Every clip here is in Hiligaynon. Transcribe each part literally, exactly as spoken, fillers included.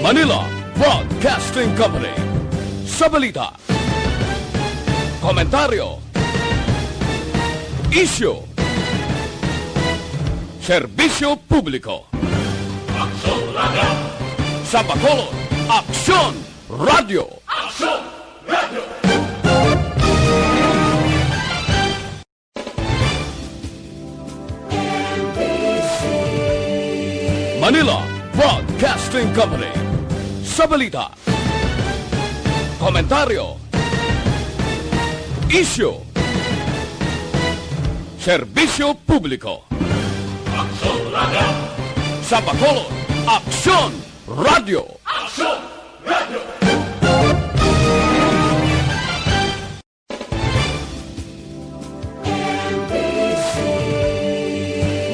Manila Broadcasting Company. Sa balita, komentaryo, isyu, serbisyo publiko. Aksyon Radio! Sa Bacolod, Aksyon Radio! Aksyon Radio! Manila Broadcasting Company. Sa balita, komentaryo, isyu, serbisyo publiko. Aksyon Radio! Sa Bacolod, Aksyon Radio! Aksyon Radio!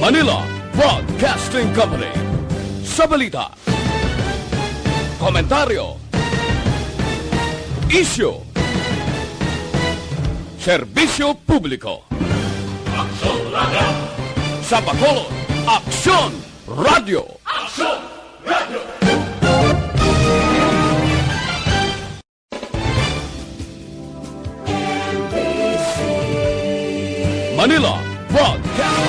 Manila Broadcasting Company. Sa balita, komentaryo, isyu, serbisyo publiko. Aksyon Radio! Sa Bacolod, Aksyon Radio! Aksyon Radio! Manila Broadcast.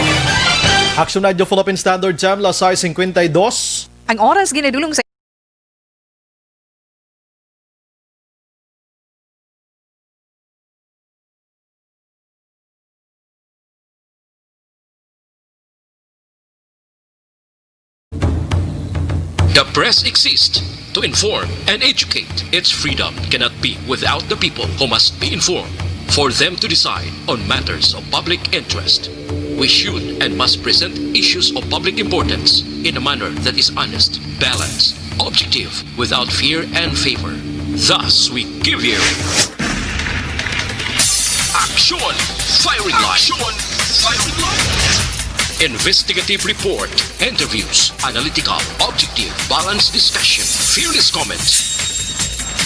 Aksyon Radio Philippine Standard Time, las sais cincuenta y dos. Ang oras ginadulong sa The press exists to inform and educate. Its freedom cannot be without the people, who must be informed for them to decide on matters of public interest. We should and must present issues of public importance in a manner that is honest, balanced, objective, without fear and favor. Thus, we give you Aksyon Firing Line. Aksyon Firing Line. Investigative report, interviews, analytical, objective, balanced discussion, fearless comments.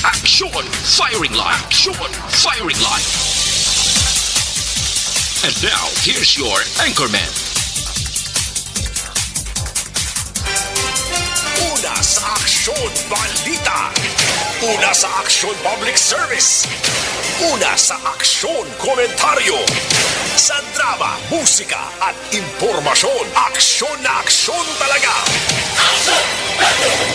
Aksyon Firing Line. Aksyon Firing Line. And now, here's your anchorman. Una sa Aksyon Balita. Una sa Aksyon Public Service. Una sa Aksyon Komentaryo. Sa drama, musika, at impormasyon, aksyon na aksyon talaga.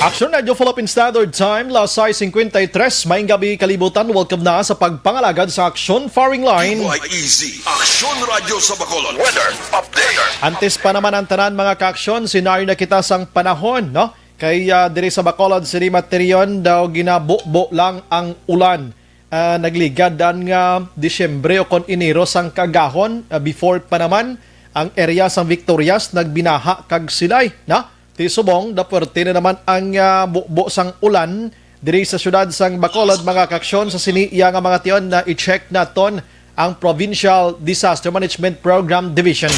Aksyon Radio Philippine Standard Time, las sais cincuenta y tres. Maayong gabi, kalibutan. Welcome na sa pagpangalagad sa Aksyon Firing Line. D Y E Z, Aksyon Radio sa Bacolod. Weather update. Antes pa naman ang tanan, mga kaaksyon, senaryo na kita sang panahon, no? Kay, ah, diri sa Bacolod City, Matirion daw ginabubo lang ang ulan. Ah, nagligad dan nga Disyembre o kon Enero sang kaagahon, ah, before pa naman ang area sang Victorias nagbinaha kag silay, na? Ti subong, dapuwerte na naman ang, ah, bubo sang ulan diri sa siyudad sang Bacolod, mga kaaksyon. Sa sini iya nga mga tion, na i-check naton ang Provincial Disaster Management Program Division.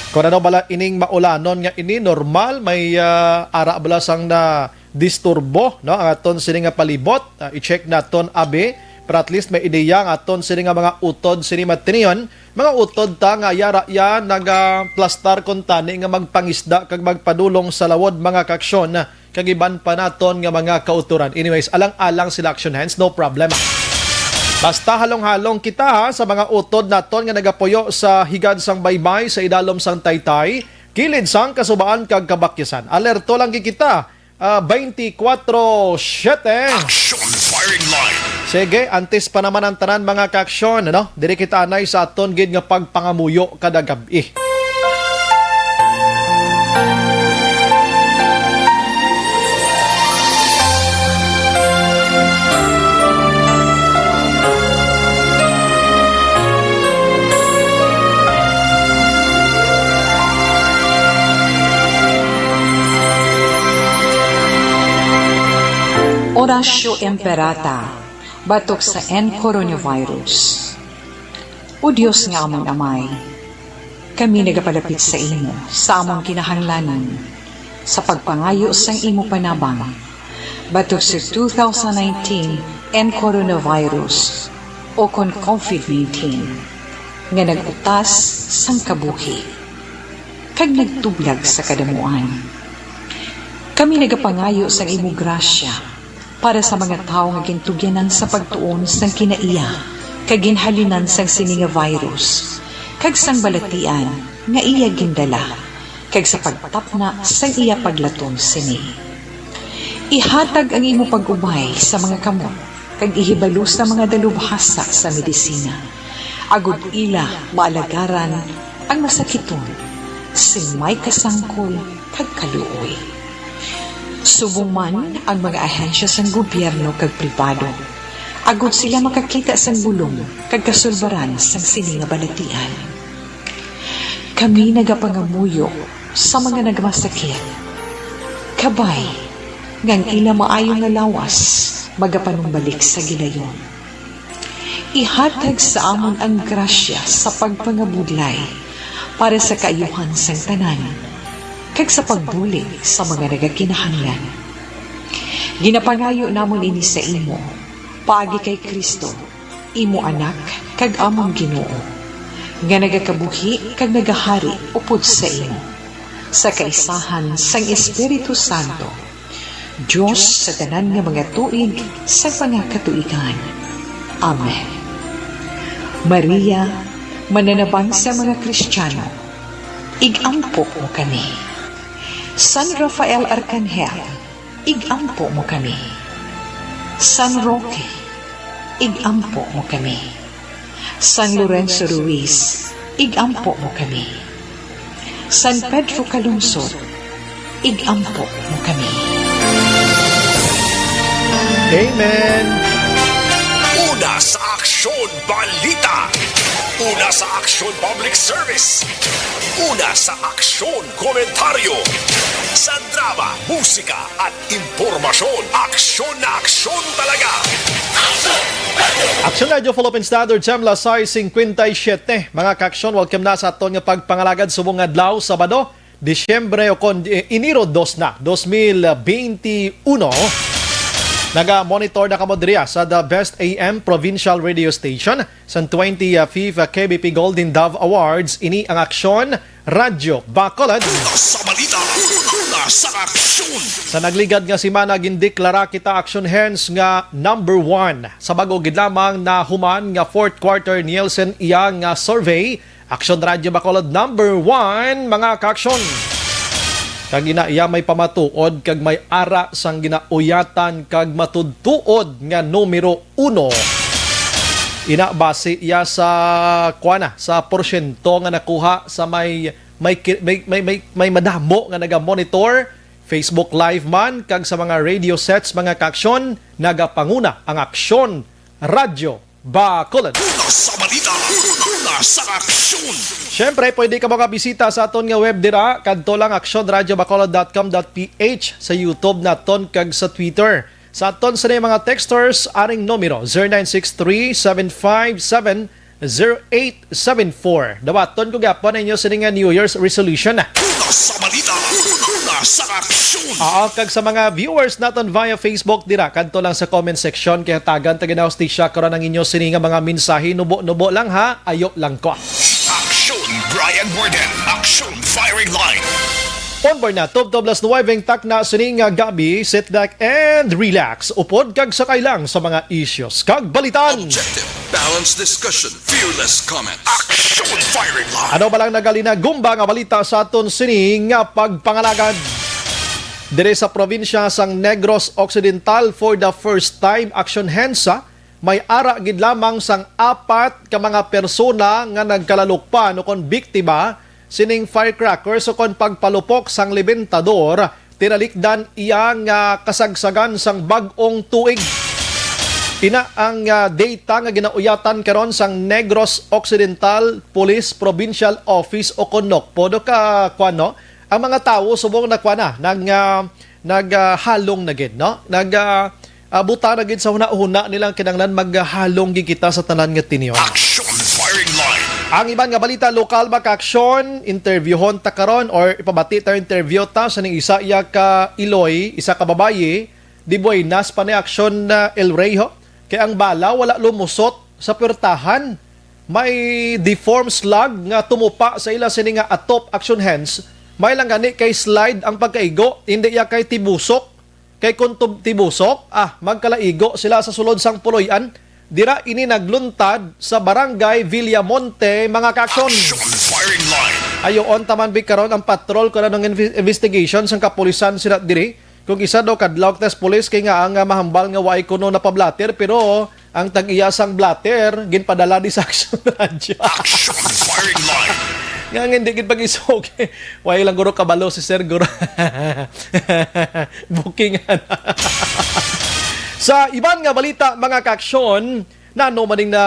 Kung ano bala ining maulanon nga ini, normal, may, ah, ara bala sang na disturbo, no? Ang aton sini nga palibot, ah, i-check naton abi, pero at least may ideya ang aton sini nga mga utod sini matinion, mga utod ta nga yara ya nagaplastar kuntani nga magpangisda kag magpadulong sa lawod, mga kaaksyon, kag iban pa naton nga mga kautoran. Anyways, alang-alang sila, action hands, no problem. Basta halong-halong kita, ha, sa mga utod naton nga nagapuyo sa higad sang baybay, sa idalom sang taytay, kilid sang kasubaan kag kabakyasan. Alerto lang gid kita, ah, twenty-four seven. Action Firing Line. Sige, antes pa naman ang tanan, mga kaaksyon, ano? Diri kita anay sa aton gid nga pagpangamuyo kada gab-i. Oratio Imperata, batok sa N coronavirus. O Dios nga amon Amay, kami nagapalapit sa imo sa amon kinahanglanon sa pagpangayo sang imo panabang batok sa two thousand nineteen N coronavirus. o kon COVID nineteen, nga nag-utas sang kabuhi kag nagtublag sa kadamuan. Kami nagapangayo sang imo grasya para sa mga tawo nga gintugyanan sa pagtuon sang kinaiya kag ginhalinan sang sini nga virus kag sang balatian nga iya gindala kag sa pagtapna sang iya paglaton sini. Ihatag ang imo pag-ubay sa mga kamot kag ihibalo sa mga dalubhasa sa medisina, agod ila maalagaran ang masakiton sing may kasangkol kag kaluoy. Subong man ang mga ahensya sang gobyerno kag pribado, agod sila makakita sang bulong kag kasulbaran sang sini nga balatian. Kami nagapangamuyo sa mga nagmasakit, kabay nga ang ila maayo nga lawas magapanumbalik sa gilayon. Ihatag sa amon ang grasya sa pagpangabudlay para sa kaayuhan sang tanan kag sa pagbulig sa mga nagakinahanglan. Ginapangayo namon ini sa imo, paagi kay Cristo, imo Anak kag amon Ginoo, nga nagakabuhi kag nagahari upod sa imo, sa kaisahan sang Espiritu Santo, Dios sa tanan nga mga tuig sa mga katuigan. Amen. Maria, mananabang sa mga Kristiyano, ig-ampo mo kami. San Rafael Arkanghel, ig-ampo mo kami. San Roque, ig-ampo mo kami. San Lorenzo Ruiz, ig-ampo mo kami. San Pedro Calungsod, ig-ampo mo kami. Amen. Una sa Aksyon Balita. Una sa Aksyon Public Service. Una sa Aksyon Komentaryo. Sa drama, musika, at impormasyon. Aksyon na aksyon talaga. Aksyon Radyo Philippine Standard Time, alas sais cincuenta y siete. Mga kaaksyon, welcome na sa aton nga pagpangalagad subong adlaw, Sabado, Disyembre o kon eh, Enero dos na, dos mil benti uno. Naga-monitor na kamo diri sa The Best A M Provincial Radio Station sa twenty-fifth K B P Golden Dove Awards. Ini ang Aksyon Radyo Bacolod. Una sa balita, una sa aksyon. Sa nagligad nga semana, gindeklara kita Aksyon Hens nga number one. Sa bag-o gid lamang nahuman nga fourth quarter Nielsen iyang nga survey, Aksyon Radyo Bacolod number one, mga kaaksyon. Kag ina iya may pamatuod kag may ara sang ginauyatan kag matudtuod nga numero uno. Ina base iya sa kuana, sa porsyento nga nakuha sa may may ki- may may, may, may madamo nga naga-monitor, Facebook Live man kag sa mga radio sets, mga kaaksyon, nagapanguna ang Aksyon Radyo Bacolod. Una sa balita, una sa aksyon. Siyempre, pwede ka makabisita sa aton nga web dira, kadto lang aksyon radyo bacolod dot com dot p h, sa YouTube naton kag sa Twitter. Sa aton sa mga texters, aring numero, zero nine six three, seven five seven, zero eight seven four. Dawaton ko gyapon ang inyo sini nga New Year's resolution. Una sa balita, una sa aksyon. Oo, kag sa mga viewers naton via Facebook dira, kadto lang sa comment section kay hatagan ta gid na hustisya karon ang inyo sini nga mga mensahe. Nubo-nubo lang ha, ayo lang ko. Aksyon Brian Warden. Aksyon Firing Line. Onboard na, tubtob alas nuwebe ang takna sini nga gabi. Sit back and relax. Upod kag sakay lang sa mga issues kag balitan. Objective, balanced discussion, fearless comments. Aksyon Firing Line. Ano ba lang nagalina gumba nga balita sa aton sini nga pagpangalagad? Diri sa probinsya sang Negros Occidental, for the first time, Aksyon Hensa, may ara gid lamang sang apat ka mga persona nga nagkalalukpan o kon biktima sining firecrackers o kon pagpalupok sang libintador tinalikdan iya nga kasagsagan sang bag-ong tuig. Ina ang, ah, data nga ginauyatan karon sang Negros Occidental Police Provincial Office o kon NOCPO. Do ka, kuwan, no? Ang mga tawo subong na, kuwan na, nag, ah, nag, ah, halong na gid, no? Nag, ah, ah, butang na gid sa hunahuna nilang kinahanglan maghalong gid kita sa tanan nga tinyon. Aksyon Firing Line. Ang iban nga balita, lokal ba ka aksyon, interviewhon ta karon or ipabati ta, interview ta sa ning isa iya ka iloy, isa ka babayi, di buenas pa ni aksyon na El Rey, ho? Kay ang bala wala lumusot sa puwertahan. May deformed slug nga tumupa sa ila sini nga atop, action hands. May lang gani kay slide ang pagkaigo, hindi iya kay tibusok. Kay kung tub-, tibusok, ah, magkalaigo sila sa sulod sang puloy-an. Dira ini nagluntad sa Barangay Villamonte, mga kaaksyon. Action firing line. Ayoon taman bi karon ang patrol kung anong inve-, investigation sang kapulisan sila diri. Kung isa daw kadlawk tas pulis kay nga ang, ah, mahambal nga waay kuno napablatter, pero ang tag-iya sang blatter ginpadala di sa Action Radyo. Action firing line. Nga nga hindi gid pag-isog. Waay lang guro kabalo si Sir guro. Bookingan. Sa iban nga balita, mga kaaksyon, nano man ning na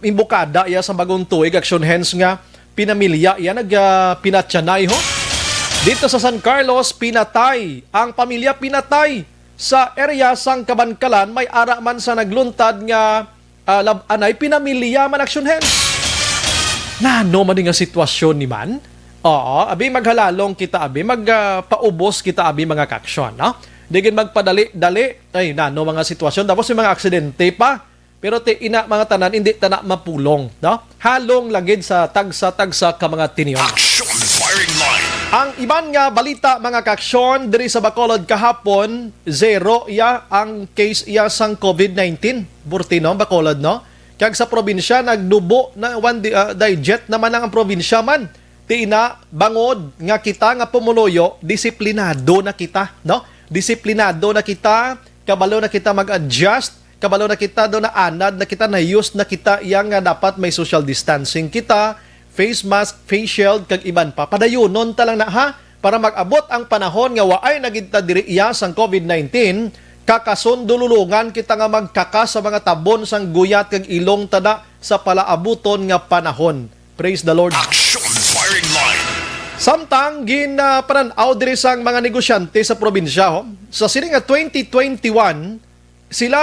imbukada iya sa bagong tuig, action hands nga pinamilya iya nag, ah, pinatyanay ho. Dito sa San Carlos, pinatay ang pamilya, pinatay sa area sang Kabankalan, may ara man sa nagluntad nga, ah, lab-anay, pinamilya man, action hands. Nano man nga sitwasyon ni man? Oo, abi maghalalong kita, abi mag, ah, paubos kita, abi mga kaaksyon, no? Di gid magpadali-dali. Ay, nano mga sitwasyon. Tapos yung mga aksidente pa. Pero ti ina mga tanan, hindi ta na mapulong, no? Halong lagid sa tagsa-tagsa ka mga tinion. Action firing line. Ang iban nga balita, mga kaaksyon, diri sa Bacolod kahapon, zero iya ang case iya sang covid nineteen. Burti, no? Bacolod, no? Kag sa probinsya, nagdubo na, one di-, ah, digit naman ang probinsya man. Ti ina, bangod nga kita nga pumuluyo, disiplinado na kita, no? Disiplinado na kita, kabalo na kita mag-adjust, kabalo na kita, do naanad na kita, na-used na kita, iya nga dapat may social distancing kita, face mask, face shield, kag iban pa. Padayunon ta lang na, ha, para mag-abot ang panahon nga waay na gid ta diri iya sang covid nineteen, kakasundululungan kita nga magkakas sa mga tabon sang guyat kag ilong ta na sa palaabuton nga panahon. Praise the Lord. Action firing line. Samtang gin, ah, panan-aw diri sang mga negosyante sa probinsya, ho, sa sini nga twenty twenty-one, sila,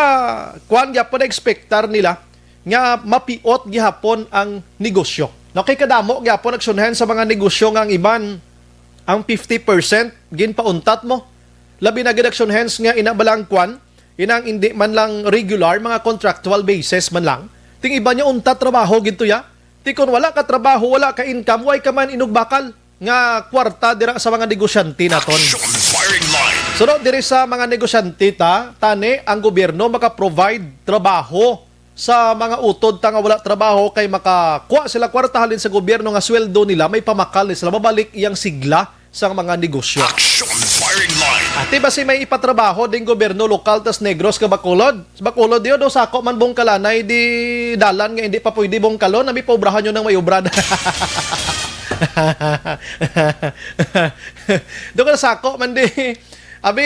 kuwan gyapon, na-expectar nila nga mapiot gihapon ang negosyo. No, kay kadamo gyapon aksyonan sa mga negosyo nga ang iban, ang fifty percent ginpauntat mo. Labi na gid aksyonan nga ina ba lang kuwan, inang hindi man lang regular, mga contractual basis man lang. Ting iba niya untat trabaho gid to ya. Ti kon wala ka trabaho, wala ka income, way ka man inugbakal nga kwarta dira sa mga negosyante naton. Action firing line. Sunod diri sa mga negosyante ta, tani ang gobyerno maka-provide trabaho sa mga utod ta nga wala trabaho, kay makakuha sila kwarta halin sa gobyerno nga sweldo nila, may pamakal ni sila, mabalik iyang sigla sang mga negosyo. Action firing line. Ati ba si may ipatrabaho ding gobyerno lokal tas Negros ka Bacolod? Sa Bacolod yun, do sako man bungkalanay di dalan nga hindi pa pwede bungkalon, abi pobrahan nyo nang may obra. Do ka sako man di. Abi,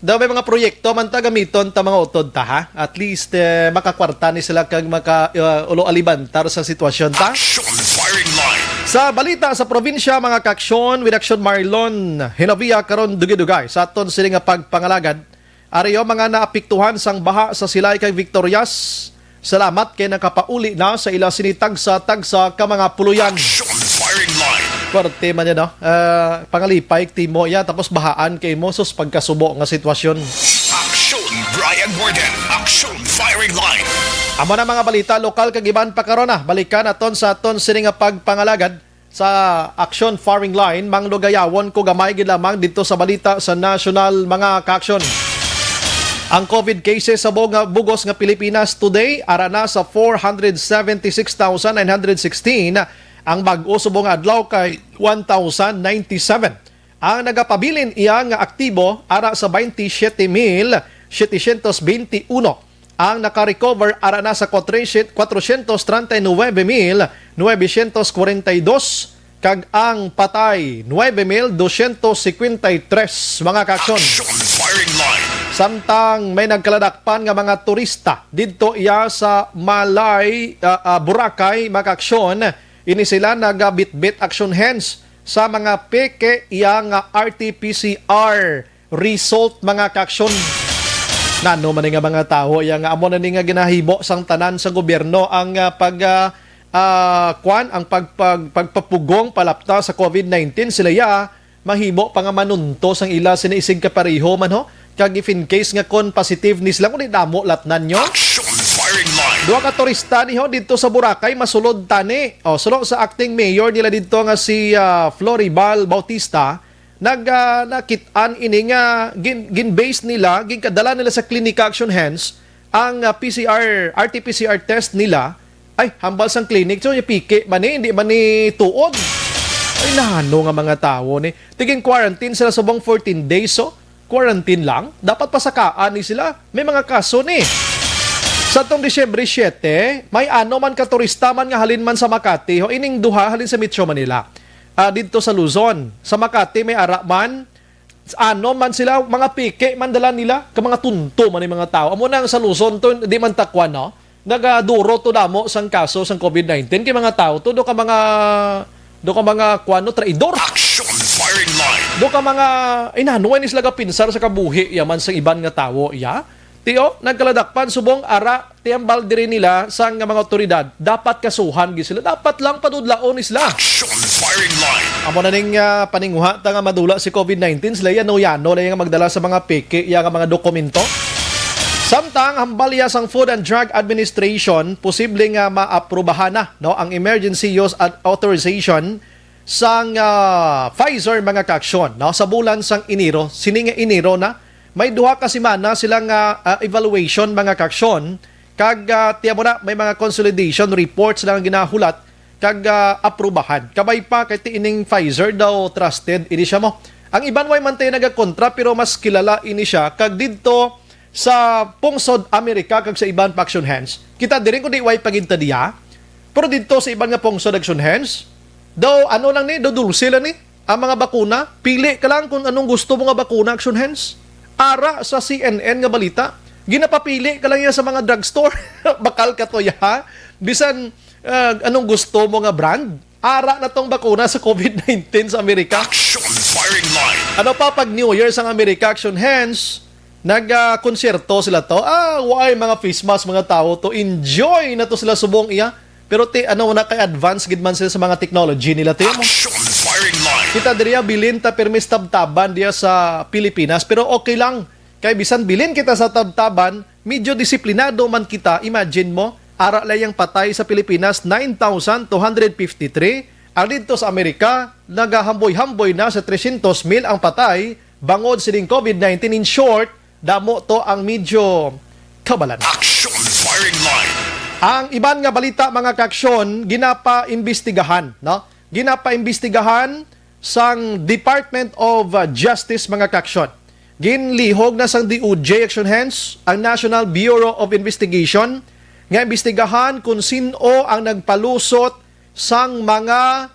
daw may mga proyekto man ta gamiton ta mga utod ta, ha? At least, eh, makakwarta ni sila kag maka, uh, ulo alibantar sa sitwasyon ta. Action firing line. Sa balita sa probinsya, mga kaksyon, with Action Marlon Hinavia karon dugay-dugay sa aton sini nga pagpangalagad. Ari, o, mga naapektuhan sang baha sa Silay kag Victorias. Salamat kay nakapauli na sa ila sini tagsa-tagsa ka mga puloyan. Action firing line. Parte man yan, no? Ah, pangalipay timo ya, tapos bahaan kay mo, sus, pagkasubo nga sitwasyon. Action, Brian Morgan. Action firing line. Amo na mga balita lokal kag iban pa karon, ah. Balikan aton sa aton sini nga pagpangalagad sa Action Firing Line, manglugayawon ko gamay gid lamang didto sa balita sa nasyonal, mga kaaksyon. Ang covid cases sa bu-, nga bugos nga Pilipinas today ara na sa four hundred seventy-six thousand nine hundred sixteen. Ang bag-o subong nga adlaw kay one thousand ninety-seven. Ang nagapabilin iya nga aktibo ara sa twenty-seven mil setecientos twenty-uno. Ang naka-recover ara na sa kwatro-, kwatrocientos treinta y nueve mil novecientos cuarenta y dos, kag ang patay, nuebe mil dosyentos cincuenta y tres, mga kaaksyon. Action firing line. Samtang may nagkaladakpan nga mga turista didto iya sa Malay, ah, ah, Boracay, mga kaaksyon, ini sila nagabitbit action hands sa mga peke iya nga R T P C R result, mga kaaksyon. Nano man ni nga mga tawo iya nga amo na ni nga ginahimo sang tanan sa gobyerno ang, ah, pag, ah, ah, kwan, ang pag-, pag-, pagpapugong palapta sa covid nineteen, sila iya mahimo pa nga manunto sang ila sini isig kapareho man, ho. Kag if in case nga kon positive ni sila, kundi damo latnan nyo. Action firing line. Duha ka turista ni ho dito sa Boracay masulod tani. O, suno sa acting mayor nila dito nga si, ah, Floribal Bautista, nag, ah, nakit-an ini nga gin, gin-base nila, ginkadala nila sa Clinica Action Hands ang, ah, P C R, R T P C R test nila. Ay, hambal sang clinic. So, yung piki man ni, hindi man ni tuod. Ay, nano nga mga tawo ni. Tigin quarantine sila subong fourteen days, so quarantine lang. Dapat pasakaan ni sila. May mga kaso ni. Sa tong Disyembre siete, may ano man ka turista man nga halin man sa Makati, ho, ining duha halin sa Metro Manila. Ah, didto sa Luzon. Sa Makati, may ara man. Ano man sila, mga piki man dala nila, ka mga tunto man yung mga tao. Amo nang sa Luzon to, di man takwan, no? Nagaduro to damo sang kaso sang covid nineteen kay mga tao to, do ka mga, do ka mga, kuwan, no, traidor. Action firing line. Do ka mga, inanuay ni sila gapinsar sa kabuhi yaman sa iban nga tawo, iya. Tiyo, nagkaladakpan subong ara, tiambal diri nila sang mga otoridad. Dapat kasuhan gid sila. Dapat lang padudlaon ni sila. Action firing line. Amo na ning, ah, paninguha ta nga madula si covid nineteen, sila yano-yano lang nga magdala sa mga peke, iya nga mga dokumento. Samtang hambal iya sang Food and Drug Administration, posible nga maaprubahan na, no, ang emergency use at authorization sang, ah, Pfizer, mga kaaksyon, no, sa bulan sang Enero. Sini nga Enero na, may duha ka semana sila nga, ah, evaluation, mga kaaksyon, kag, ah, tiyan mo na, may mga consolidation reports lang ang ginahulat kag, ah, aprubahan. Kabay pa kay ti ining Pfizer daw trusted ini siya mo. Ang iban way man tayo nagakontra, pero mas kilala ini siya kag didto sa pungsod Amerika kag sa iban pa, Action Hands. Kita diri kundi way paginta diya. Pero didto sa iban nga pungsod, Action Hands, daw ano lang ni, daw dulce lang ni ang mga bakuna. Pili ka lang kung anong gusto mo nga bakuna, Action Hands. Ara sa C N N nga balita, ginapapili ka lang yan sa mga drugstore. Bakal ka to, ya, ha? Bisan, ah, anong gusto mo nga brand, ara na tong bakuna sa covid nineteen sa Amerika. Action firing line. Ano pa, pag New Year sang Amerika, Action Hands, nag, ah, konsyerto sila to. Ah, why mga face mask, mga tao to? Enjoy na to sila subong iya. Pero ti, ano na, kay advance gid man sila sa mga technology nila, ti mo. Action firing line. Kita diri, ah, bilin ta permis tabtaban diya sa Pilipinas, pero okay lang. Kay bisan bilin kita sa tabtaban, medyo disiplinado man kita. Imagine mo, ara lang yang patay sa Pilipinas, nine thousand two hundred fifty-three. Ang didto sa Amerika, nagahamboy-hamboy na sa tresyentos mil ang patay bangod sining covid nineteen. In short, damo to ang medyo kabalan. Action firing line. Ang iban nga balita, mga kaaksyon, ginapaimbestigahan, no? Ginapaimbestigahan sang Department of, uh, Justice, mga kaaksyon. Ginlihog na sang D O J, Action Hands, ang National Bureau of Investigation nga imbestigahan kung sin-o ang nagpalusot sang mga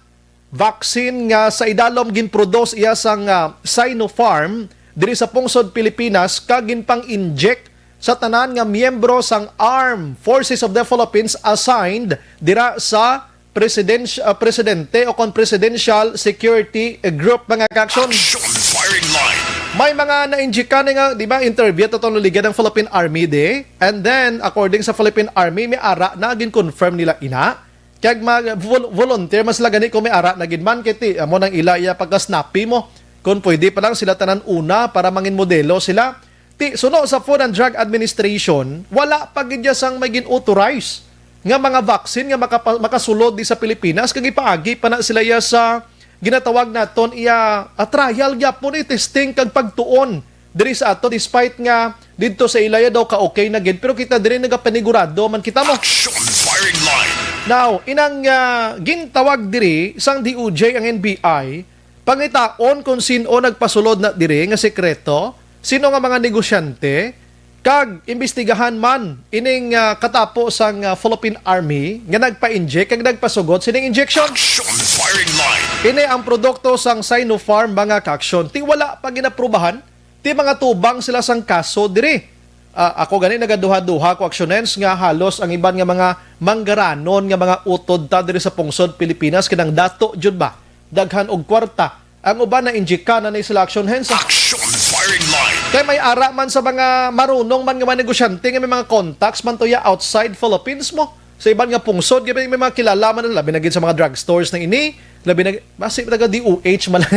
vaccine nga sa idalom ginproduce iya sang, ah, Sinopharm diri sa pungsod Pilipinas kag ginpang-inject sa tanan nga miyembro sang Armed Forces of the Philippines assigned dira sa presidens-, ah, presidente o kon Presidential Security Group, mga kaaksyon. Action firing line. May mga na-injectan nga, di ba, interview to tong liga ng Philippine Army di. And then, according sa Philippine Army, may ara na gin-confirm nila ina. Kag mag-, vol-, volunteer man sila gani kung may ara na gid man, kay ti, amo nang ila iya pagka-snappy mo. Kung pwede pa lang sila tanan una para mangin modelo sila. Ti, suno sa Food and Drug Administration, wala pa gid iya sang may gin-authorize nga mga vaccine nga makapa-, makasulod di sa Pilipinas, kag ipaagi pa na sila iya sa ginatawag naton iya, ah, trial gyapon, eh, testing kag pagtuon diri sa ato, despite nga didto sa ilaya daw ka okay na gid, pero kita diri nagapanigurado man kita mo. Action firing line. Now, inang, ah, gintawag diri sang D O J ang N B I, pangitaon kung sin-o nagpasulod na diri nga sekreto, sino nga mga negosyante, kag imbestigahan man ining, ah, katapo sang, ah, Philippine Army nga nagpa-inject kag nagpasugot sining injection. Action firing line. Ini ang produkto sang Sinopharm, mga kaaksyon. Ti wala pa ginaprubahan, ti mga tubang sila sang kaso diri. Ah, ako gani nagaduha-duha ko, Action Hands, nga halos ang iban nga mga manggaranon nga mga utod ta diri sa pungsod Pilipinas kinang dato jud ba, daghan og kwarta. Ang uban na-injectan na ni sila, Action Hands, ah. Action firing line. Kay may ara man sa mga marunong man nga mga negosyante nga may mga contacts man to ya outside Philippines mo. Sa iban nga pungsod, may mga kilala man, labi na gid sa mga drugstores na ini, labi na, basi taga D O H man lang.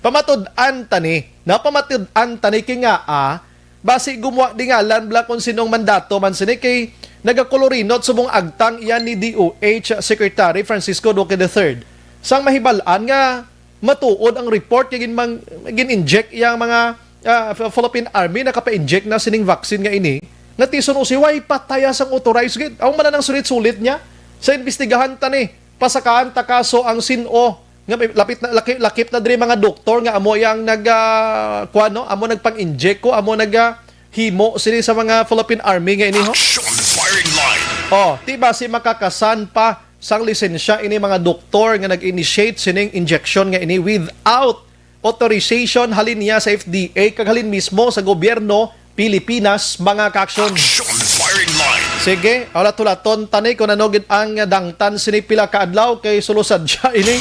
Pamatud-an ta ni, napamatud-an ta ni kay nga, ah, Basi gumuha di ngalan bala kung sinong mandato man sini kay nagakulurinot subong agtang iya ni D O H Secretary Francisco Duque the third. Sang mahibal-an nga matuod ang report kay ginmang-, gin-inject iyang mga, ah, Philippine Army, nakapa-inject na sining vaccine nga ini, nga tison usi way pataya sang authorized gid. Amo man ang sulit-sulit niya. Sa imbestigahan ta ni, pasakaan ta kaso ang sin-o nga may lakip na, lakip, lakip na diri mga doktor nga amo yang nag, ah, kuwan, no? Amo nagpang-inject ko, amo nag, ah, himo sini sa mga Philippine Army nga ini, ho? Action firing line. Oh, ti basi makakasan pa sang lisensya ini mga doktor nga nag-initiate sining injection nga ini without authorization halin niya sa F D A kag halin mismo sa gobyerno Pilipinas, mga kaaksyon. Action firing line. Sige, hulat-hulaton ta ni kung ano gid ang dangtan sini pila ka adlaw kay sulusad siya ini.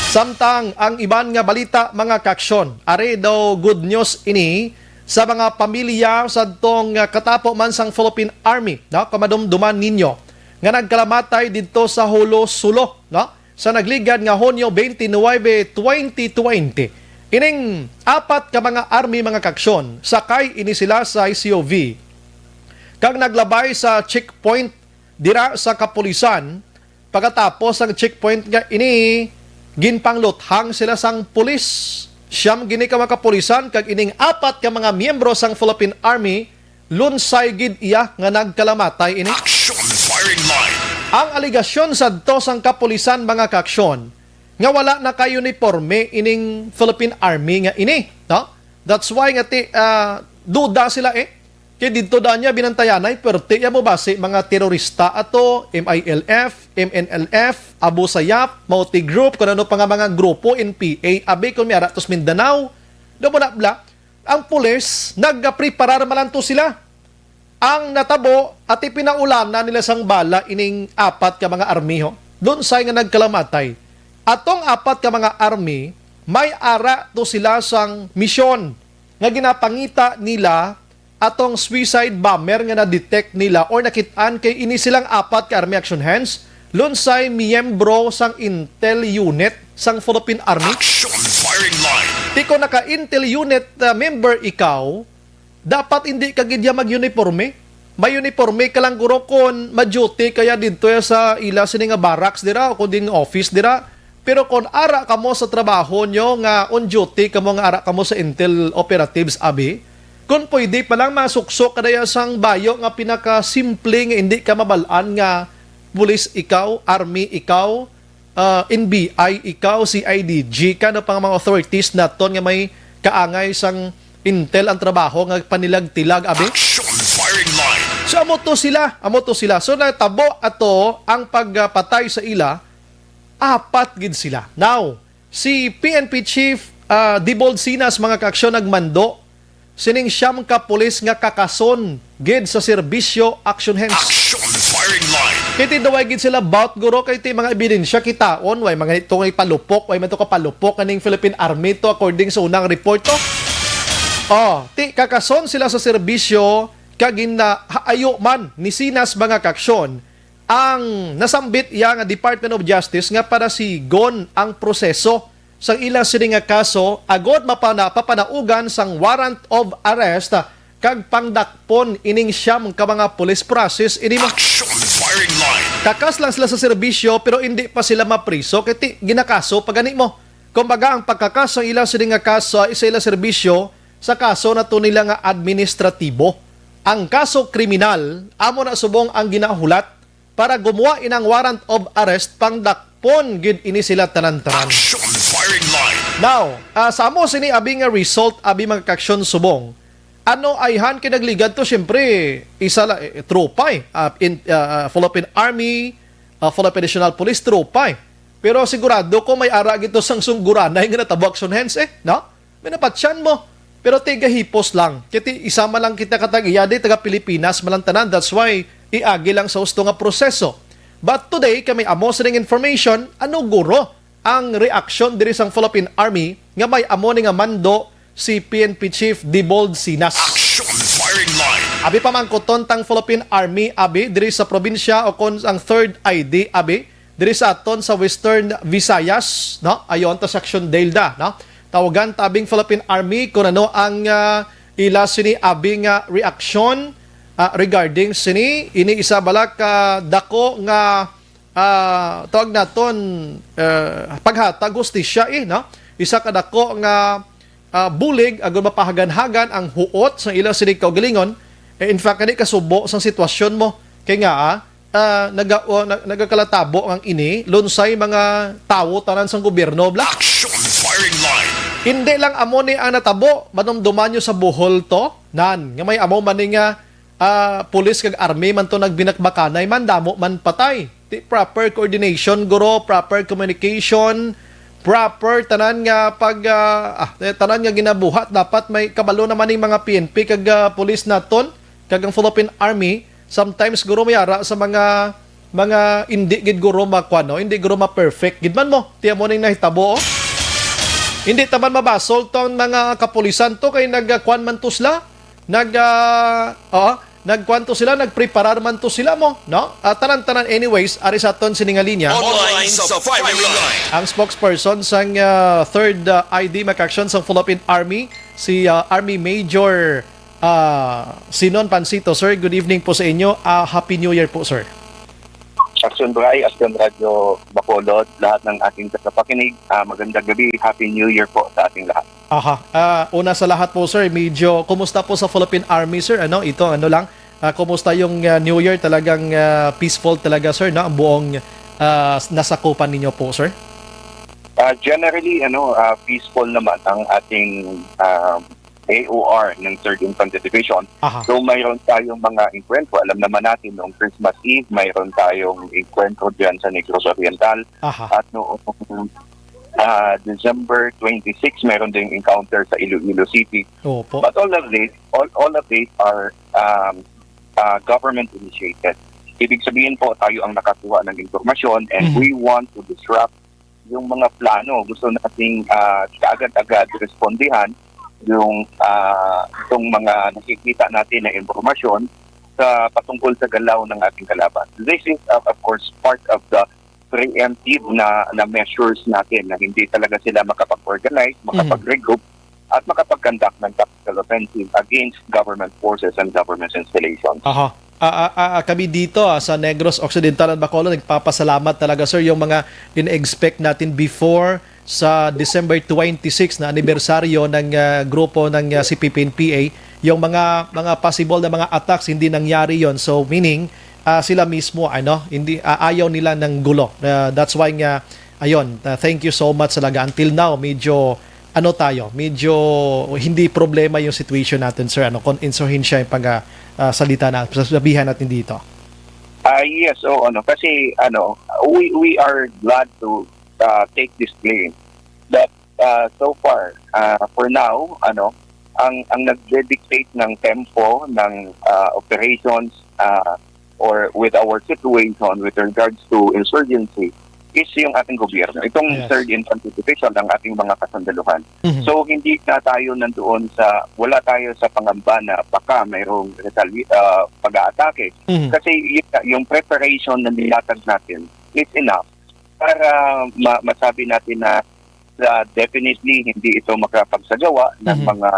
Samtang ang iban nga balita, mga kaaksyon, ari daw good news ini sa mga pamilya sadtong, ah, katapo man sang Philippine Army, no? Kung madumduman ninyo nga nagkalamatay didto sa Jolo, Sulu, no? Sa nagligad nga Hunyo twenty-nine, twenty twenty. Ining apat ka mga army, mga kaaksyon, sakay ini sila sa S U V kag naglabay sa checkpoint dira sa kapulisan. Pagkatapos sang checkpoint nga ini, ginpangluthang sila sang pulis. Siyam gini ka mga kapulisan kag ining apat ka mga miyembro sang Philippine Army, lunsay gid iya nga nagkalamatay ini. Action firing line. Ang alegasyon sadto sang kapulisan, mga kaaksyon, nga wala naka-uniporme ining Philippine Army nga ini, no? That's why nga ti, ah, duda sila, eh. Kay didto daan niya binantayanay, pwerte iya mo basi mga terorista ato, M I L F, M N L F, Abu Sayyaf, Mauti Group, kung ano pa nga mga grupo, N P A, abi kung may ara to sa Mindanao. Daw mo na bla, ang pulis nagapreparar man lang to sila. Ang natabo, ati pinaulanan nila sang bala ining apat ka mga army, ho. Lunsay nga nagkalamatay. Atong apat ka mga army, may ara to sila sang misyon nga ginapangita nila atong suicide bomber nga na-detect nila or nakit-an kay ini silang apat ka Army Action Hands, lunsay miyembro sang Intel Unit sang Philippine Army. Action firing line. Ti kon naka-Intel Unit, uh, member ikaw, dapat hindi ka gid ya mag-uniforme. May uniforme ka lang guro kon ma-duty kaya didto ya sa ila sini nga barracks dira o kon din office dira. Pero kon ara kamo sa trabaho nyo nga on duty kamo nga ara kamo sa Intel operatives, abi, kon pwede pa lang masuksok ka daya sang bayo nga pinakasimple nga hindi ka mabal-an nga pulis ikaw, army ikaw, ah, N B I ikaw, C I D G ka, no, pang mga authorities naton nga may kaangay sang intel ang trabaho nga panilag-tilag, abi. Action firing line. So, amo to sila, amo to sila. So, natabo ato ang pagpatay sa ila, apat gid sila. Now, si P N P Chief, ah, Dibold Sinas, mga kaaksyon, nagmando sining siyam ka pulis nga kakason gid sa serbisyo, Action Hands. Action firing line. Kay ti daw way gid sila bout, guro, kay ti mga ebidensya kitaon, way mga ito nga ipalupok, way man to kapalupok kaning Philippine Army to, according sa unang report to. Oh, ti kakason sila sa serbisyo kag ginhaayo man ni Sinas, mga kaaksyon, ang nasambit iya nga Department of Justice nga parasigon ang proseso sang ila sini nga kaso agod mapana-, papanaugan sang warrant of arrest kag pangdakpon ining siyam ka mga pulis. Process ini mo. Action firing line. Kakas lang sila sa serbisyo pero hindi pa sila mapriso kay ti-, ginakaso pa gani mo. Kumbaga, ang pagkakas sa ila sini nga kaso, sa ila serbisyo sa kaso na to nila nga administratibo. Ang kaso kriminal, amo na subong ang ginahulat para gumuha inang warrant of arrest, pangdakpon gid ini sila tanan-tanan. Action firing line. Now, ah, sa amo sini abi nga result, abi mga kaaksyon subong, ano ayhan kay nagligad to, siyempre, isa la, eh, tropa eh. Ah, in, ah, ah, Philippine Army, ah, Philippine National Police, tropa eh. Pero sigurado ko may ara gito sang sungguranay nga natabo, Action Hands eh, no? May napatyan mo. Pero ti gahipos lang. Kay ti isa man lang kita katag-iya, di taga Pilipinas man lang tanan. That's why iagi lang sa husto nga proseso. But today, kami amo sining information, ano guro ang reaksyon diri sang Philippine Army nga may amo ni nga mando si P N P Chief Dibold Sinas? Action firing line. Abi pamangkuton tang Philippine Army, abi, diri sa probinsya o kon ang Third I D, abi, diri sa aton sa Western Visayas, no? Ayon ta sa Action Delta, no? Tawagan ta abing Philippine Army kung ano ang, ah, ila sini abi nga reaksyon, ah, regarding sini? Ini isa bala ka dako nga, ah, tawag naton, eh, paghatag hustisya, eh, no? Isa ka dako nga, ah, bulig agon mapahaganhagan ang huot sa ila sini kaugalingon. Eh, in fact, kani kasubo sang sitwasyon mo. Kay nga, ah, ah, naga-, o, na-, nagakalatabo ang ini, lunsay mga tawo tanan sang gobyerno, bla. Action firing line. Hindi lang amo ni ang natabo, manumduman nyo sa Bohol to, nan, nga may amo man ni nga, ah, pulis kag army man to nagbinakbakanay man, damo man patay. Ti proper coordination, guro, proper communication, proper tanan nga pag, ah, ah, eh, tanan nga ginabuhat, dapat may kabalo naman ning mga P N P kag, ah, pulis naton, kag ang Philippine Army. Sometimes, guro, may ara sa mga, mga hindi gid, guro, makuan, no? Hindi, guro, ma-perfect gid man mo. Tiyan mo ning nahitabo, oh. Hindi taman mabasol tong mga kapulisan to kay nagkuan man to sila. Nag, ah, oo, nagkuan to sila, nagpreparar man to sila mo, no? Ah, tanan-tanan, anyways, ari sa aton sini nga linya. Online sa firing line. Ang spokesperson sang, ah, Third, ah, I D Mac Action sang Philippine Army, si, ah, Army Major, ah, Sinon Pancito. Sir, good evening po sa inyo. Ah, Happy New Year po, sir. Action Bray, Action Radio Bacolod, lahat ng ating tagapakinig, ah, magandang gabi, Happy New Year po sa ating lahat. Aha. Ah, una sa lahat po, sir, medyo kumusta po sa Philippine Army, sir? Ano, ito, ano lang, ah, kumusta yung, ah, New Year? Talagang, ah, peaceful talaga, sir, no? Ang buong, ah, nasakupan ninyo po, sir? Ah, generally, ano, ah, peaceful naman ang ating, ah, A O R ng Third Infantry Division. Aha. So, mayroon tayong mga engkwentro. Alam naman natin, noong Christmas Eve, mayroon tayong engkwentro dyan sa Negros Oriental. Aha. At noong, ah, December twenty-six, mayroon ding encounter sa Iloilo City. Opo. But all of this, all, all of these are, um, ah, government initiated. Ibig sabihin po, tayo ang nakakuha ng impormasyon and Mhm. we want to disrupt yung mga plano. Gusto nating, ah, kaagad-agad respondihan yung, ah, itong mga nakikita natin na impormasyon sa patungkol sa galaw ng ating kalaban. This is, uh, of course, part of the preemptive na, na measures natin na hindi talaga sila makapag-organize, Mhm. makapag-regroup, at makapag-conduct ng tactical offensive against government forces and government installations. Aha. Ah, ah, ah, ah, kami dito, ah, sa Negros Occidental and Bacolod, nagpapasalamat talaga, sir, yung mga in-expect natin before sa December twenty-six na anibersaryo ng, ah, grupo ng, ah, C P P N P A, yung mga, mga possible na mga attacks, hindi nangyari yon. So, meaning, ah, sila mismo, ano, hindi, ah, ayaw nila ng gulo. Ah, that's why nga, ayun, ah, thank you so much talaga. Until now, medyo, ano tayo, medyo hindi problema yung situation natin, sir. Ano, kung insuhensya yung pag, ah, ah, salita na, sabihan natin dito. Ah, yes, oo, ano, kasi, ano, we, we are glad to, ah, take this blame. But, ah, so far, ah, for now, ano, ang, ang nagde-dictate ng tempo ng, ah, operations, ah, or with our situation with regards to insurgency is yung ating gobyerno. Itong Yes. Third Infantry Division, ang ating mga kasundaluhan. Mhm. So, hindi na tayo nandoon sa, wala tayo sa pangamba na baka mayroong retali-, ah, pag-aatake. Mhm. Kasi yun nga, yung preparation na nilatag natin is enough para ma-, masabi natin na, ah, definitely hindi ito makapagsagawa ng Mhm. mga,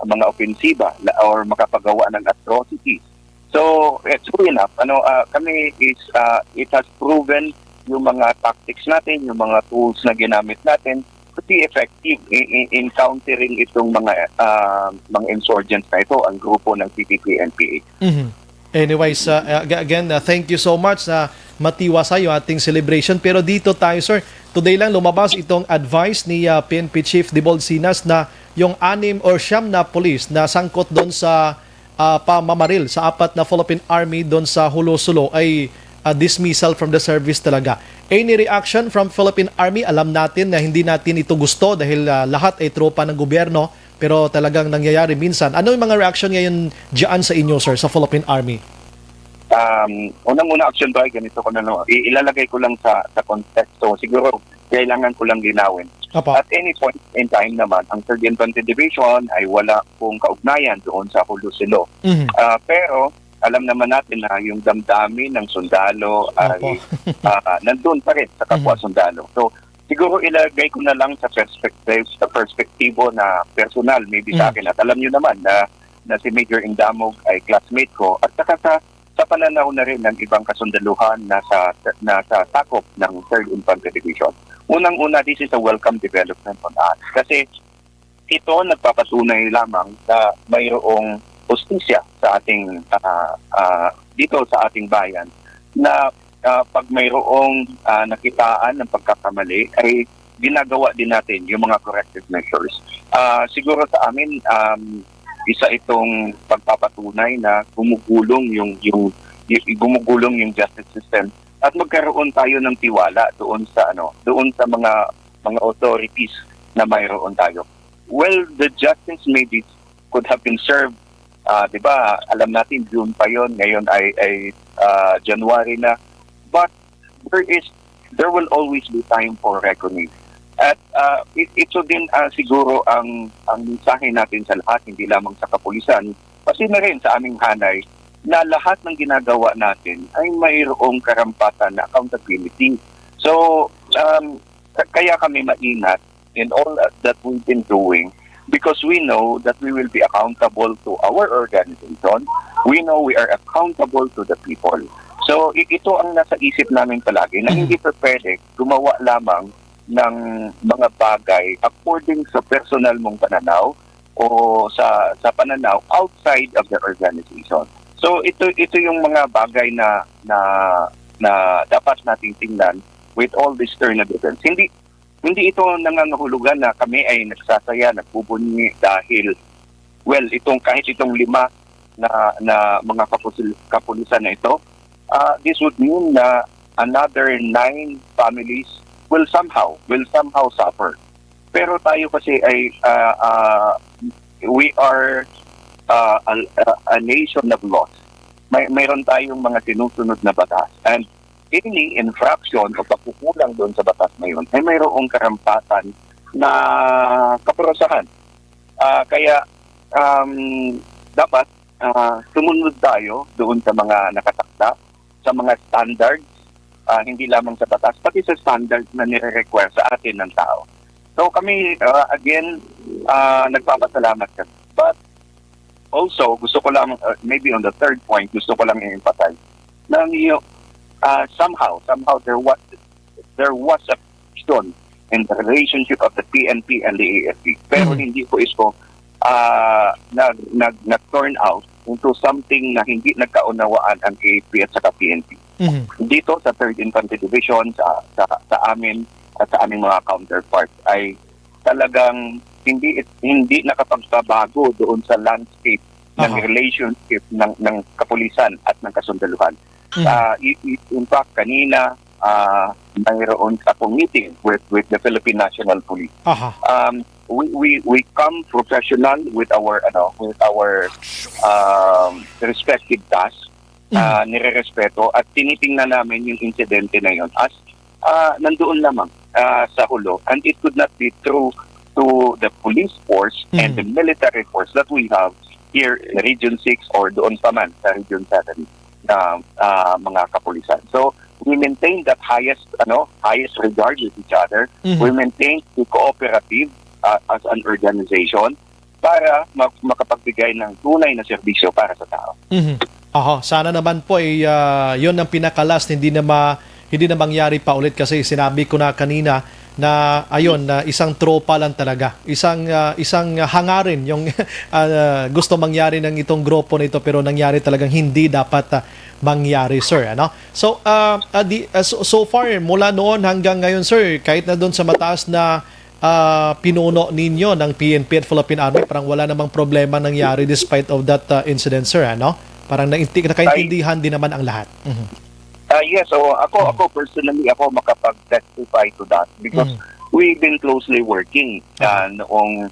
mga opensiba la-, or makapagawa ng atrocities. So, eh, true enough, ano, ah, kami is, ah, it has proven yung mga tactics natin, yung mga tools na ginamit natin to be effective in, in, in countering itong mga, ah, mga insurgents na ito, ang grupo ng C P P N P A. Mhm. Anyways, uh, ag-, again, uh, thank you so much sa matiwasay yung ating celebration. Pero dito tayo, sir. Today lang lumabas itong advice ni, uh, P N P Chief Dibold Sinas na yung anim or siyam na pulis na sangkot doon sa, uh, pamamaril sa apat na Philippine Army doon sa Jolo-Solo ay, uh, dismissal from the service talaga. Any reaction from Philippine Army? Alam natin na hindi natin ito gusto dahil, uh, lahat ay tropa ng gobyerno. Pero talagang nangyayari minsan. Ano yung mga reaction ngayon dyan sa inyo, sir, sa Philippine Army? Um, unang-una, Action Bray, ganito ko na, no, i-, ilalagay ko lang sa, sa konteksto. Siguro, kailangan ko lang linawin. Apo. At any point in time naman, ang Third Infantry Division ay wala pong kaugnayan doon sa Jolo-Solo. Mhm. Ah, pero, alam naman natin na yung damdamin ng sundalo ay, Opo. ah, nandun pa rin sa kapwa Mhm. sundalo. So, siguro ilagay ko na lang sa perspective, sa perspektibo na personal, maybe sa Mm. akin. At alam nyo naman na na si Major Indamog ay classmate ko, at saka sa, sa pananaw na rin ng ibang kasundaluhan na sa, na sa sakop ng Third Infantry Division. Unang-una, this is a welcome development on us. Kasi ito nagpapatunay lamang na mayroong hustisya sa ating, ah, ah, dito sa ating bayan na, ah, pag mayroong, ah, nakitaan ng pagkakamali ay ginagawa din natin yung mga corrective measures. Ah, siguro sa amin, um, isa itong pagpapatunay na gumugulong yung, yung, yung gumugulong yung justice system at magkaroon tayo ng tiwala doon sa ano, doon sa mga mga authorities na mayroon tayo. Well, the justice may be, could have been served, ah, di ba? Alam natin, June pa yon, ngayon ay, ay ah, January na. But there is, there will always be time for reckoning. At ah, it, ito din ah, siguro ang, ang mensahe natin sa lahat, hindi lamang sa kapulisan, pati na rin sa aming hanay, na lahat ng ginagawa natin ay mayroong karampatan na accountability. So, um, ka- kaya kami maingat in all that we've been doing because we know that we will be accountable to our organization. We know we are accountable to the people. So, i- ito ang nasa isip namin palagi na hindi pa pwede gumawa lamang ng mga bagay according sa personal mong pananaw o sa sa pananaw outside of the organization. So ito ito yung mga bagay na na na dapat nating tingnan with all these turn of events. Hindi hindi ito nangangahulugan na kami ay nagsasaya, nagbubunyi dahil, well, itong kahit itong lima na na mga kapusil, kapulisan na ito, ah, this would mean na another nine families will somehow will somehow suffer. Pero tayo kasi ay ah, ah, we are ah, a, a, a nation of laws. May mayroon tayong mga sinusunod na batas, and any infraction o pagkukulang doon sa batas na yun ay mayroong karampatan na kaparusahan. Ah, kaya um, dapat ah, sumunod tayo doon sa mga nakatakda, sa mga standards, ah, hindi lamang sa batas, pati sa standards na nire-require sa atin ng tao. So kami, ah, again, ah, nagpapasalamat kami. But also, gusto ko lang, ah, maybe on the third point, gusto ko lang i-emphasize na yung, ah, somehow, somehow there was there was a friction in the relationship of the P N P and the A F P. Pero Mhm. hindi po ito ah, nag, nag, nag-turn out into something na hindi nagkaunawaan ang A F P at saka P N P. Mhm. Dito sa Third Infantry Division, sa, sa, sa amin at sa aming mga counterparts ay talagang hindi hindi nakapagpabago doon sa landscape ng Aha. relationship ng ng kapulisan at ng kasundaluhan. Mhm. Ah, i- i- in fact, kanina ah, mayroon akong meeting with with the Philippine National Police. Aha. Um, we we we come professional with our ano with our um, respective task. Mhm. Ah, nirerespeto at tinitingnan namin yung insidente na yon as ah, nandoon lamang ah, sa hulo, and it could not be true to the police force and the Mhm. military force that we have here in Region six or doon pa man sa Region seven na ah, mga kapulisan. So we maintain that highest ano highest regard with each other. Mhm. We maintain the cooperative ah, as an organization para ma- makapagbigay ng tunay na serbisyo para sa tao. Mhm. Aha, sana naman po ay ah, 'yun ang pinakalas, hindi na ma- hindi na mangyari pa ulit kasi sinabi ko na kanina na ayun na isang tropa lang talaga, isang ah, isang hangarin yung ah, gusto mangyari ng itong grupo nito pero nangyari talagang hindi dapat ah, mangyari, sir, ano? So ah, ah, di, ah, so, so far mula noon hanggang ngayon, sir, kahit na doon sa mataas na ah, pinuno ninyo ng P N P at Philippine Army, parang wala namang problema nangyari despite of that ah, incident, sir, ano? Parang nainti- nakaintindihan din naman ang lahat. Mhm. Ah, yes, so ako Mm. ako personally ako makapag-testify to that because Mm. we've been closely working Aha. ah, noong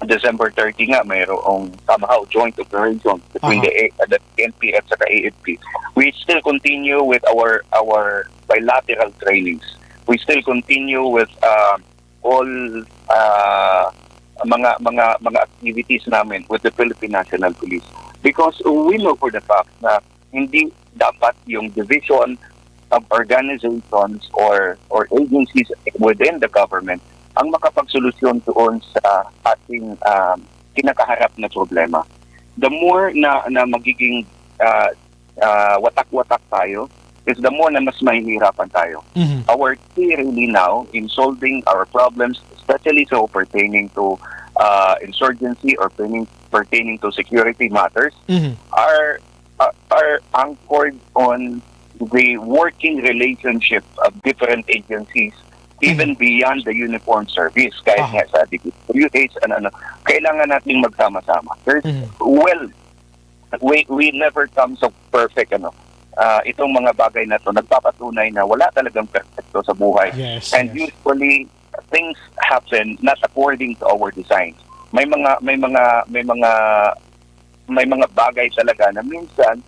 December thirty nga mayroong somehow joint operation between Aha. the, A- uh, the P N P at saka A F P. We still continue with our our bilateral trainings. We still continue with uh, all uh, mga mga mga activities namin with the Philippine National Police because we know for the fact na hindi dapat yung division of organizations or or agencies within the government ang makapagsolusyon doon sa ating um, kinakaharap na problema. the more na, na magiging ah, ah, watak-watak tayo, is the more na mas mahihirapan tayo. Mhm. Our key really now in solving our problems, especially so pertaining to uh, insurgency or pertaining, pertaining to security matters, Mhm. are, are are anchored on the working relationship of different agencies, even Mhm. beyond the uniform service, kahit Aha. nga sa D P W H, ano, ano, kailangan nating magsama-sama. There's, Mhm. well, we we never come so perfect, ano. Ah, itong mga bagay na to nagpapatunay na wala talagang perfecto sa buhay. Yes, And yes. usually things happen not according to our design. May mga may mga may mga may mga bagay talaga na minsan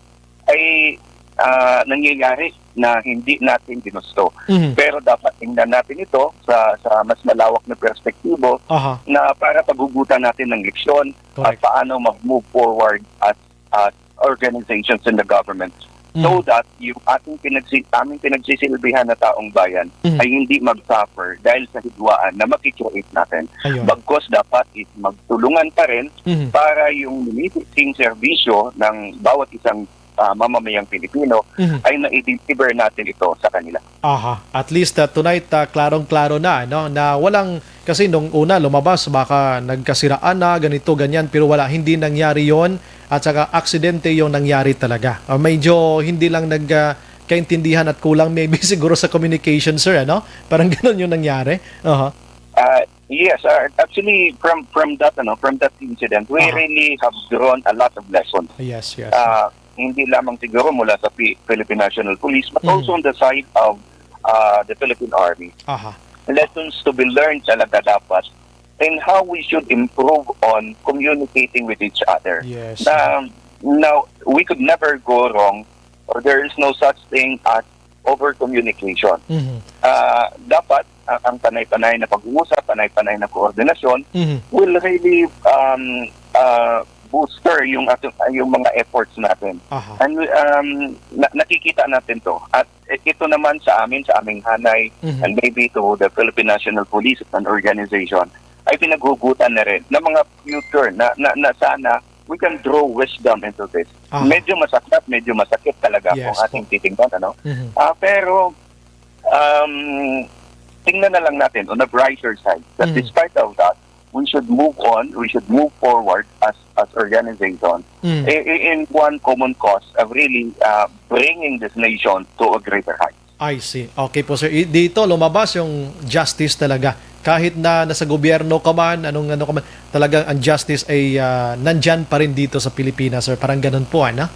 ay ah, nangyayari na hindi natin ginusto. Mhm. Pero dapat tingnan natin ito sa sa mas malawak na perspektibo Aha. na para paghugutan natin ng leksyon at Correct. paano mag-move forward as as organizations in the government so Mhm. that yung ating pinagsi aming pinagsisilbihan na taong bayan Mhm. ay hindi mag-suffer dahil sa hidwaan na makikreate natin. Ayun. Bagkos dapat is magtulungan pa rin Mhm. para yung minimixing serbisyo ng bawat isang ah, mamamayang Pilipino Mhm. ay na-deliver natin ito sa kanila. Aha. At least uh, tonight uh, klarong-klaro na, no, na walang, kasi nung una lumabas baka nagkasiraan na ganito ganyan, pero wala, hindi nangyari yon. At saka aksidente yung nangyari talaga. Uh, medyo hindi lang nag uh, kaintindihan at kulang maybe siguro sa communication, sir, ano? Parang ganun yung nangyari. Aha. Uh, yes, uh, actually from from that ano, from that incident, we Aha. really have drawn a lot of lessons. Yes, yes. Uh, hindi lamang siguro mula sa P- Philippine National Police but Mhm. also on the side of uh, the Philippine Army. Aha. Lessons to be learned talaga dapat in how we should improve on communicating with each other. Yes. Na, now, we could never go wrong or there is no such thing as over communication. Mhm. Ah, dapat a- ang panay-panay na pag-uusap, panay-panay na koordinasyon Mhm. will really um, uh, booster yung ating yung mga efforts natin. Aha. And um, na- nakikita natin to. At ito naman sa amin, sa aming hanay, Mhm. and maybe to the Philippine National Police as an organization, ay pinaghugutan na rin ng mga future na, na, na sana we can draw wisdom into this. Aha. Medyo masakit, medyo masakit talaga Yes kung ating po. titingnan, ano? Mhm. Ah, pero um, tingnan na lang natin on a brighter side that Mhm. despite of that, we should move on, we should move forward as as organization Mhm. i- i- in one common cause of really uh, bringing this nation to a greater height. I see. Okay po, sir. I- Dito lumabas yung justice talaga. Kahit na nasa gobyerno ka man, anong ano ka man, talagang ang justice ay ah, nandyan pa rin dito sa Pilipinas, sir. Parang ganun po, ano?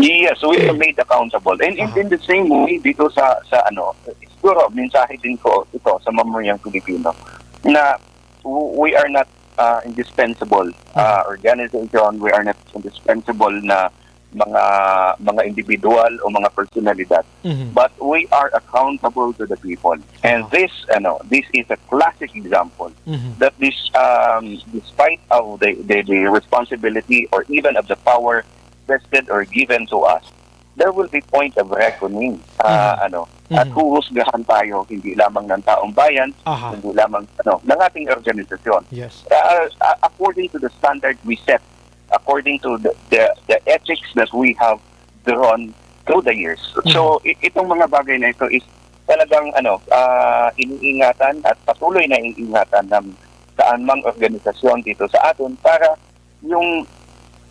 Yes, we are made accountable. And in, Aha. in the same way, dito sa, sa ano, siguro, mensahe din ko ito sa mamamayang Pilipino na w- we are not uh, indispensable uh, Aha. organization, we are not indispensable na mga mga individual o mga personalidad, Mhm. but we are accountable to the people. And Aha. this, ano, this is a classic example Mhm. that this, um, despite of the, the, the responsibility or even of the power vested or given to us, there will be point of reckoning. Ah, Mhm. ano, at Mhm. huhusgahan tayo hindi lamang ng taong bayan, Aha. hindi lamang ano ng ating organisasyon. Yes. Ah, ah, according to the standard we set, according to the, the, the ethics that we have drawn through the years. So, Mhm. i- itong mga bagay na ito is talagang ano, ah, iniingatan at patuloy na iniingatan ng saan mang organisasyon dito sa atin para yung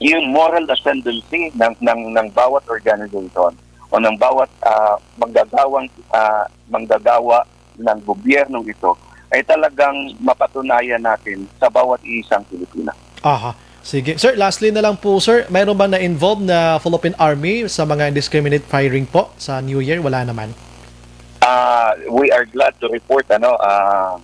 yung moral ascendancy ng ng ng bawat organization o ng bawat ah, manggagawang ah, manggagawa ng gobyernong ito ay talagang mapatunayan natin sa bawat isang Pilipino. Aha. Sige. Sir, lastly na lang po, sir, mayroon ba na-involve na Philippine Army sa mga indiscriminate firing po sa New Year? Wala naman. Ah, we are glad to report ano ah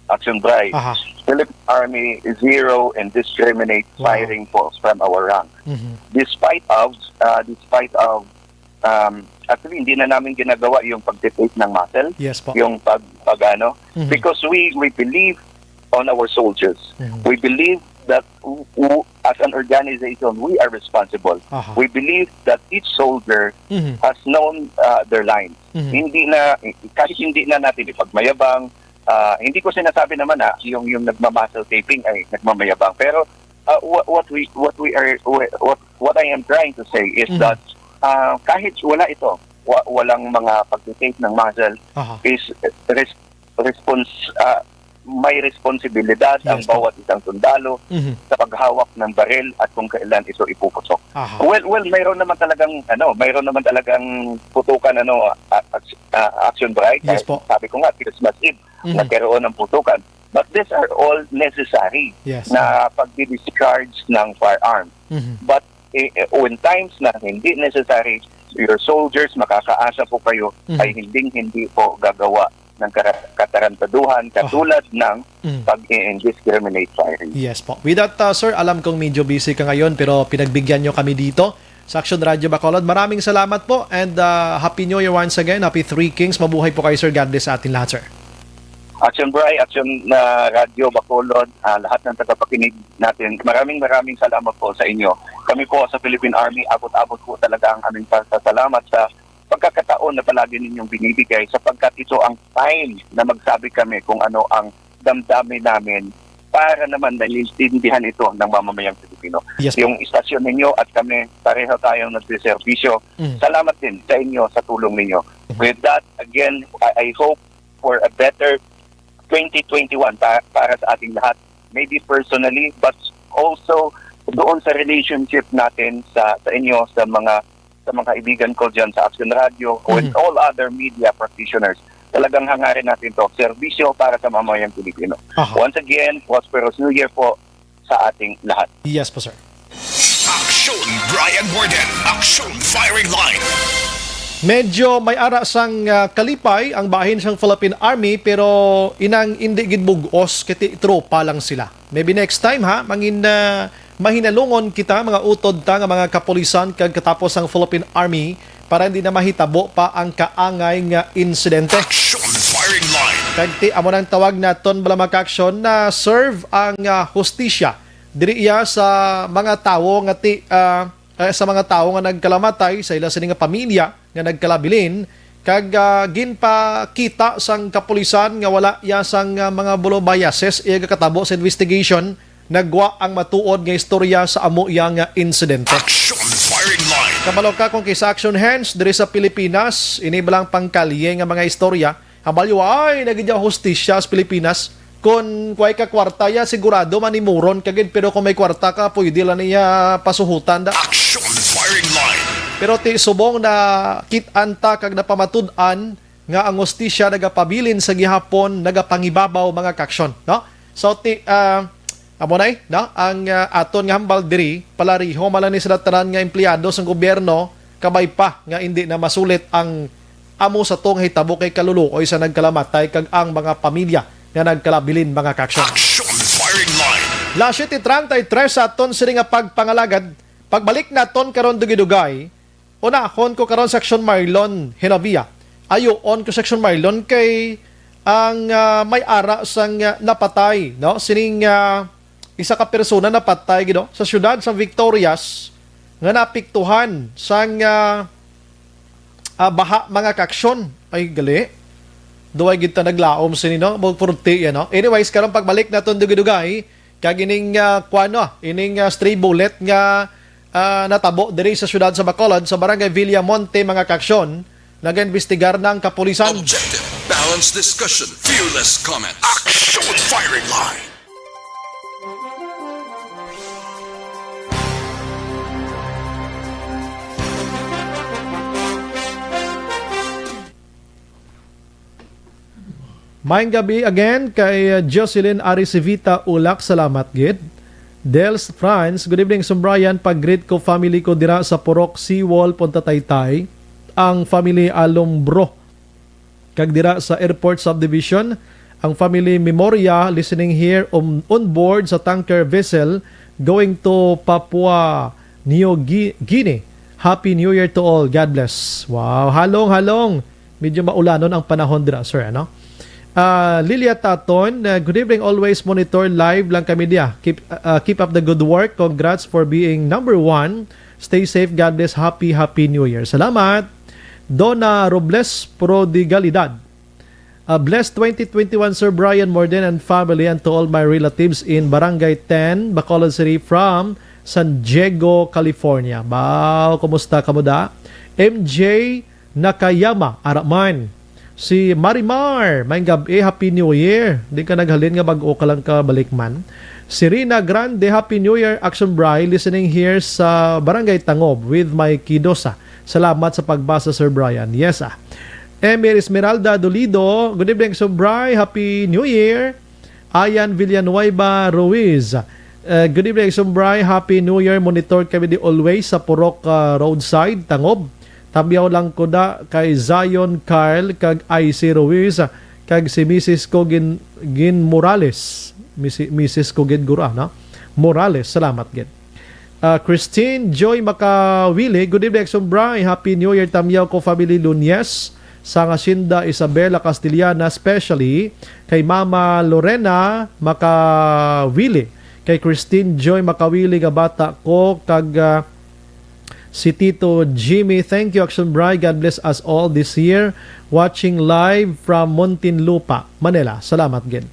Action Bray. Aha. Philippine Army zero indiscriminate Wow. firing force from our rank. Mhm. Despite of uh, despite of um, actually hindi na namin ginagawa yung pagtitake ng muscle, Yes po. yung pag pag ano Mhm. because we we believe on our soldiers. Mhm. We believe that w- w- as an organization we are responsible. Aha. We believe that each soldier Mhm. has known uh, their lines. Mhm. Hindi na kahit hindi na natin ipagmayabang, ah, hindi ko sinasabi naman na yung yung nagma-muscle taping ay nagmamayabang pero uh, what, what we what we are what what I am trying to say is Mhm. that uh, kahit wala ito, wa, walang mga pag-tape ng muzzle Aha. is res, response uh, may responsibilidad ang Yes po. bawat isang sundalo Mhm. sa paghawak ng baril at kung kailan ito ipuputok. Aha. Well, well, mayroon naman talagang ano, mayroon naman talagang putukan ano a- a- uh, action bright. Yes po. Sabi ko nga Christmas Eve Mhm. nagkaroon ng putukan. But these are all necessary Yes. na pagdi-discharge ng firearm. Mhm. But eh, eh, when times na hindi necessary, your soldiers makakaasa po kayo Mhm. ay hindi hindi po gagawa ng kara- katarantaduhan Aha. katulad ng Mhm. pag-indiscriminate firing. Yes po. With that, uh, sir, alam kong medyo busy ka ngayon pero pinagbigyan nyo kami dito sa Action Radio Bacolod. Maraming salamat po and uh, Happy New Year once again. Happy Three Kings. Mabuhay po kayo, sir. God bless sa atin lahat, sir. Action Bray, Action na Radyo Bacolod, ah, lahat ng tagapakinig natin, maraming maraming salamat po sa inyo. Kami po sa Philippine Army, abot-abot po talaga ang aming pasasalamat sa pagkakataon na palagi ninyong binibigay sapagkat ito ang time na magsabi kami kung ano ang damdamin namin para naman naiintindihan ito ng mamamayang Pilipino. Yes po. Yung istasyon ninyo at kami, pareho tayong nagsiservisyo. Mm. Salamat din sa inyo sa tulong ninyo. Mhm. With that, again, I, I hope for a better twenty twenty-one pa, para sa ating lahat. Maybe personally, but also doon sa relationship natin sa, sa inyo, sa mga sa mga kaibigan ko dyan sa Action Radio, with Mhm. all other media practitioners. Talagang hangarin natin to, serbisyo para sa mamamayang Pilipino. Aha. Once again, prosperous New Year po sa ating lahat. Yes po, sir. Action Brian Warden, Action Firing Line. Medyo may ara sang ah, kalipay ang bahin sang Philippine Army pero inang indi gid bug-os kay ti tropa lang sila. Maybe next time ha, mangin ah, mahinalungon kita mga utod ta nga mga kapulisan kag katapos ang Philippine Army para hindi na mahitabo pa ang kaangay nga insidente. Action Firing Line. Kag ti amo nang tawag naton bala mga ka-action na serve ang ah, hustisya diri iya sa mga tawo nga ti ah, eh, sa mga tawo nga nagkalamatay sa ila sini nga pamilya nga nagkalabilin kag ah, ginpakita sang kapulisan nga wala iya sang ah, mga bulo biases iya gakatabo sa investigation, nagwa ang matuod nga istorya sa amo iya nga insidente. Action Firing Line. Kabalo ka kung kay sa action hands diri sa Pilipinas, ini balang pangkalye nga mga istorya, Habalyo ay nagidya hustisya sa Pilipinas. Kon kuway ka kwarta ya, sigurado manimuron ka gid, pero kung may kwarta ka, pwede lang niya pasuhutan da. Action Firing Line. Pero ti subong na kit-an ta kag napamatud-an nga ang hustisya nagapabilin sa gihapon, nagapangibabaw mga kaksyon, no? So ti ah, amo nay, no? Ang ah, aton nga hambal diri, palariho man lang ni sa tanan nga empleyado sang gobyerno, kabay pa nga indi na masulit ang amo sa tong hitabo kay kaluluoy sa nagkalamatay kag ang mga pamilya nga nagkalabilin, mga kaksyon. Action Firing Line. Las siete treinta y tres sa aton sini nga pagpangalagad. Pagbalik naton karon dugay-dugay, unahon ko karon sa Action Marlon Genovia. Ayuon ko sa Action Marlon kay ang ah, may ara sang ah, napatay, no? Sining ah, isa ka persona napatay gid, no? Sa siyudad sa Victorias nga naapektuhan sang ah, ah, baha, mga kaksyon. Ay, gali. Duway gid ta naglaom sini, no? Mo purti yan, no? Anyways, karon pagbalik naton dugay-dugay, kag ining ah, kuwan, no? Ining ah, stray bullet nga ah, natabo diri sa siyudad sa Bacolod, sa barangay Villamonte, mga kaksyon, nag-imbestigar na ang kapulisan. Objective, balanced discussion, fearless comments. Action Firing Line. Maayong gabi again kay uh, Jocelyn Aricivita Ulak. Salamat gid. Dels Franz, good evening, Sumbrayan. Pag-greet ko family ko dira sa Purok Seawall, Punta Taytay. Ang family Alombro. Kag dira sa Airport Subdivision, ang family Memoria listening here on, on board sa tanker vessel going to Papua New Gui- Guinea. Happy New Year to all. God bless. Wow, halong, halong. Medyo maulanon ang panahon dira, sir, ano? Ah, Lilia Taton, uh, good evening. Always monitor live lang kami diya. Keep uh, keep up the good work. Congrats for being number one. Stay safe. God bless. Happy, happy New Year. Salamat. Donna Robles Prodigalidad. A blessed twenty twenty-one, Sir Brian Morden and family, and to all my relatives in Barangay ten, Bacolod City, from San Diego, California. Baw, kumusta kamo da? M J Nakayama, ara man. Si Marimar, maayong gab-i, Happy New Year. Di ka naghalin nga bag-o ka lang kabalik man. Si Rina Grande, Happy New Year, Action Bri, listening here sa Barangay Tangob with my kiddos, ah. Salamat sa pagbasa, Sir Brian. Yes, ah. Emir Esmeralda Dolido, good evening, Action Bri. Happy New Year. Ayan Villanueva Ruiz. Uh, good evening, Action Bri. Happy New Year. Monitor kami di always sa Purok, uh, Roadside, Tangob. Tabyaw lang ko da kay Zion Carl kag I C Ruiz, kag si Missus Kogin, Gin Morales. Misi-, Missus Kogin Gura, no? Morales, salamat gid. Ah, Christine Joy Makawili, good evening, Action Bri. Happy New Year, Tamyaw ko family Lunyes. Sang Hacienda Isabela Castellana, especially kay Mama Lorena Makawili, kay Christine Joy Makawili nga bata ko, kag, ah, si Tito Jimmy. Thank you, Action Bri. God bless us all this year. Watching live from Muntinlupa, Manila. Salamat gid.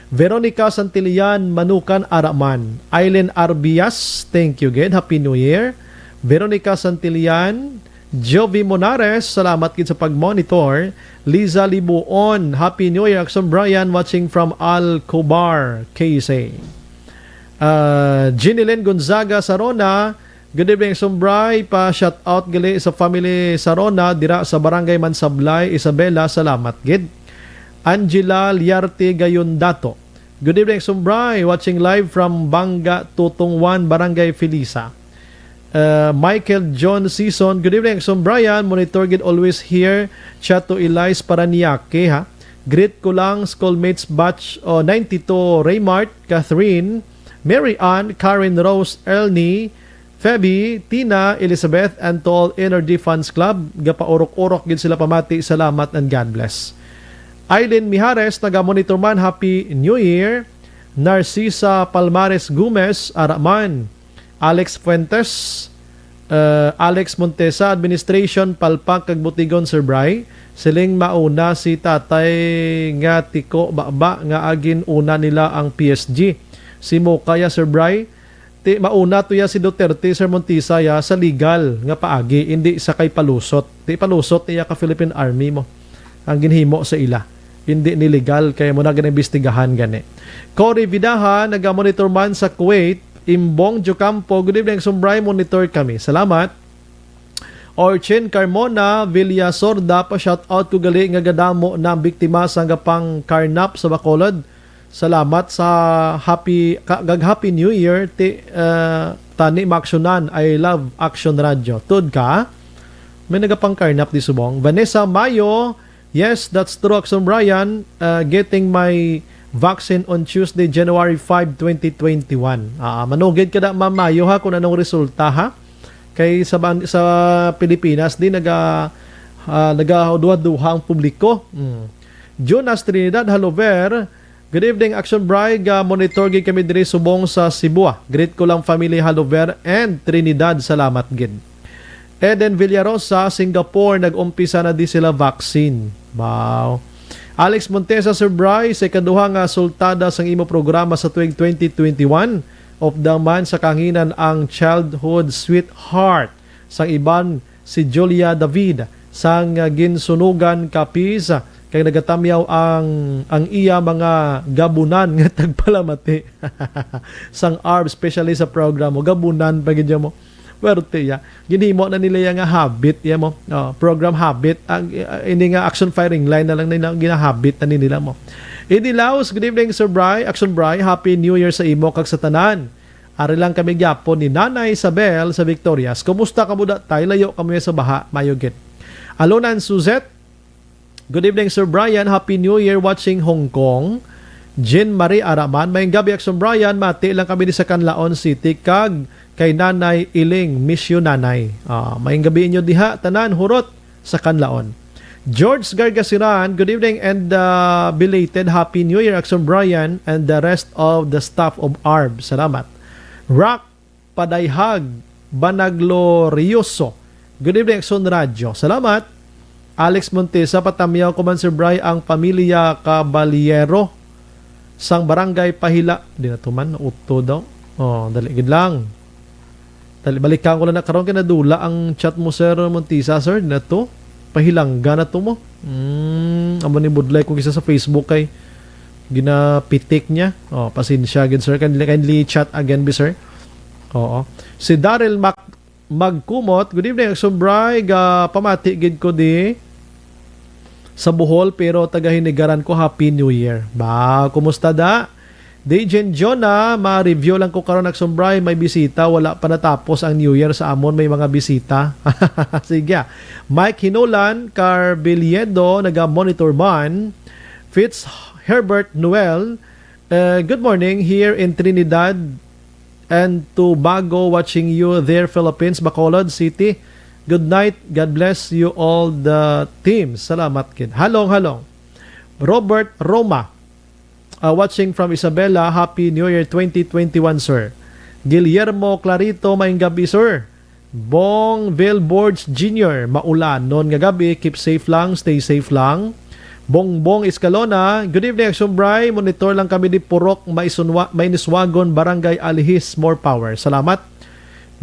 Veronica Santillan Manukan, ara man. Aileen Arbias, thank you gid. Happy New Year. Veronica Santillan, Jovi Monares, salamat gid sa pag-monitor. Liza Libuon, Happy New Year, Action Brian, watching from Alcobar, K S A. Ah, Jeanilyn Gonzaga Sarona, good evening, Action Bri. Pa shout out gali sa family Sarona dira sa Barangay Mansablay, Isabela. Salamat gid. Angela Liarte Gayondato, good evening, Action Bri. Watching live from Banga Tutong one, Barangay Felisa. Uh, Michael John Season, good evening, Action Brian. Monitor gid always here. Chato Elias Paranaque, ha. Greet ko lang schoolmates batch, oh, ninety-two, Raymart, Catherine, Mary Ann, Karen Rose, Elnie, Feby, Tina, Elizabeth, and to all Energy Fans Club. Gapaurok-urok gid sila pamati. Salamat and God bless. Aileen Mijares, naga-monitor man, Happy New Year. Narcisa Palmares Gomez, ara man. Alex Fuentes, uh, Alex Montesa, administration, palpak kag butigon, Sir Bri. Siling mauna si tatay nga tiko baba nga agin una nila ang P S G. Si Moka ya, Sir Bri, ti mauna to ya si Duterte, Sir Montesa ya, sa legal nga paagi, hindi sa kay palusot. Ti palusot niya ka Philippine Army mo ang ginhimo sa ila. Hindi ni legal, kaya mo na ginaimbestigahan gani. Cory Vidaha, naga-monitor man sa Kuwait. Imbong Jocampo, good evening, Action Bri, monitor kami. Salamat. Orchin Carmona Villasorda, pa shout out ko gali nga gadamo na ang biktima sa gapang karnap sa Bacolod. Salamat sa happy, ka-, kag Happy New Year, ti, uh, tani maaksyonan. I love Action Radio. Tud ka? May nagapang karnap di subong. Vanessa Mayo, yes, that's true, Action Brian. Uh, getting my vaccine on Tuesday, January five, twenty twenty-one. Ah, manugid ka na, Ma'am Mayo, ha, kung anong resulta, ha? Kay sa ban-, sa Pilipinas, di naga, ah, nagaduha-duha ang publiko. Mm. Jonas Trinidad Halover, good evening, Action Bri. Ga-monitor gid kami diri subong sa Cebu, ah. Greet ko lang family Halover and Trinidad. Salamat gid. Eden Villarosa, Singapore, nag-umpisa na di sila vaccine. Wow. Alex Montesa, Sir Bri, sa ikaduha nga sultada sang imo programa sa tuig twenty twenty-one, updang man sa kahanginan ang childhood sweetheart sang iban, si Julia David, sang, ah, ginsunugan ka pis, ah, kay nagatamyaw ang, ang iya mga gabunan nga tagpalamati sang arb, especially sa programa. Gabunan pa gid mo. Pero tiya, ginhimo na nila ya nga habit, ya mo. Oh, program habit. Ang, uh, ini nga action firing line na lang nila, ginahabit na ni nila mo. Eddie Laos, good evening, Sir Bri. Action Bri, Happy New Year sa imo kag sa tanan. Ari lang kami gyapon ni Nanay Isabel sa Victorias. Kumusta kamo da, tay? Layo kamo sa baha, mayo gid. Alonan Suzette, good evening, Sir Brian. Happy New Year watching Hong Kong. Jean Marie Araman, maayong gabi, Action Brian. Mati lang kami di sa Canlaon City kag kay Nanay Iling, miss you, Nanay. Ah, maayong gabi inyo diha, tanan, hurot sa Canlaon. George Gargasiran, good evening and, uh, belated Happy New Year, Action Brian and the rest of the staff of arb. Salamat. Rock Padayhag Banaglorioso, good evening, Action Radio. Salamat. Alex Montesa, patamyaw ko man, Sir Bry, ang pamilya Caballero sang barangay Pahila. Di na to man, uto daw. Oh, dali gid lang. Dali, balikan ko lang na karon kay nadula ang chat mo, Sir Montesa, sir. Di na to. Pahilangga na to mo. Hmm, amo ni budlay ko isa sa Facebook kay ginapitik niya. Oh, pasensya gid, sir. Kindly, kindly chat again, be, sir. Oo. Si Daryl Mac Magkumot, good evening, Action Bry. Ga pamati gid ko di sa Bohol, pero taga Hinigaran ko. Happy New Year. Ba, kumusta da? Dejen Jonah, ma-review lang ko karon, Action Bry. May bisita, wala pa natapos ang New Year sa amon. May mga bisita. Sige, ah. Mike Hinulan, Carbiliedo, naga-monitor man. Fitz Herbert Noel, uh, good morning here in Trinidad and Tobago, watching you there, Philippines, Bacolod City. Good night. God bless you all the team. Salamat gid. Halong, halong. Robert Roma, uh, watching from Isabela. Happy New Year twenty twenty-one, sir. Guillermo Clarito, maayong gabi, sir. Bong Vilborge Junior, maulanon nga gabi. Keep safe lang, stay safe lang. Bongbong Escalona, good evening, Action Bry. Monitor lang kami di Purok Maisunwa-, Mainiswagon, Barangay Alihis. More power. Salamat.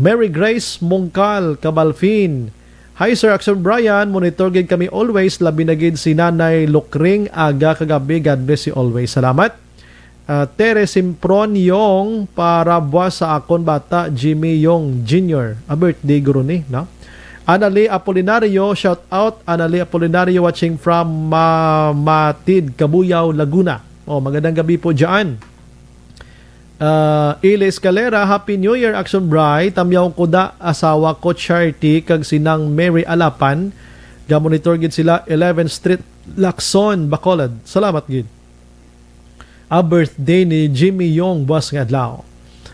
Mary Grace Mungkal Cabalfin, hi, Sir Action Brian. Monitor gid kami always, labi na gid si Nanay Lukring, aga kagabi. God bless you always. Salamat. Ah, Tere Simpron Yong, parabwa sa akon bata, Jimmy Yong Junior. A birthday guro ni, no? Anali Apolinario, shout out. Anali Apolinario watching from, ah, Matid, Cabuyao, Laguna. Oh, magandang gabi po dyan. Ah, Ile Escalera, Happy New Year, Action Bry. Tamyaw ko da, asawa ko, Charity, kag sinang Mary Alapan. Ga-monitor gid sila, eleventh Street, Lacson, Bacolod. Salamat gid. A birthday ni Jimmy Yong buwas nga adlaw.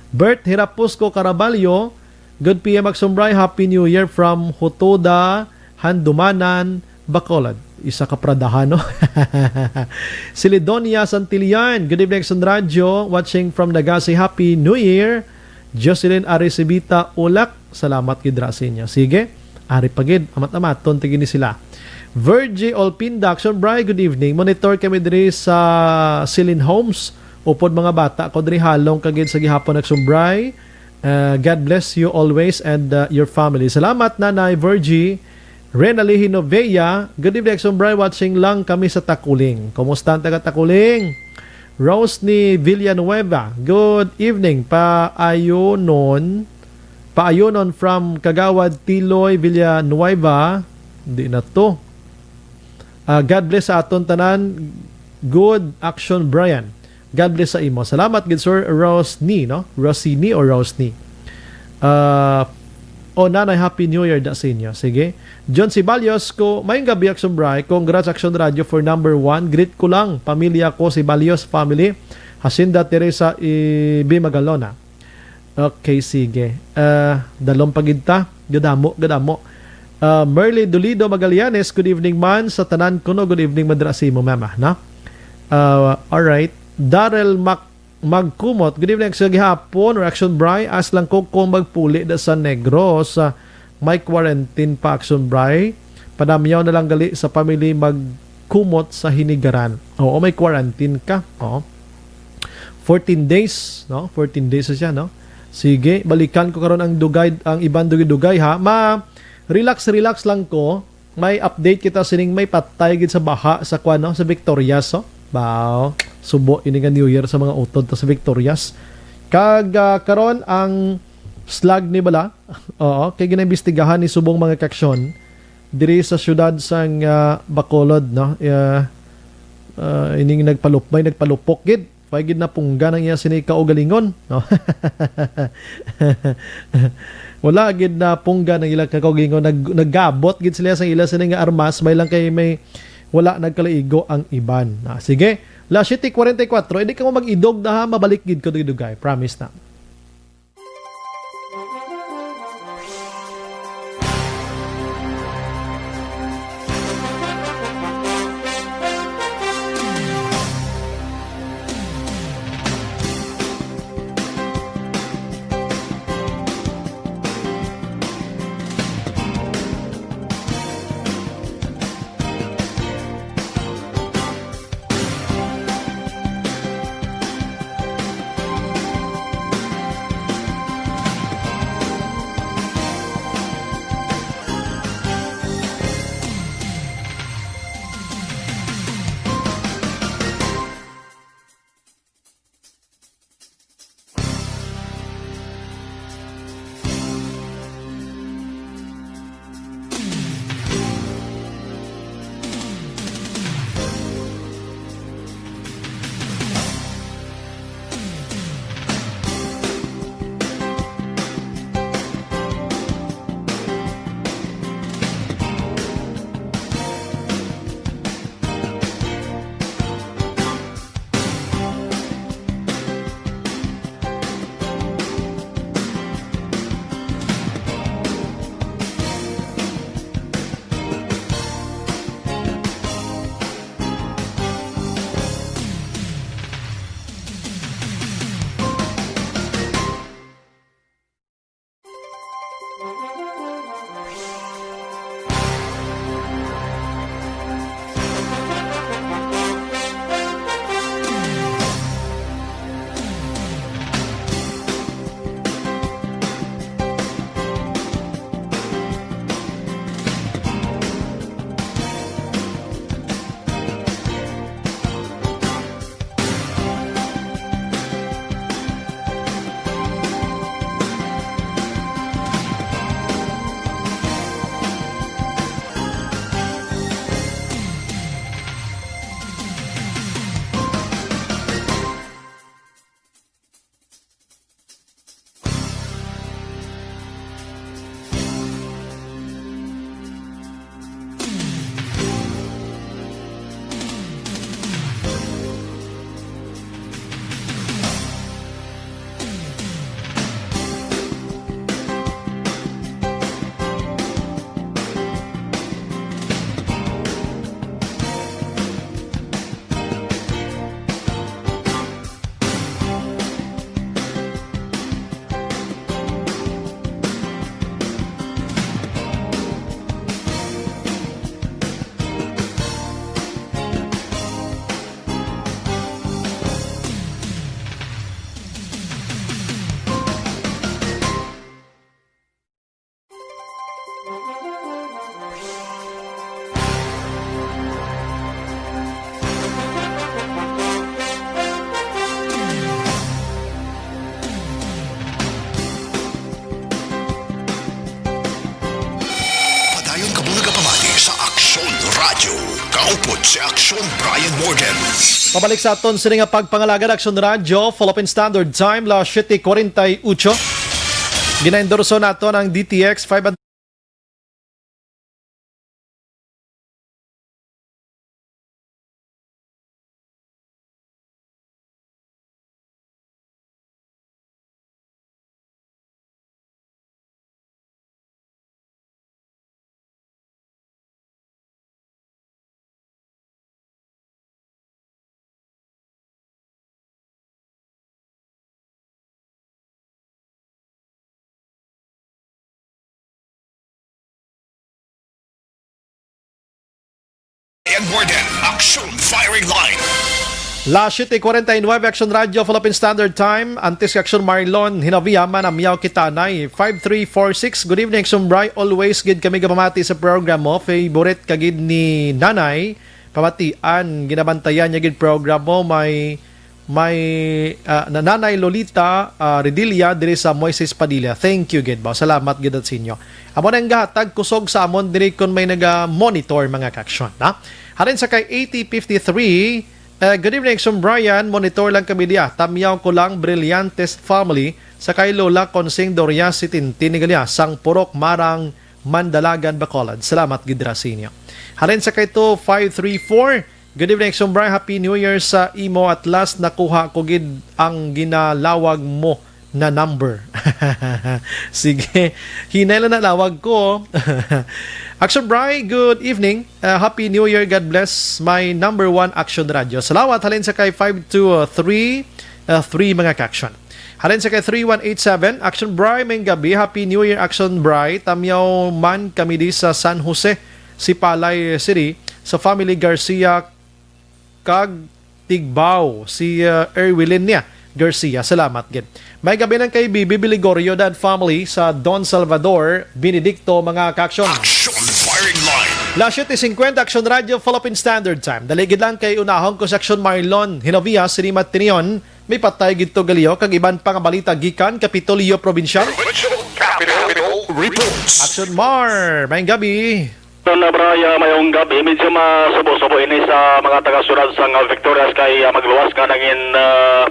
Bert Hirapusco Caraballo, good P M, Action Bry, Happy New Year from Hutuda, Handumanan, Bacolod. Isa ka pradahan, no? Si Lidonia Santillan, good evening, Action Radyo, watching from Naga City, Happy New Year. Jocelyn Arisibita Ulak, salamat gid ra sa inyo. Sige, ari pa gid, amat-amaton ti gini sila. Virgie Olpinda, Action Bry, good evening. Monitor kami diri sa Silin Homes. Upod mga bata ko diri, halong ka gid sa gihapon, Action Bry. Uh, God bless you always and, uh, your family. Salamat, Nanay Virgie. Renalyn Hinovea, good evening, Action Bry. Watching lang kami sa Takuling. Kumusta ang taga Takuling? Rosny Villanueva, good evening. Paayunon, paayunon from Kagawad Tiloy Villanueva. Di na to. Ah, God bless sa aton tanan. Good action, Brian. God bless sa imo. Salamat gid, Sir Rosny, no? Rosini o Rosny? Ah, o Nanay, Happy New Year da sa inyo. Sige. John Sibalios ko, maayong gabi, Action Bry. Congrats, Action Radio, for number one. Greet ko lang, pamilya ko, Sibalios family. Hacienda Teresa, Ibimagalona. Okay, sige. Ah, dalom pa gid ta. Gadamo, gadamo. Ah, Merly Dolido Magallanes, good evening man sa tanan kuno. Good evening man dira sa imo, mama, no? Ah, alright. Daryl Mac-, Magkumot, good evening sa gihapon, reaction, Bry. As lang ko kung magpuli da sa Negros, ah, may quarantine pa, Action Bry. Panamyaw na lang gali sa family magkumot sa Hinigaran. Oo, may quarantine ka. Oo. Fourteen days, no? Fourteen days na siya, no? Sige, balikan ko karon ang dugay, ang iban dugay-dugay, ha. Ma, relax, relax lang ko. May update kita sining may patay gid sa baha sa kwan, no? Sa Victorias, oh. Bao, subo ini nga New Year sa mga utod ta sa Victorias. Kag, ah, karon ang slag ni bala. Oo, kay ginaimbestigahan ni subong mga kaaksyon diri sa siyudad sang, ah, Bacolod, no? Ah, ah, ining nagpalup-, may nagpalupok gid. Wa gid napunggan ang iya sini kaugalingon, no? Wala gid napunggan ang ila kaugalingon. Nag-, nagabot gid sila sa ila sini nga armas, may lang kay may wala nagkalaigo ang iban. Ah, sige, las siete cuarenta y cuatro, hindi ka mo mag-idog na ha, mabalik gid ko dugay-dugay. Promise na. Upod si Aksyon Brian Morgan. Pabalik sa aton sini nga pagpangalagad, Aksyon Radyo, Philippine Standard Time, las siete cuarenta y ocho. Ginaendorso nato ng D T X five And more than Action Firing Line. Las siete cuarenta y nueve, Action Radio, Philippine Standard Time. Antes ka Action Marlon, Hinavia, manamyaw kita, Nay. Five three four six, good evening, Action Bri. Always gid kami gapamati sa program mo. Favorite ka gid ni Nanay. Pamatian, ginabantayan niya gid program mo. May, may, ah, na-, Nanay Lolita, ah, Redilla diri sa Moises Padilla. Thank you gid, ba. Salamat gid at sinyo. Amo na ang gahatag kusog sa amon diri kon may naga-monitor, mga ka-action, ha? Halin sa kay eighty fifty-three, eh, good evening, Action Brian. Monitor lang kami diya. Tamyaw ko lang, Brillantes family. Sa kay Lola Consing Doria, si Tintin ni Galia, sang Purok Marang, Mandalagan, Bacolod. Salamat gid ra sa inyo. Halin sa kay two five three four, good evening, Action Brian. Happy New Year sa imo. At last, nakuha ko gid ang ginalawag mo na number. Sige. Hinay lang na lawag ko. Action Bri, good evening. Uh, Happy New Year. God bless my number one Action Radio. Salamat halin sa kay five two three, uh, three, mga ka-action. Halin sa kay three one eight seven, Action Bri, maayong gabi. Happy New Year, Action Bri. Tamyaw man kami di sa San Jose, Sipalay City, sa family Garcia kag Tigbao, si, uh, Erwilin niya Garcia. Salamat gid. Maayong gabi lang kay Bibi Biligorio and family sa Don Salvador, Benedicto, mga ka-action. Action Firing Line. Las siete cincuenta, Action Radio, Philippine Standard Time. Dali gid lang kay unahon ko si Action Marlon Hinovia, sini Matinion. May patay gid to galiyo kag iban pa nga balita gikan Kapitolyo Provincial. Provincial Capital Reports. Action Mar, maayong gabi. Action Bri, maayong gabi. Medyo masubo-subo ini sa mga taga-siyudad sang, ah, Victorias kay, ah, magluwas nga nangin, ah,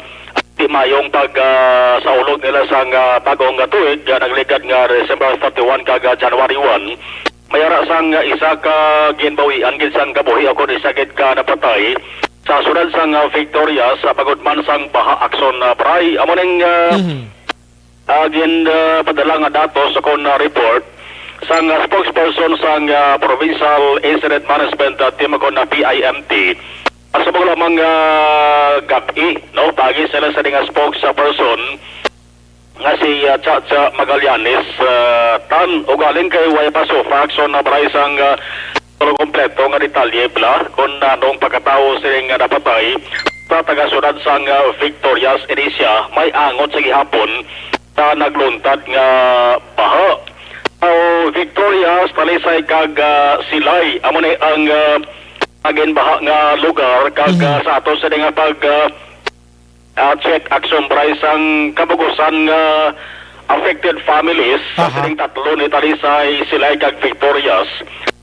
di maayong pag, ah, saulog nila sang, ah, bag-ong nga tuig, ah, nagligad nga December thirty-one kag, ah, January one. May ara sang, ah, isa ka ginbawian gid sang kabuhi, o kon isa gid ka napatay sa siyudad sang, ah, Victorias, sa pagod man sang baha, Action, ah, Bri. Amo ning, ah, Mhm. Ah, gin, ah, padala nga datos sa kon, ah, report sang, ah, spokesperson sang, ah, Provincial Incident Management, ah, Team o kon, ah, P I M T. Ah, subong lamang, ah, gab-i, no? Paagi sila sa dinga spokesperson nga si, ah, Chacha Magallanes, ah, Tan. Ugaling kay way pa so facts on, ah, Bri, sang, ah, pero kompleto nga detalye bala kon anong pagkatawo sining nga napatay sa taga-siyudad sang, ah, Victorias, Inicia, may angot sa gihapon sa nagluntad nga baha. Sa Victorias, Talisay kag, ah, Silay, amo ni ang, ah, naging baha nga lugar kag, Mhm. ah, sa ato sa nga pag, ah, ah, check, Action Bri, sang kabugusan nga affected families sa Aha. sining tatlo ni Talisay, Silay kag Victorias,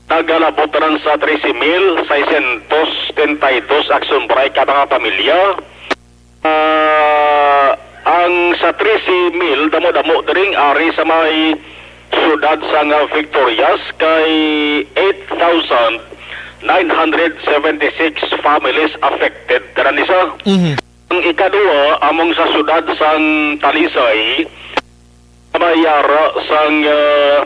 nagalabot tanan sa trese mil seiscientos setenta y dos, Action Bri, ka mga pamilya. Ah, ang sa trese mil, damo-damo diring ari sa may siyudad sang, ah, Victorias kay eight thousand nine hundred seventy-six families affected tanan isa. Mhm. Ang ikaduha, among sa siyudad sang Talisay, may ara sang, ah,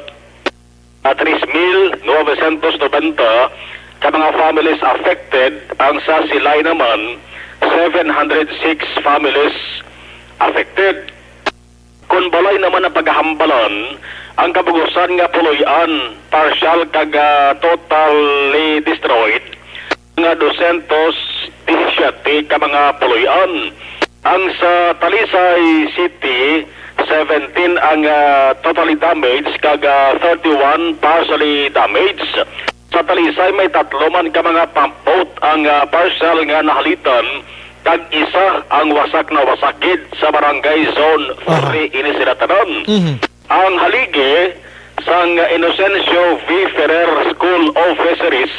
ah, tres mil novecientos noventa ka mga families affected, ang sa Silay naman, seven hundred six families affected. Kon balay naman ang pagahambalan, ang kabugusan nga puloy-an, partial kag, ah, totally destroyed, nga dosyentos disisyete ka mga puloy-an. Ang sa Talisay City, seventeen ang, ah, totally damaged, kag, ah, thirty-one partially damaged. Sa Talisay, may tatlo man ka mga pump boat ang, ah, partial nga nahalitan, kag isa ang wasak na wasak gid sa Barangay Zone Aha. three ini sila tanan. Mhm. Ang haligi sang Inocencio V. Ferrer School of Fisheries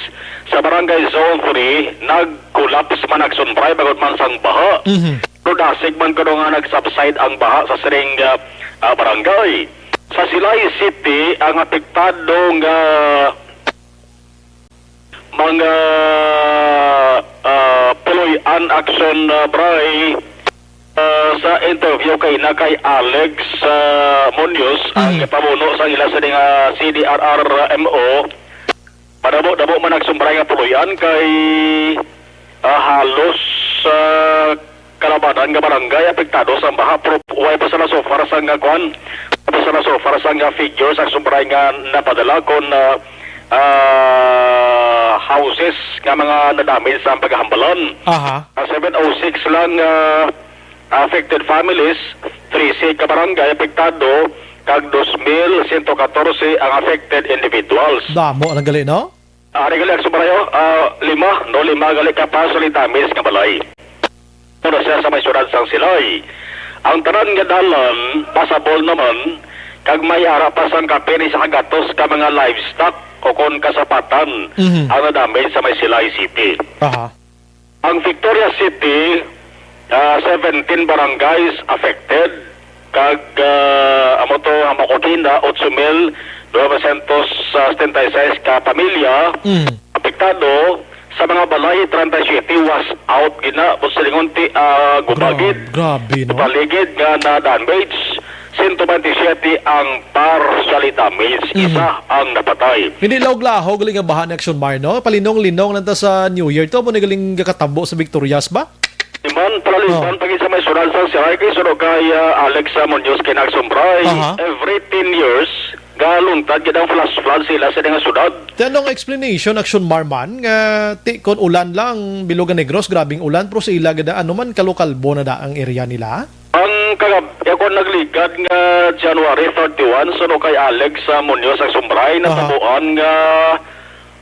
sa Barangay Zone three, nag-collapse man, Action Bri, bangod man sang baha. Mhm. Pero dasig man kuno nga nag-subside ang baha sa sining, ah, ah, barangay. Sa Silay City, ang apektado nga mga, ah, puloy-an, Action, ah, Bri, ah, sa interview kay na kay Alex, ah, Munoz, ang Mhm. pamuno sa ila sa nga C D R R M O, madamo-damo man nagsumbray nga puloy-an kay, ah, halos, ah, kalabanan nga barangay apektado sa baha, pero way pa sila so far sa nga kwan, way pa sila so far sa nga figures ang sumbray nga napadala kon, ah, ah, houses nga mga nadamage sa paghambalan. Aha. Ah, seven oh six lang, ah, affected families, trese ka barangay apektado, kag dos mil sento katorse ang affected individuals. Damo na gali, no? Ari gali, Action Bri, ah, lima, no, lima gali ka partially damaged nga balay. Pero siya sa may siyudad sang Silay. Ang tanan nga dalan, pasabol naman, kag may ara pa sang kapin isa ka gatos ka mga livestock o kon kasapatan Mhm. ang nadamage sa may Silay City. Aha. Ang Victoria City, ah, seventeen barangays affected, kag, ah, amo to, ang Macotina, ocho mil novecientos setenta y seis ka pamilya Mm. apektado, sa mga balay, treinta y siete was out gina, kung silingon ti, ah, gubagid. Gra-, grabe, no? Paligid nga na damage, sento baynte siyete ang partially damage, Mhm. isa ang napatay. Hindi lahog-lahog gali nga baha ni Action Mar, no? Palinong-linong lang ta sa New Year to, mo ni galing gakatabo sa Victorias ba? Iman, palaliban Oh. pa gid sa may siyudad sang Silay, kay suno kay, ah, Alex, ah, Munoz kay nagsumbray. Aha. Every ten years, galuntad gid ang flash flood sila sa nga siyudad. Ti anong explanation, Action Mar man, nga ti kon ulan lang, Bilog nga Negros, grabing ulan, pero sa ila gid, ano man, kalo-kalbo na da ang area nila? Ang kagab-, ako nagligad nga January thirty-one, suno kay Alex, ah, Munoz nagsumbray, Aha. natabuan nga,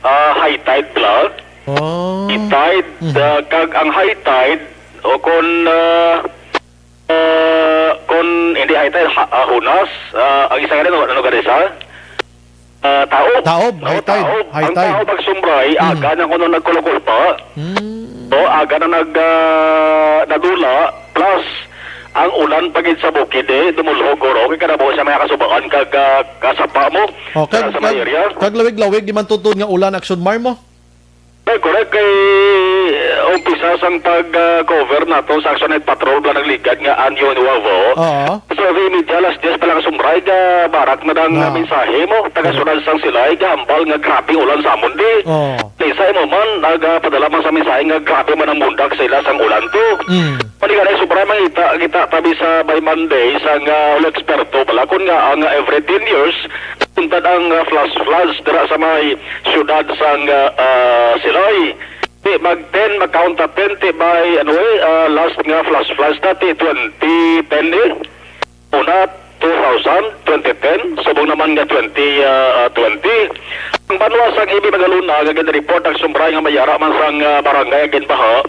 ah, high tide bala. Oh. High tide, Mhm. ah, kag ang high tide, o kon, ah, ah, kon hindi high tide, ha-, ah, hunas, ah, ang isa nga rin, ano, ano gani sa? Ah, taob. Taob, No, high tide, taob. high Ang tide. taob, Action Mar, Mm. aga na kuno nagkulakulpa. Mm. O, aga na nag, ah, nadula. Plus, ang ulan pa gid sa bukid, eh, dumulhog, guro. Kay kanamo sa mga kasubaan kag, ah, kasapa mo, Oh, kag, sa, sa mga kag, area. kag lawig-lawig, di man tuod nga ulan, Action Mar mo? Eh, correct. Kay, eh, umpisa sang pag, ah, cover nato sa Action Night Patrol, ba nagligad nga Anyo Nuevo. Oo. So, di media, alas diyes pa lang sumbray, ga barak na dang Na. mensahe mo. Taga Correct. Siyudad sang Silay, gahambal nga grabe ulan sa amon di. Oo. Sa imo man, nagapadala man sa mensahe nga grabe man ang bundak sa ila sang ulan to. Mm. Pwede ka na sobra mangita, kita tabi sa by Monday, sa nga wala eksperto pala, kun nga ang every ten years, tuntad ang, ah, flash floods dira sa may siyudad sang, ah, ah, Silay. Ti, mag ten, mag-count ta ten, ti by, ano eh, ah, last nga flash floods na, ti twenty ten eh. Una, two thousand, twenty ten, subong naman nga twenty, ah, ah, twenty. Ang banwa sang Ibi Magalona nga gin-report ang sumbray nga may ara man sang, ah, barangay nga ginbaha.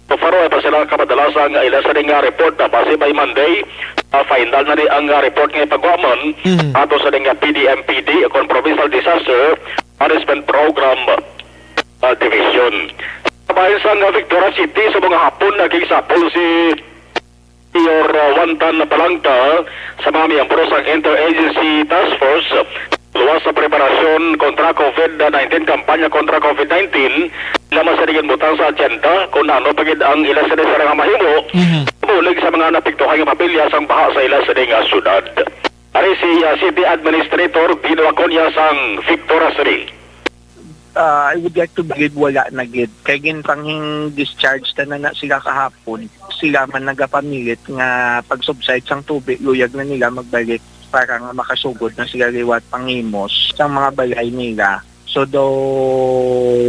So far, wala pa sila kapadala sang ila sa nga report na base by Monday. Ah, final na ni ang, ah, report nga ipagwa man Mhm. ato sa nga P D M P D, kon Provincial Disaster Management Program, ah, Division. Sa bahin sang, ah, Victoria City, sa mga hapon, nagigsapol si Mayor, uh, Juan Tan Palangka sa mga miyembro sa Interagency Task Force luwas sa preparasyon kontra COVID nineteen, kampanya kontra COVID nineteen, ila man sa butang sa agenda kung ano pa gid ang ila sa nga mahimo Mhm. bulig sa mga napiktuhan nga pamilya sang baha sa ila sa nga syudad. Ari si, uh, City Administrator Dino Acuña sang Victoria City. Ah, I would like to believe wala na gid. Kay ginpanghing discharge tanan na sila kahapon. Sila man nagapamilit nga pag-subside sang tubig, luyag na nila magbalik para nga makasugod na sila liwat panghimos sang mga balay nila. So, daw,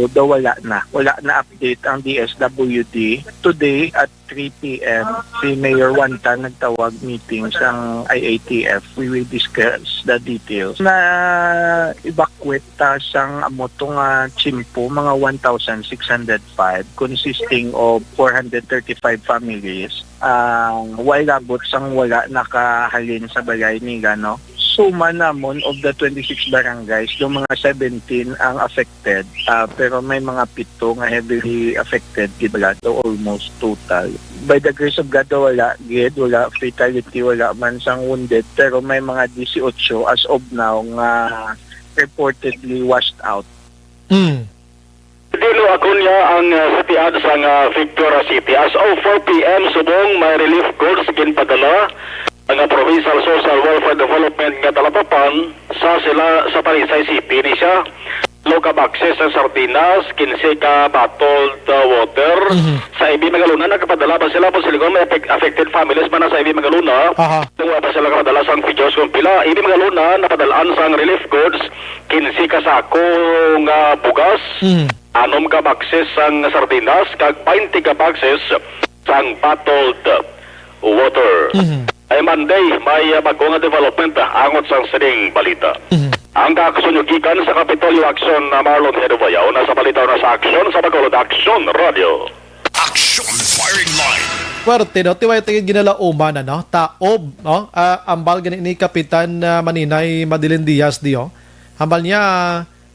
daw wala na. Wala na update ang D S W D. Today at three P M, si Mayor Juan Tan nagtawag meeting sang I A T F. We will discuss the details. Na-evacuate ta sang amo to nga tiyempo, mga one thousand six hundred five, consisting of four hundred thirty-five families. Ah, way labot sang wala nakahalin sa balay nila, no? Suma namon of the twenty-six barangays, do mga seventeen ang affected, ah, pero may mga pito nga heavily affected gid bala, so almost total. By the grace of God, wala gid, wala fatality, wala man sang wounded, pero may mga dieciocho as of now nga reportedly washed out. Mm. Dilo ako niya ang, ah, sitian sang, ah, Victoria City. As of four P M subong, may relief goods ginpadala ang, ah, Provincial Social Welfare Development nga talatapan sa sila sa Talisay City ni siya. Low ka boxes sa sardinas, quince ka bottled, ah, water. Mhm. Sa I B Magalona, nakapadala ba sila? Kung sila may affect-, affected families man na sa I B Magalona, Aha. Kung wala pa sila nakapadala sang figures kung pila, I B Magalona, napadalaan sang relief goods, quince ka sako nga bugas, Mhm. anom ka boxes sang sardinas, kag twenty ka boxes sang bottled water. Mhm. Ay Monday, may, uh, bago nga development, uh, angot sang sining balita. Mhm. Ang kaaksyon nyo gikan sa Kapitolyo Aksyon na Marlon Hedo Bayaw na sa balita na sa Aksyon sa Bacolod Aksyon Radio. Aksyon Firing Line. Puwerte, no? Tiway tingin ginalauman, ano? Taob, no? Ah, ambal gani ni Kapitan, ah, Maninay Madeline Diaz, di, oh. Ambal niya,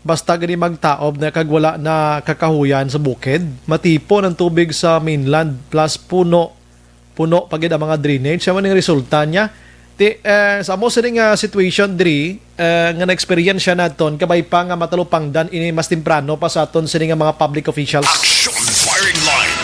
basta gani magtaob na kag wala na kakahuyan sa bukid, matipon ang tubig sa mainland, plus puno, puno pa gid ang mga drainage. Siya man ang resulta niya. Ti, eh, sa amo sini nga situation diri, eh, nga na-experience naton, kabay pa nga matalupangdan ini mas temprano pa sa aton sini nga mga public officials. Action Firing Line.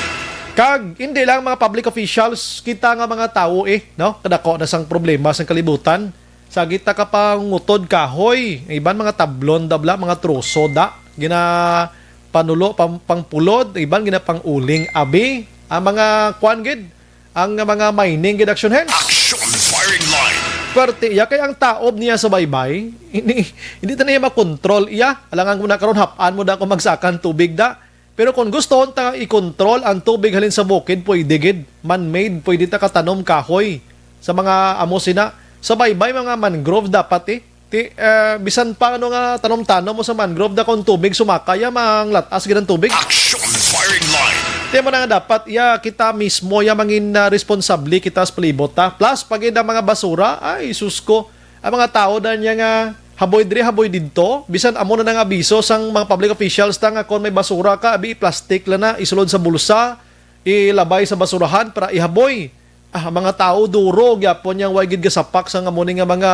Kag hindi lang mga public officials, kita nga mga tawo, eh, no? Kadako na sang problema sang kalibutan. Sa gita ka pangutod kahoy, iban mga tablon dabla, mga troso da. Ginapanulo, pang, pangpulod, iban ginapanguling. Abi, ang mga kwan gid, ang mga mining gid, Action Hands. Action Firing Line. Perte iya kay ang taob niya sa baybay, hindi, hindi ta niya makontrol iya. Alangan ko na karon, hap-an mo da kung magsakan tubig da. Pero kung gusto ta i-control ang tubig halin sa bukid, pwede gid. Man-made, pwede ta katanom kahoy sa mga amo sina. Sa baybay, mga mangrove dapat, eh. Ti, eh, bisan pa ano nga tanom-tanom mo sa mangrove, da kung tubig sumakay, ah, manglatas gid ang tubig. Action Firing Line. Ti mo na nga dapat, ya, kita mismo, ya, mangin, ah, responsable kita sa palibot, ha. Plus, pag ang mga basura, ay, sus ko, ang mga tao da niya nga haboy diri, haboy didto, bisan amo na nga abiso sang mga public officials ta nga kon may basura ka, abi, i-plastic lang na, isulod sa bulsa, ilabay sa basurahan para ihaboy. Ah, mga tao duro gyapon yang way gid gasapak sa nga muni nga mga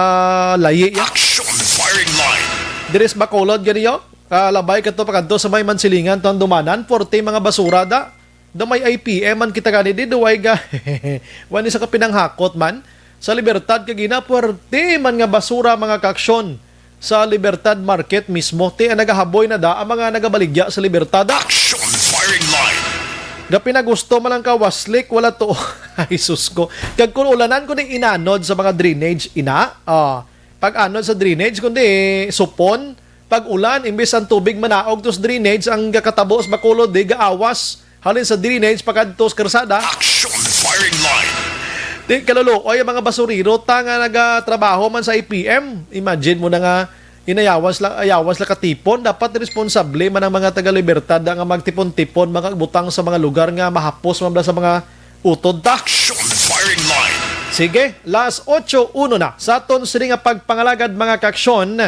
layi, ya. Action Firing Line. Diri sa Bacolod gani, yo. Ah, labay kadto pa kadto sa may Mansilingan, Tandumanan, forty mga basura da. Da may I P M man kita gani di, duway ga. Wani sa kapinanghakot man. Sa Libertad kag ina, puwerte man nga basura, mga kaaksyon. Sa Libertad Market mismo, ti ang nagahaboy na da ang mga nagabaligya sa Libertad. Action Firing Line. Gapinagusto man lang ka, Waslik, wala to. Ay, sus ko. Kag kung ulanan ko ni inanod sa mga drainage, ina, ah, pag anod sa drainage, kundi supon, pag ulan, imbis ang tubig manaog to sa drainage, ang gakatabo sa Bacolod, di gaawas. Halin sa drainage, pakadto sa karsada. Action Firing Line. Di kaluluoy ang mga basurero ta nga nagatrabaho man sa I P M. Imagine mo na nga, inayawan sila, ayawan sila katipon. Dapat responsable man ang mga taga-Libertad nga magtipon-tipon, mga butang sa mga lugar nga mahapos man bala sa mga utod ta. Action Firing Line. Sige, las otso uno na. Sa aton sini nga pagpangalagad, mga kaaksyon,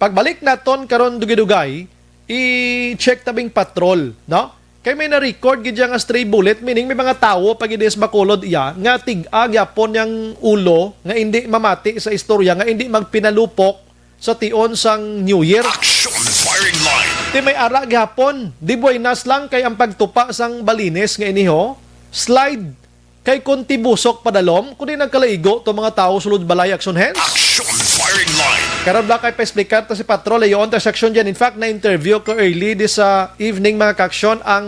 pagbalik naton karon dugay-dugay, i-check tabing patrol, no? Kay may na-record gid siya nga stray bullet, meaning may mga tawo pa gid sa Bacolod iya nga tig-a gyapon yang ulo nga indi mamati sa istorya, nga indi magpinalupok sa tion sang New Year. Action Firing Line. Ti may ara gihapon, di buenas lang kay ang pagtupa sang balines nga ini, ho, slide. Kay kung tibusok padalom, kundi nagkalaigo to mga tawo sulod balay, Action Hands. Action Firing Line. Karon, Black, ay pa-explicar ta si Patrol, eh, yung intersection dyan. In fact, na-interview ko early this, uh, evening, mga kaaksyon, ang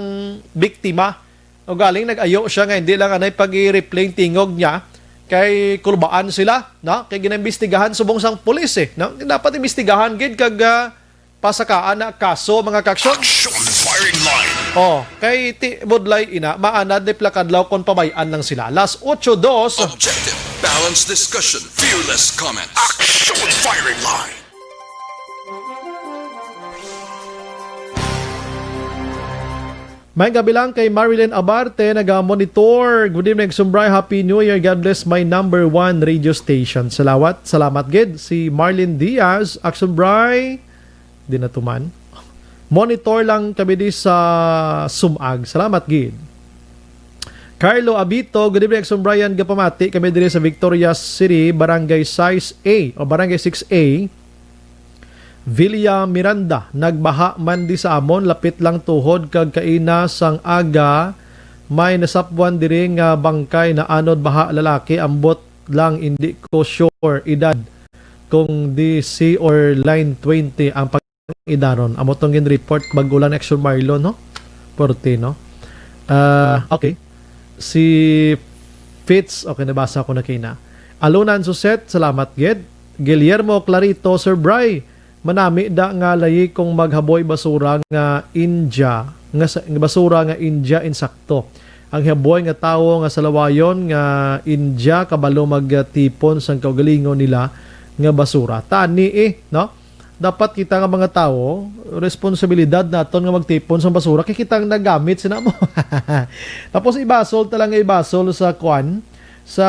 biktima. O galing, nag-ayo siya nga hindi lang anay pag-i-replay ang tingog niya kay kulbaan sila, no? Kay ginaimbestigahan subong sang pulis, eh, no? Dapat imbestigahan gid kag, ah, pasakaan na kaso, mga kaaksyon. Action Firing Line. Oh, kay ti budlay ina, maanad ni plakadlaw kon pabay-an lang sila. Las otso dos. Objective, balanced discussion, fearless comments. Action Firing Line. May gabi lang kay Marilyn Abarte, naga-monitor. Good evening, Aksumbray. Happy New Year. God bless my number one radio station. Salawat, salamat gid. Si Marlene Diaz, Aksumbray. Di na tuman. Monitor lang kami di sa Sumag. Salamat gid. Carlo Abito, good evening, Aksumbray. Gapamati kami diri sa Victoria City, Barangay six A o Barangay six A. Villa Miranda, nagbaha man di sa amon, lapit lang tuhod kag kaina sang aga, may nasapwan diri nga bangkay na anod baha lalaki, ambot lang indi ko sure edad kung D C or line twenty ang pang-idaron. Amo tong gin-report bag-o lang ni Action Marlon, no? Forty, no? Ah, okay. Si Fitz, okay, nabasa ko na kina. Alunan Suset, salamat gid. Guillermo Clarito, Sir Bry, manami da nga layi kung maghaboy basura nga India, nga sa, nga basura nga India, insakto. Ang haboy nga tawo nga salawayon nga India, kabalo magtipon sang kaugalingon nila nga basura. Tani eh, no? Dapat kita nga mga tawo, responsibilidad naton nga magtipon sang basura kay kita ang nagamit sina mo. Tapos ibasol ta lang nga ibasol sa kwan, sa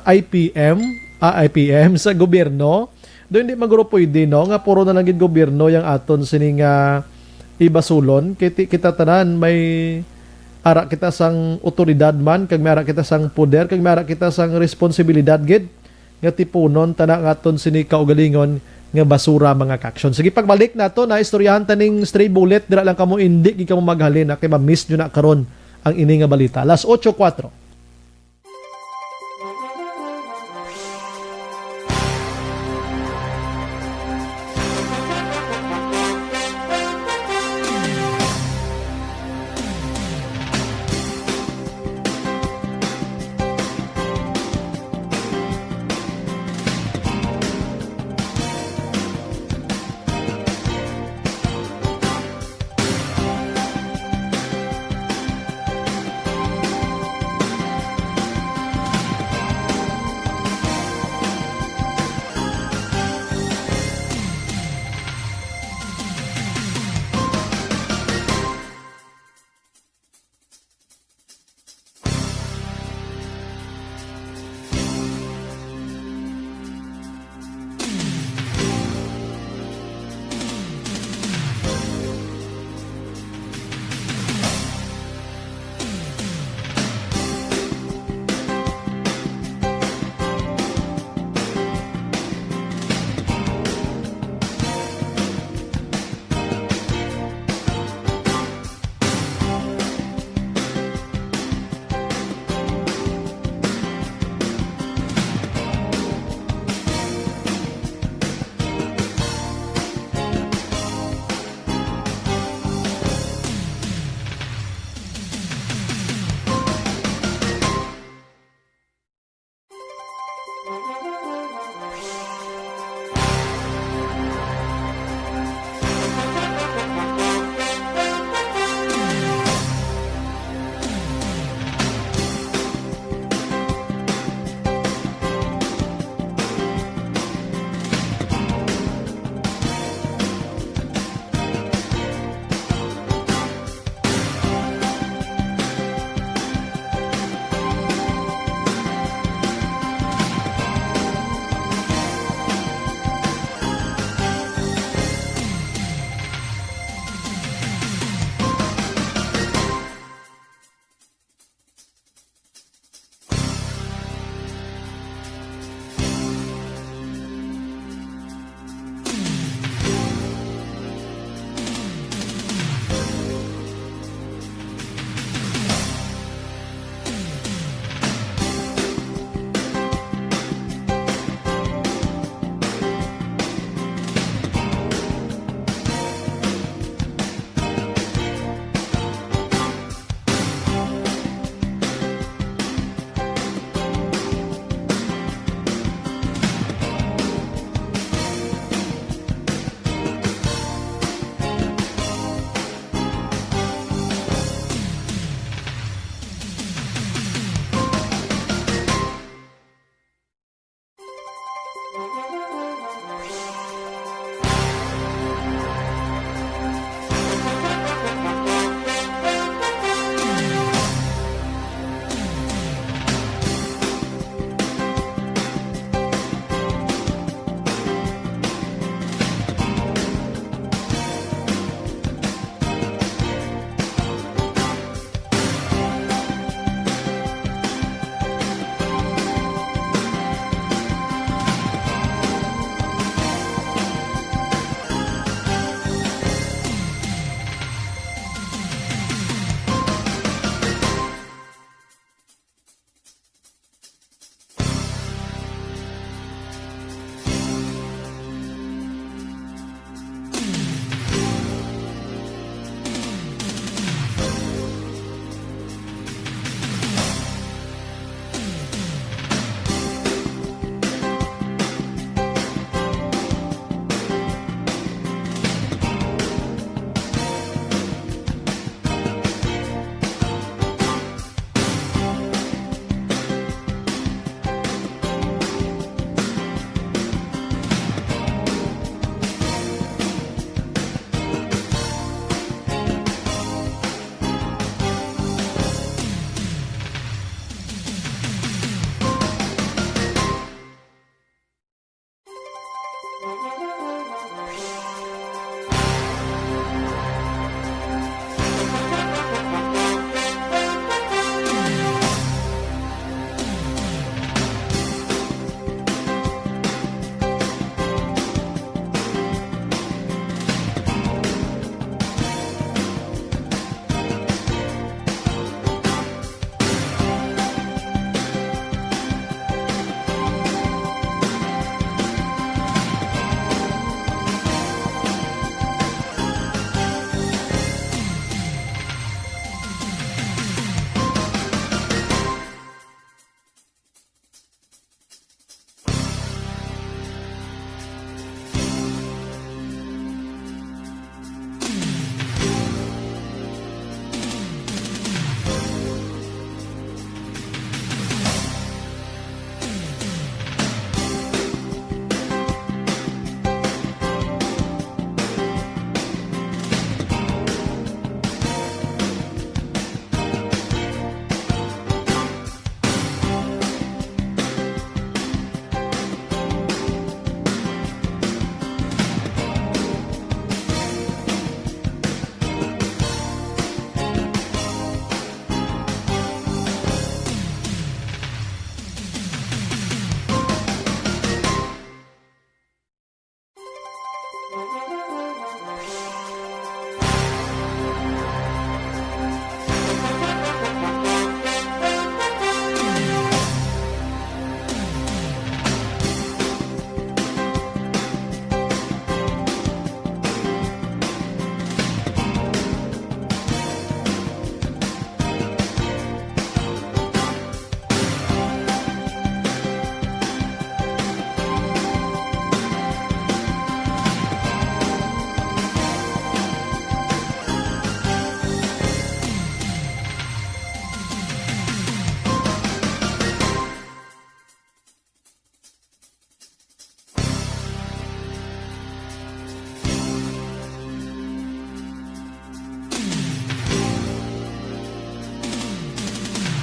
I P M, ah, I P M, sa gobyerno. Do hindi man guro pwede, no, nga puro na lang gid gobyerno yang aton sini nga ibasulon. Kay ti-, kita tanan may ara kita sang otoridad man, kag may ara kita sang poder, kag may ara kita sang responsibilidad gid nga tipunon ta na nga aton sini kaugalingon nga basura, mga ka-action. Sige, pagbalik nato na istoryahan ta ning stray bullet, dira lang kamo, indi gid kamo maghalin, ha, kay ma-miss nyo na karon ang ini nga balita. Alas otso kuwatro.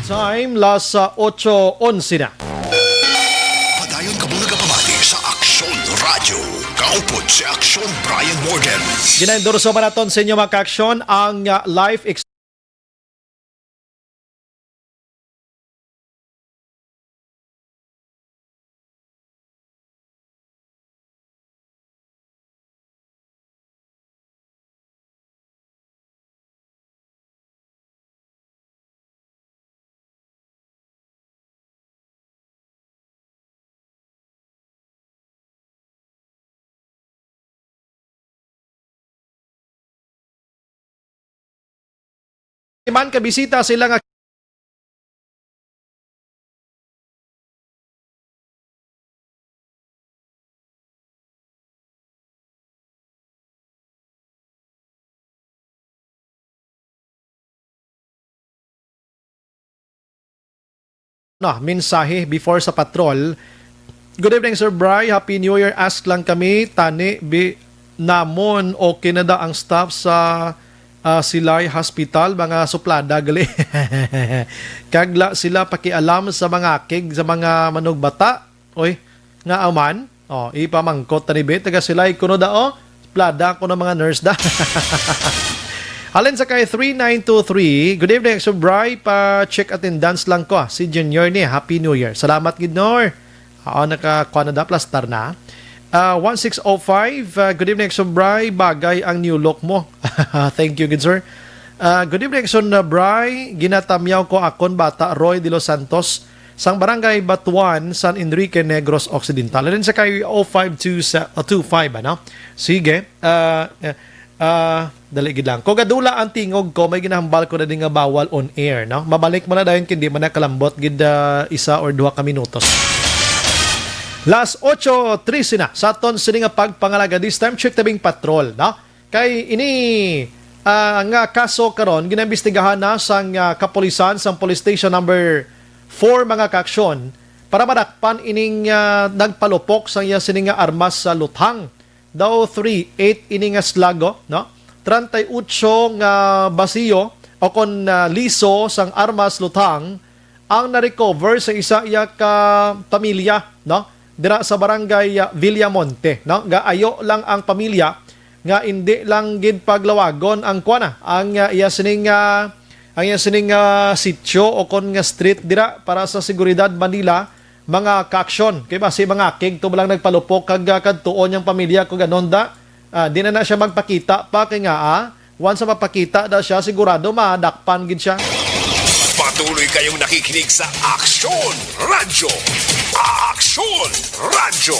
Time, las, ah, otso onse na. Padayon kamo nagapamati sa Aksyon Radyo. Kaupod si Aksyon Brian Morgan. Ginaendorso man naton sa inyo, mga ka-aksyon, ang, ah, life ex- man kabisita sila nga na mensahe before sa patrol. "Good evening, Sir Bry. Happy New Year. Ask lang kami, tani bi namon, okay na da ang staff sa, ah, Silay Hospital, mga suplada gali." Kag la sila pakialam sa mga akig sa mga manugbata. Oy, nga aman. Oh, ipamangkot tani bi, taga Silay kuno da, oh. Plada ko ng mga nurse da. Halin sa kay three nine two three, "Good evening, Sir Bry. Pa-check attendance lang ko, ah. Si Junior ni. Happy New Year." Salamat gid, Nor. Oo, naka, kuha na da, plastar na. Ah, one six oh five, ah, "Good evening, Sir Bry. Bagay ang new look mo." Thank you, good sir. Ah, "Good evening, Sir Bry. Ginatamyaw ko akon bata, Roy de los Santos, sang Barangay Batuan, San Enrique, Negros Occidental." Rin sa kay oh five two sa, oh, two five, ano? Sige. Ah, eh, ah, dali gid lang. Kung gadula ang tingog ko, may ginahambal ko na din nga bawal on air, no? Mabalik mo na dayon, kindi man na kalambot gid, ah, isa or duha ka minutos. Las otso trese na sa aton sini nga pagpangalaga. This time, check tabing patrol, no? Kay ini, ah, nga kaso karon ginaimbestigahan na sang, ah, kapulisan sang Police Station Number Four, mga kaaksyon, para madakpan ining, ah, nagpalupok sang iya sini nga armas sa luthang. Daw three eight ini nga slug, oh, no? Treinta y ocho nga basiyo o kon, ah, liso sang armas luthang ang na-recover sa isa iya ka pamilya, no? Dira sa barangay, ah, Villamonte, no? Gaayo lang ang pamilya nga indi lang gid paglawagon ang kuana, ang, ah, iya sining, ah, ang iya sining, ah, sitio o kon nga street dira para sa seguridad man nila, mga kaaksyon. Kay basi mga akig to lang nagpalupok kag, ah, kadtuon yang pamilya kung ganon da. Ah, di na na siya magpakita pa kay nga, ah, Once na mapakita na siya, sigurado madakpan gid siya. Patuloy kayong nakikinig sa Aksyon Radyo. Aksyon Radyo.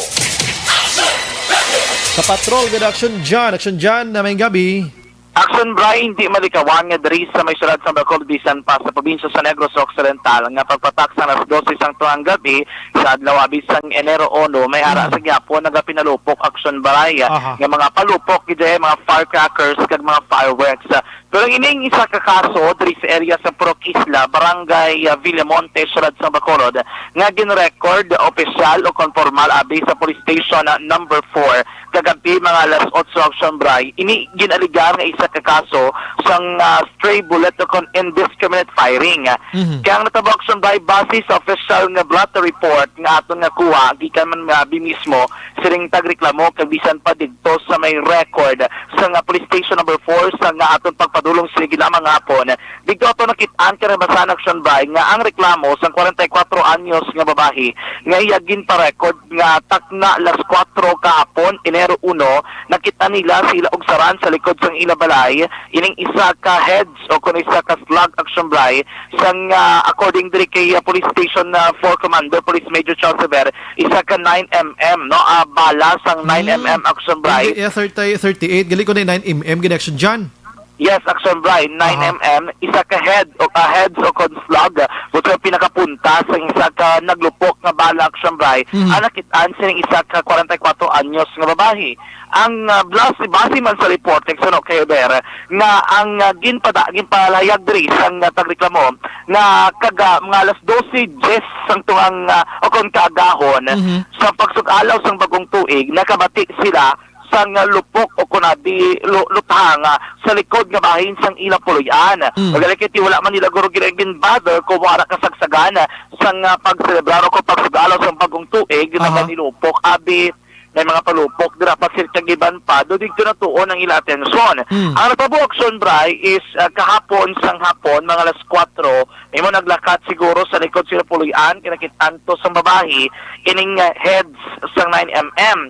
Sa Patrol, good Action John. Action John, na may gabi. Action Brian, di malikawan nga diri sa may syudad sa Bacolod, bisan pa sa probinsya sa Negros Occidental, nga pagpatak sang alas dose sang tungang gabi sa adlaw, abi sang Enero uno, may ara sa gyapon nagapinalupok, Action Brian, Aha. nga mga palupok gid, mga firecrackers kag mga fireworks. Pero ining isa ka kaso diri sa area sa Purok Isla, Barangay, ah, Villamonte, syudad sa Bacolod, nga gin-record opisyal o kon formal abi sa Police Station, ah, number four, kagabi mga alas otso, Action Bray. Ini gin-alegar nga isa ka kaso sang, ah, stray bullet o kon indiscriminate firing. Mhm. Kaya ang natabo, Action Bray, base sa opisyal nga blotter report nga aton nga kuha gikan man nga abi mismo siring tagreklamo kag bisan pa didto sa may record sa nga Police Station number four sa nga aton pagpadulong sini lamang nga hapon. Didto ato nakit-an kay nabasa, Action Bray, nga ang reklamo sang kwarenta y kwatro anyos nga babayi nga iya ginpa-record nga takna las kwatro kahapon, Enero uno, nakit-an nila sila og saran sa likod sang ila balay ining isa ka heads o kon isa ka slug, Action Bray, sang, ah, according diri kay, ah, Police Station, ah, four Commander Police Major Charles Javier, isa ka nine M M, no? Ah, bala sang Hmm. nine M M, Action Bray. Hindi, yeah, thirty, thirty-eight. Gali ko na yung nine M M, gid, Action John. Yes, Action Bray, Aha. nine M M, isa ka head o ka heads o kon slug, ah, kung sa pinakapunta sa isa ka naglupok nga bala, Action Bray, Mhm. ang nakit-an sining isa ka kwarenta y kwatro anyos nga babayi. Ang, ah, blas-, base man sa report, nagsuno kay Javier, nga ang, ah, ginpada-, ginpalayag diri sang, ah, tagreklamo nga kaga mga alas dose diyes sang tungang, ah, o kon kaagahon, Mhm. sa pagsug-alaw sang bagong tuig, nakabati sila sang, ah, lupok o kunabi lu-, luthang, ah, sa likod nga bahin sang ilang puloy-an. Mm. Magalikit, wala man nila guro gina-, gin-bother kung wala kasagsagan, ah, sang, ah, pagselebrar o kung pagsugalo sang bagong tuig nga Aha. Nilupok. Abi, may mga palupok dira pa sirkag iban pa, do didto natuon ang ila atensyon. Mm. Ang natabo, Action Bri, is, ah, kahapon sang hapon, mga alas kuwatro, imo naglakat siguro sa likod sila puloy-an, kinakit-an to sang babayi, ining, ah, heads sang nine M M.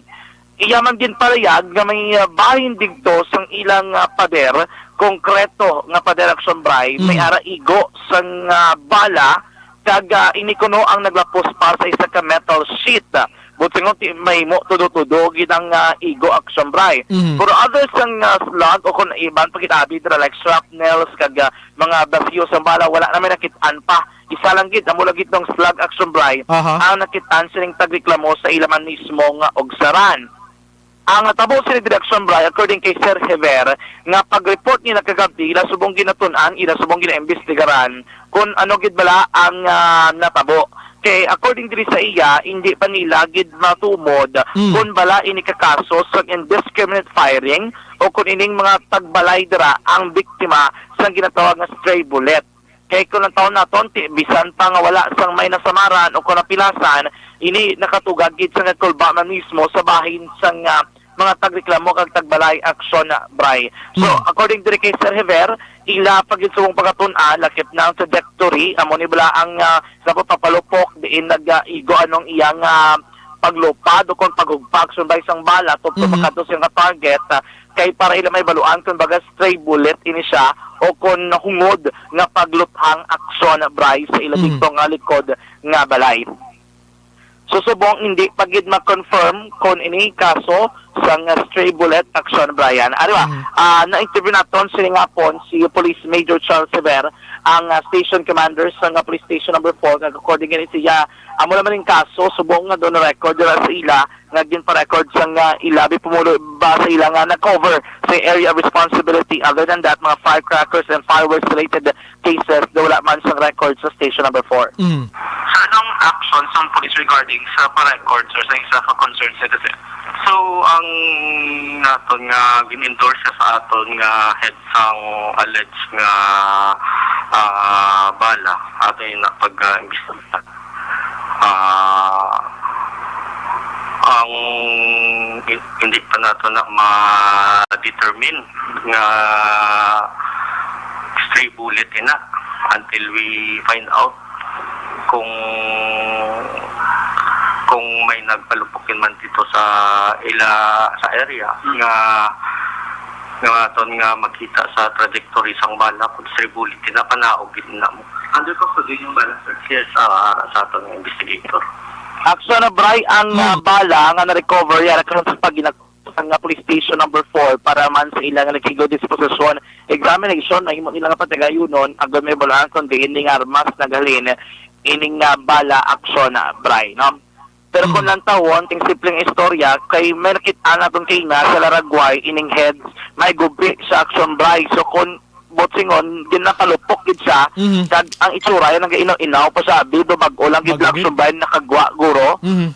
Iya man ginpalayag nga may, ah, bahin didto sang ilang, ah, pader, konkreto nga pader, Action Bri, may Mm. ara igo sang, ah, bala, kag, ah, ini kuno ang naglapos pa sa isa ka metal sheet. Buot silingon, ti-, mahimo tudo-tudo gid ang, ah, igo, Action Bri. Mhm. Pero other sang, ah, slug o kung iban pa gid abi dira like shrapnels kag, ah, mga basiyo sang bala, wala na may nakit-an pa. Isa lang gid, amo lang gid tong slug, Action Bri, Aha. ang nakit-an sining tagreklamo sa ila man mismo nga ugsaran. Ang natabo sini diri, Action Bri, according kay Sir Hever, nga pag-report nila kagabhi, ila subong ginatun-an, ila subong ginaimbestigaran kung ano gid bala ang, ah, natabo. Kay according diri sa iya, hindi pa nila gid matumod Mm. kung bala ini ka kaso sa indiscriminate firing o kung ining mga tagbalay dira ang biktima sang ginatawag nga stray bullet. Kay kung ang taon naton, ti-, bisan pa nga wala sang may nasamaran o kung napilasan, ini nakatugag gid sa nagkulba man mismo sa bahin sang, ah, mga tagreklamo kag tagbalay, Action Bri. So, Hmm. according diri kay Sir Hever, ila pa gid subong pagkatun-an, lakip na ang trajectory, amo ni bala ang, ah, sa pagpapalupok, diin nag-igo anong iyang, ah, paglupad o kung paghugpa, Action Bri, sang bala, tupto Mhm. makadto sa iyang target, ah, kay para ila may baluan kung baga stray bullet ini siya o kung hungod nga pagluthang, Action Bri, sa ila Mm. didto nga likod nga balay. So, subong hindi pa gid ma-confirm kung ini kaso sang, ah, stray bullet, Action Bri. Ari ba? Mm. Ah, na-interview naton sini nga hapon si Police Major Charles Sever, ang, ah, station commander sa nga Police Station Number Four, kag according gani siya, amo naman ang kaso, subong nga doon record dira sa ila, nga ginpa-record sang, ah, ila abi pumulo ba sa ila nga na-cover sa area of responsibility. Other than that, mga firecrackers and fireworks related cases na wala man sang record sa Station Number Four. Mm. Sir, anong action sang police regarding sa pa-record, sir, sa isa ka concern citizen? So, ang naton nga gin-endorse sa aton nga head sang alleged nga, ah, bala, aton na pag, ah, imbestigahan. Ah, ang hin-, hindi pa nato na ma-determine nga stray bullet ina until we find out kung, kung may nagpalupok man dito sa ila, sa area Hmm. nga, nga aton nga makita sa trajectory sang bala kung stray bullet ina, panaog gid na mo. Under custody yung bala, sir? Yes, ah, sa aton nga investigator. Action Bri, ang, Hmm. ah, bala nga na-recover, yara karon sa pagginag-, sa nga police station number four para man sa ilang legal disposition, examination, mahimo nila nga patagayunon, agud may balaan kung diin ning armas naghalin, ining, ah, bala, Action Bri, no? Pero kung Hmm. lantawon, ting simpleng istorya, kay may nakit-an naton kay na sa Laragway, ining heads, may gubi sa Action Bri. So kung buot silingon, ginapalupok gid siya, Mhm. kag ang itsura, yan ang inaw-inaw pa siya, abi, do bag-o lang gid Bag-o lang gid. Action Bri, nakagwa, guro. Mhm.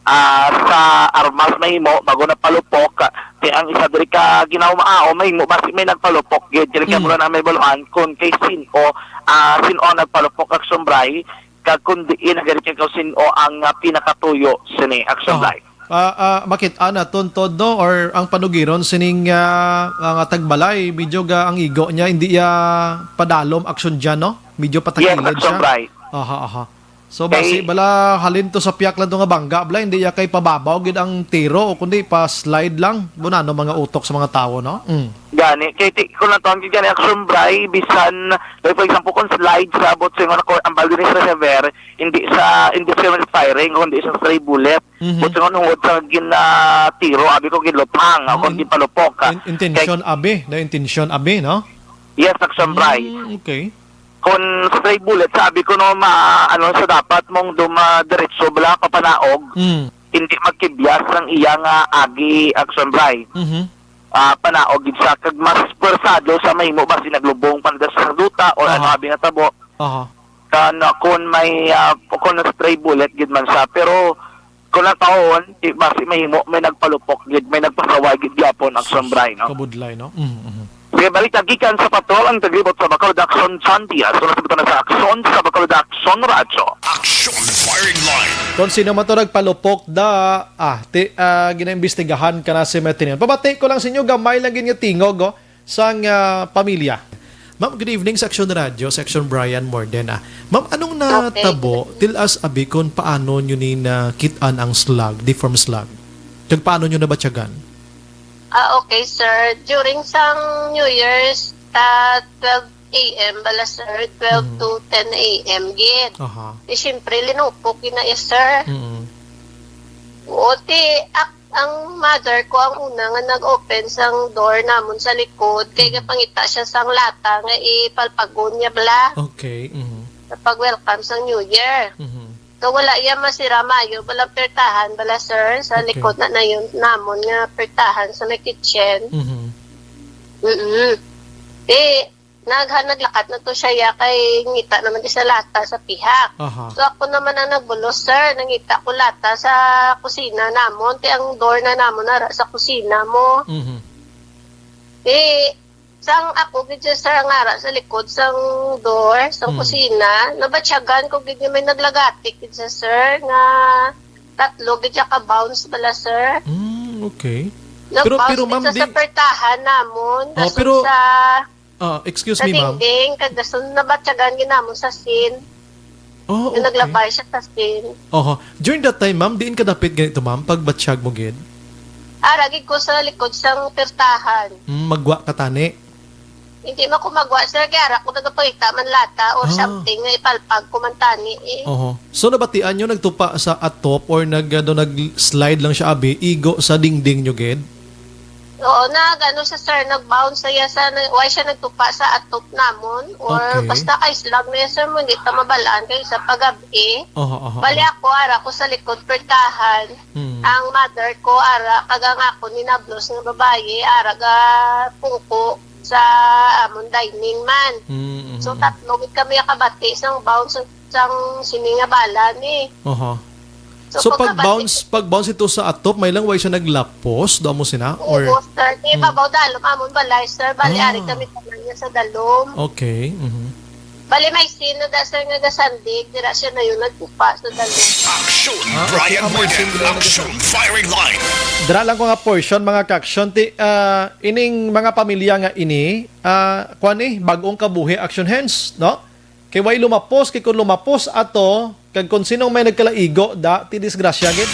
Ah, sa armas mahimo, bago napalupok, kay ang isa diri ka ginhawa-, ah, o mahimo, basi may nagpalupok gid, kay Mm. mura na may baluan, kung kay sin-o, ah, sin-o nagpalupok, Action Bri, kag kung diin nagari kay kung sin-o ang, ah, pinakatuyo sini, Action Aha. Bri. Ah, ah, makit-an naton, Todd, no? Or ang panugiron sining, ah, nga tagbalay, medyo ga ang igo niya, hindi ya padalom, Action, dyan, no? Medyo Yes, patakilid Action siya. Bri. Aha, aha. So, basi Kay bala halin to sa piyak lang to nga bangga, bala, hindi ya kay pababaw gid ang tiro, o kundi pa-slide lang. Bunano mga utok sa mga tawo, no? Mm. Gani, kay ti-, kung natawag gid gani, Action Bri, bisan, like, for example, kung slide sa buot silingon, ako, ang bala ni Sir Javier, hindi sa indiscriminate firing, kundi sa stray bullet. Mhm. Buot silingon, hungod sa gin-, ah, tiro, abi ko ginluthang, o kung Mm. ginpalupok, ah. In-, intention, Kay abi. Na intention, abi, no? Yes, Action Bri. Mm, okay. Kung stray bullet, sabi ko, no, ma-, ano, sa dapat mong duma-, diretso, bala, papanaog, Mm. hindi magkibyas ang iya nga agi, Action Bri. Mhm. Ah, panaog gid siya, kag mas pwersado sa mahimo, basi naglubong pa na sa duta, or ano, Aha. abi nga tabo. Aha. Kan, ah, kung may, ah, kung stray bullet gid man siya. Pero, Kung lang taon, di basi mahimo, may nagpalupok gid, may nagpasaway gid gyapon, Action Bray, no? Kabudlay, no? Mm, mhm. Sige, balita gikan sa patrol ang taglibot sa Bacolod Action, John Diaz. Una sa butang sa Action sa Bacolod Action Radyo. Action Firing Line. Kung sino man to nagpalupok da, ah, ti, ah, ginaimbestigahan ka na si Martinian. Pabati ko lang sa inyo, gamay lang gid nga tingog, oh, sang, ah, pamilya. Ma'am, good evening sa Action Radio, sa Action Brian Morden, ah. Ma'am, anong Okay. natabo? Tell us, abi, kung paano nyo ni nakit-an ang slug, deformed slug? Kag paano nyo nabatyagan? Ah, okay, sir. During sang New Year's, ah, twelve a m bala, sir, twelve Mhm. to ten a m gid. Aha. Di, siyempre, linupok yun na, yes, sir. Mm-mm. Oo, ti, ak-, ang mother ko ang una nga nag-open sang door namon sa likod, kay Mhm. gapangita siya sang lata nga ipalpagon niya bala Okay. Mhm. sa pag-welcome sang New Year. Mhm. So, wala iya masira mayo, walang pertahan bala, sir, sa Okay. likod na, na yun namon nga pertahan sa may kitchen. Mhm. Mm-mm. Di, nagha-, naglakat na to siya, ya, kay ngita naman di sa lata sa pihak. Aha. So, ako naman ang nagbulos, sir. Nangita ko lata sa kusina namon, ti ang door na namon ara sa kusina mo. Mhm. Di, sang ako gid siya, sir, ang ara sa likod sang door, sang Mhm. kusina, nabatyagan ko gid nga may naglagatik gid siya, sir, nga tatlo gid siya ka bounce bala, sir. Mm, okay. Pero, Nag-bounce pero, gid ma'am, siya sa di pertahan namon, Oh, dason pero, sa, ah, excuse sa me, ma'am. dingding, kag dason nabatyagan gid namon sa sin. Oh, Nga okay. naglabay siya sa sin. Oho. During that time, ma'am, diin ka dapit ganito, ma'am, pagbatsyag mo gid? Ara gid ko sa likod sang pertahan. Mm, magwa ka tani? Hindi man ko magwa, sir, kay ara ko nagapangita man lata or Ah. something nga ipalpag ko man tani, eh. Oho. So, nabatian nyo nagtupa sa atop or nag-, ano, nag-slide lang siya, abi, igo sa dingding nyo gid? Oo, nag-, ano siya, sir, nag-bounce siya sa, na-, why siya nagtupa sa atop namon? Or Okay. basta kay slug na yan, sir, mo, hindi ta mabalaan kayo sa pag-abi. Oho, oho, Bali oho. ako, ara ko sa likod pertahan. Hmm. Ang mother ko, ara, kag ang ako ni nablos nga babayi, ara ga pungko sa amon dining man. Hmm, mhm, So, mhm. tatlo gid kami nakabati sang bounce sang sini nga bala ni. Oho. So, So, pag pagkabati bounce, pag bounce ito sa atop, may lang way siya naglapos, do mo sina? Or Oo, sir. Di Mm. babaw dalom amon balay, sir. Bali, Ah. ari kami tanan niya sa dalom. Okay. Mhm. Bali, may scene na da, sir, nga gasandig. Dira siya na yun nagkupa sa dalom. Action, Ah, okay. Brian Ah, may Morden. scene na Action, nagasa- Firing Line. Dira lang ko nga portion, mga ka-action. Ti, ah, ining mga pamilya nga ini, ah, kuwan ni, bag-ong kabuhi, action hands, no? Kay way lumapos, kay kung lumapos ato, kag kung sinong may nagkalaigo, da, ti disgrasya gid.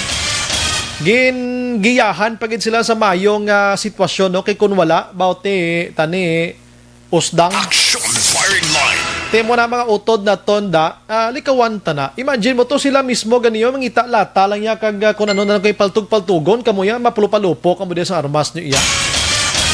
Gingiyahan pa gid sila sa mayo nga sitwasyon, no? Kay kung wala, bawti, tani, usdang. Action firing line. Ti mo na mga utod na tonda, ah, likawan ta na. Imagine mo to, sila mismo ganiyo, mangita lata lang niya, kag, ah, kung ano na lang ko'y paltog-paltugon, kamo yan, mapulo-palupo, kamo diya sa armas niyo iya.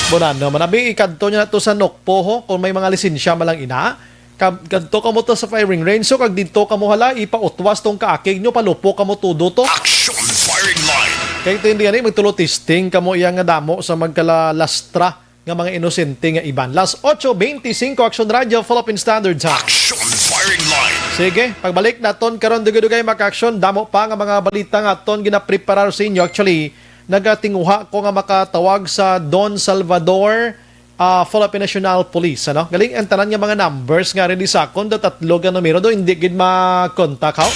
Bonano, manabi, ikadto niya na to sa Nokpo, ho, kung may mga lisensya man lang ina. Kag, kadto kamo to sa firing range, so, kag dito kamo hala, ipautwas tong kaakig nyo, palupo kamo tudo to. Action firing line. Kay ito hindi yan, eh, magtulo testing kamo iya nga damo sa magkalalastra nga mga inosente nga iban. Las ocho veinticinco, Action Radio, Philippine Standard Time. Action firing line. Sige, pagbalik naton karon, dugay-dugay, mga ka-action, damo pa nga mga balita nga aton ginapreparar sa inyo. Actually, nagatinguha ko nga makatawag sa Don Salvador, ah, Philippine National Police, ano? Galing ang tanan nga mga numbers nga ready sa akon, do tatlo ka numero, do hindi gid ma-contact, ha?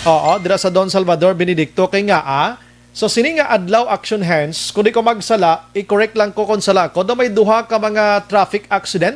Oo, dira sa Don Salvador Benedicto, kay nga, ah, so, sini nga adlaw, action hands, kung di ko magsala, i-correct lang ko kung sala ako, do may duha ka mga traffic accident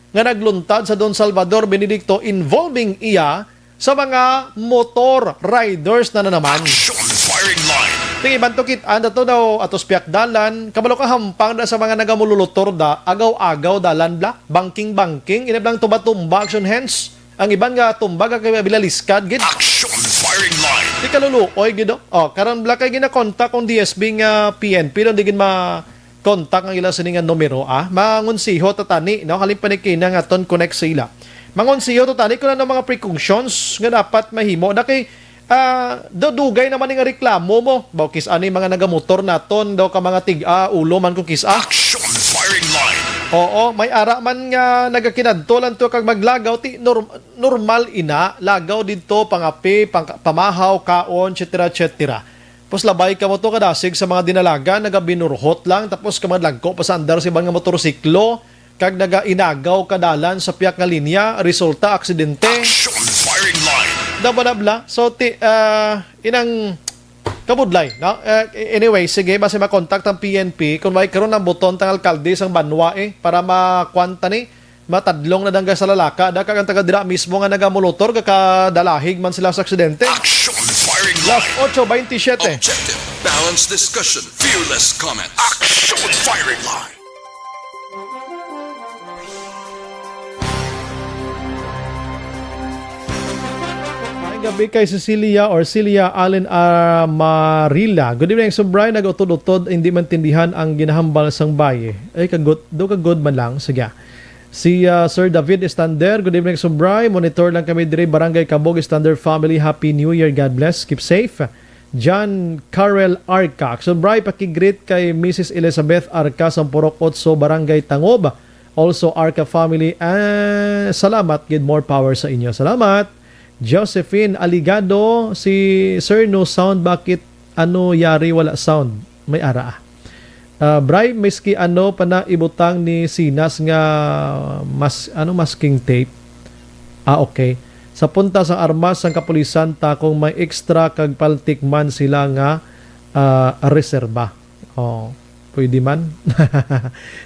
nga nagluntad sa Don Salvador Benedicto involving iya sa mga motor riders na, na naman. Action firing line. Ting iban to kit-an, dato daw atos piyak dalan, kabalo ka hampang na sa mga nagamululutor da, agaw-agaw dalan bla, bangking-bangking, inib lang tumba-tumba, action hands. Ang iban nga tumba ka kay bilaliskad gid. Action firing line. Di kaluluoy gid, oh. Oh, karon bla kay ginakontak kong D S B nga P N P, no, di gid ma-contact ang ila sini nga numero, ah. Mangonsiho ta tani, no, halin pa ni kina nga aton connect sa ila. Mangonsiho ta tani kung ano mga precautions nga dapat mahimo. Da kay, ah, do dugay naman nga reklamo mo. Baw kis ani mga nagamotor naton, daw ka mga tig-a, ulo man kung kis-a. Action firing line. Oo, may ara man nga nagakinadto lang to kag maglagaw, ti norm-, normal ina, lagaw didto, pangape, pang-, pamahaw, kaon, et cetera, et cetera. Tapos labay ka mo to kadasig sa mga dinalagan, nagabinurhot lang, tapos ka madlagko pa sa andar sa iban nga motorsiklo, kag nagainagaw ka dalan sa piyak nga linya, resulta aksidente. Action firing line. Dabla-dabla. So, ti-, ah, inang kabudlay, no? Eh, anyway, sige, basi makontak ang P N P kung may karon ang buton tang alkalde sang banwa, eh, para makwanta ni matadlong na dangga sa lalaka, da kag ang taga dira mismo nga nagamolotor, gakadalahig man sila sa aksidente. Action firing line. Las ocho veintisiete. Objective, balanced discussion, fearless comment. Action firing line. Maayong gabi kay Cecilia or Celia Allen Amarilla. Good evening, Subray. Nag-utod-utod, hindi maintindihan ang ginahambal sang baye. Ay, kagut, do kagod man lang. Sige. Si, ah, Sir David Estander, good evening, Subray. Monitor lang kami diri, Barangay Kabog, Estander family. Happy New Year. God bless. Keep safe. John Carel Arca. Subray, pakigreet kay Missus Elizabeth Arca, Sampurok Otso, Barangay Tangob. Also, Arca family. Ah, salamat. Gid, more power sa inyo. Salamat. Josephine Aligado, si Sir, no sound, bakit ano yari wala sound? May ara, ah. Ah, Bray, miski ano pa na ibutang ni Sinas nga mas-, ano, masking tape? Ah, okay. Sa punta sang armas sang kapulisan ta kung may extra kag paltik man sila nga, ah, reserba. Oh, pwede man.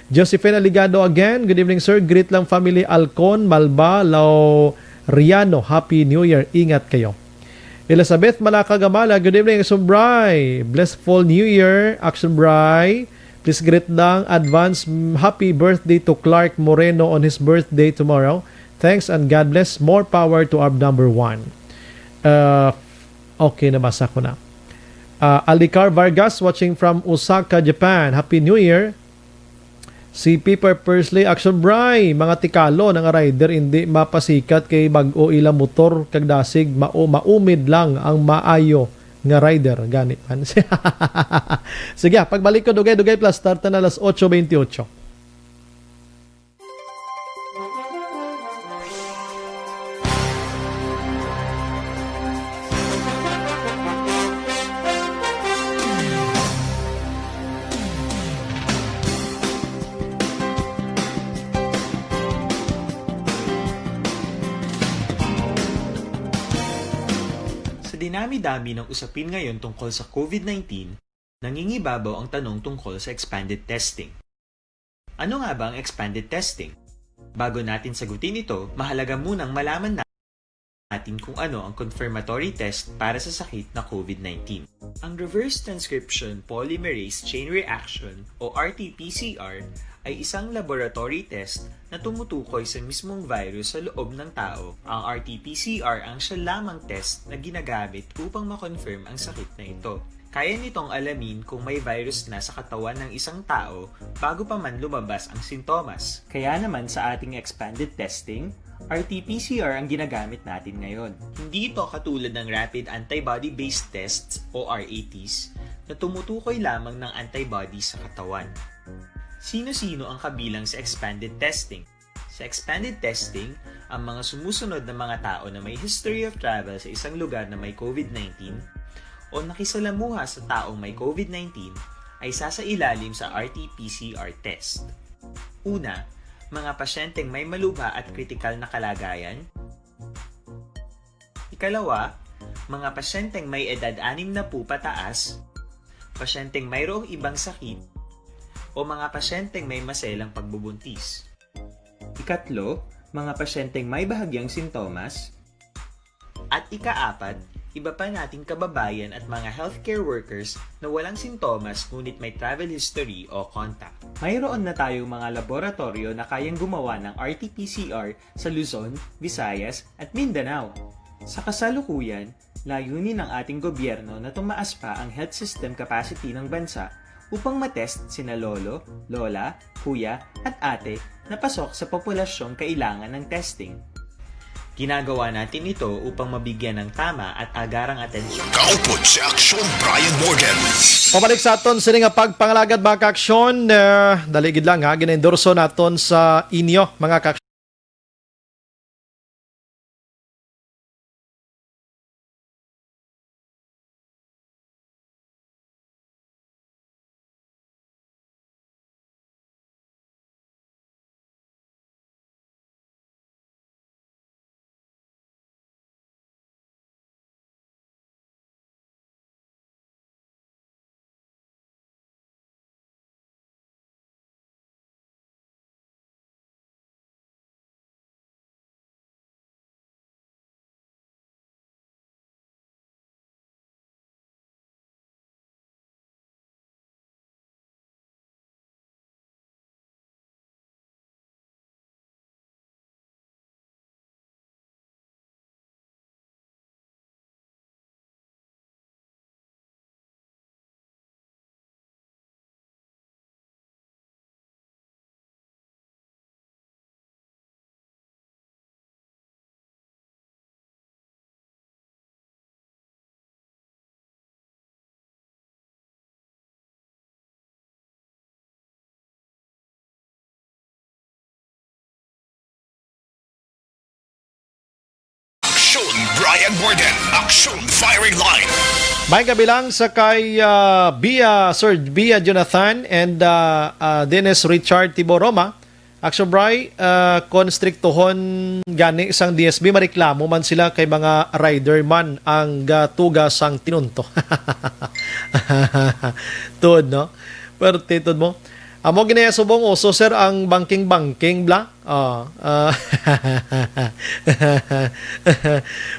Josephine Aligado again. Good evening, sir. Greet lang family Alcon, Malba, Lauriano. Happy New Year. Ingat kayo. Elizabeth Malaka Gamala, good evening, Action Bray. Blissful New Year, Action Bray. Please greet lang advance, mm, happy birthday to Clark Moreno on his birthday tomorrow. Thanks and God bless. More power to our number one. Uh, okay, nabasa ko na. Uh, Alicar Vargas watching from Osaka, Japan. Happy New Year. Si Piper Pursley, Action Bray, mga tikalo na nga rider, hindi mapasikat kay bag-o ila motor, kag dasig mao-, maumid lang ang maayo nga rider, gani man. Sige, pagbalik ko, dugay-dugay plus, start na alas ocho veintiocho. Sa dinami-dami ng usapin ngayon tungkol sa COVID nineteen, nangingibabaw ang tanong tungkol sa expanded testing. Ano nga ba ang expanded testing? Bago natin sagutin ito, mahalaga munang malaman natin kung ano ang confirmatory test para sa sakit na COVID nineteen. Ang reverse transcription polymerase chain reaction o R T P C R ay isang laboratory test na tumutukoy sa mismong virus sa loob ng tao. Ang R T P C R ang siya lamang test na ginagamit upang ma-confirm ang sakit na ito. Kaya nitong alamin kung may virus na sa katawan ng isang tao bago pa man lumabas ang sintomas. Kaya naman sa ating expanded testing, R T P C R ang ginagamit natin ngayon. Hindi ito katulad ng rapid antibody-based tests o R A Ts na tumutukoy lamang ng antibody sa katawan. Sino-sino ang kabilang sa expanded testing? Sa expanded testing, ang mga sumusunod na mga tao na may history of travel sa isang lugar na may COVID nineteen o nakisalamuha sa taong may COVID nineteen ay sasailalim sa R T P C R test. Una, mga pasyenteng may malubha at kritikal na kalagayan. Ikalawa, mga pasyenteng may edad anim na po pataas, pasyenteng mayroong ibang sakit, o mga pasyenteng may maselang pagbubuntis. Ikatlo, mga pasyenteng may bahagyang sintomas. At ikaapat, iba pa nating kababayan at mga healthcare workers na walang sintomas ngunit may travel history o contact. Mayroon na tayong mga laboratorio na kayang gumawa ng R T P C R sa Luzon, Visayas, at Mindanao. Sa kasalukuyan, layunin ng ating gobyerno na tumaas pa ang health system capacity ng bansa upang matest sina lolo, lola, kuya, at ate na pasok sa populasyong kailangan ng testing. Ginagawa natin ito upang mabigyan ng tama at agarang atensyon. Kaupod si Aksyon Brian Morgan. Pabalik sa aton sini nga pagpangalagad, mga kaaksyon. Eh, dali gid lang, ha, ginaendorso naton sa inyo, mga kaaksyon. Aksyon Brian Morgan. Aksyon Firing Line. May kabilang sa kay, ah, Bia, Sir Bia Jonathan and, ah, ah, Dennis Richard Tiboroma. Aksyon Bri, ah, kon striktohon gani sang D S B, mareklamo man sila kay mga rider man ang gatuga sang tinunto. Tuod, no? Perte, tuod mo. Amo gini subong uso, sir, ang banking-banking, bla? Oh, ah,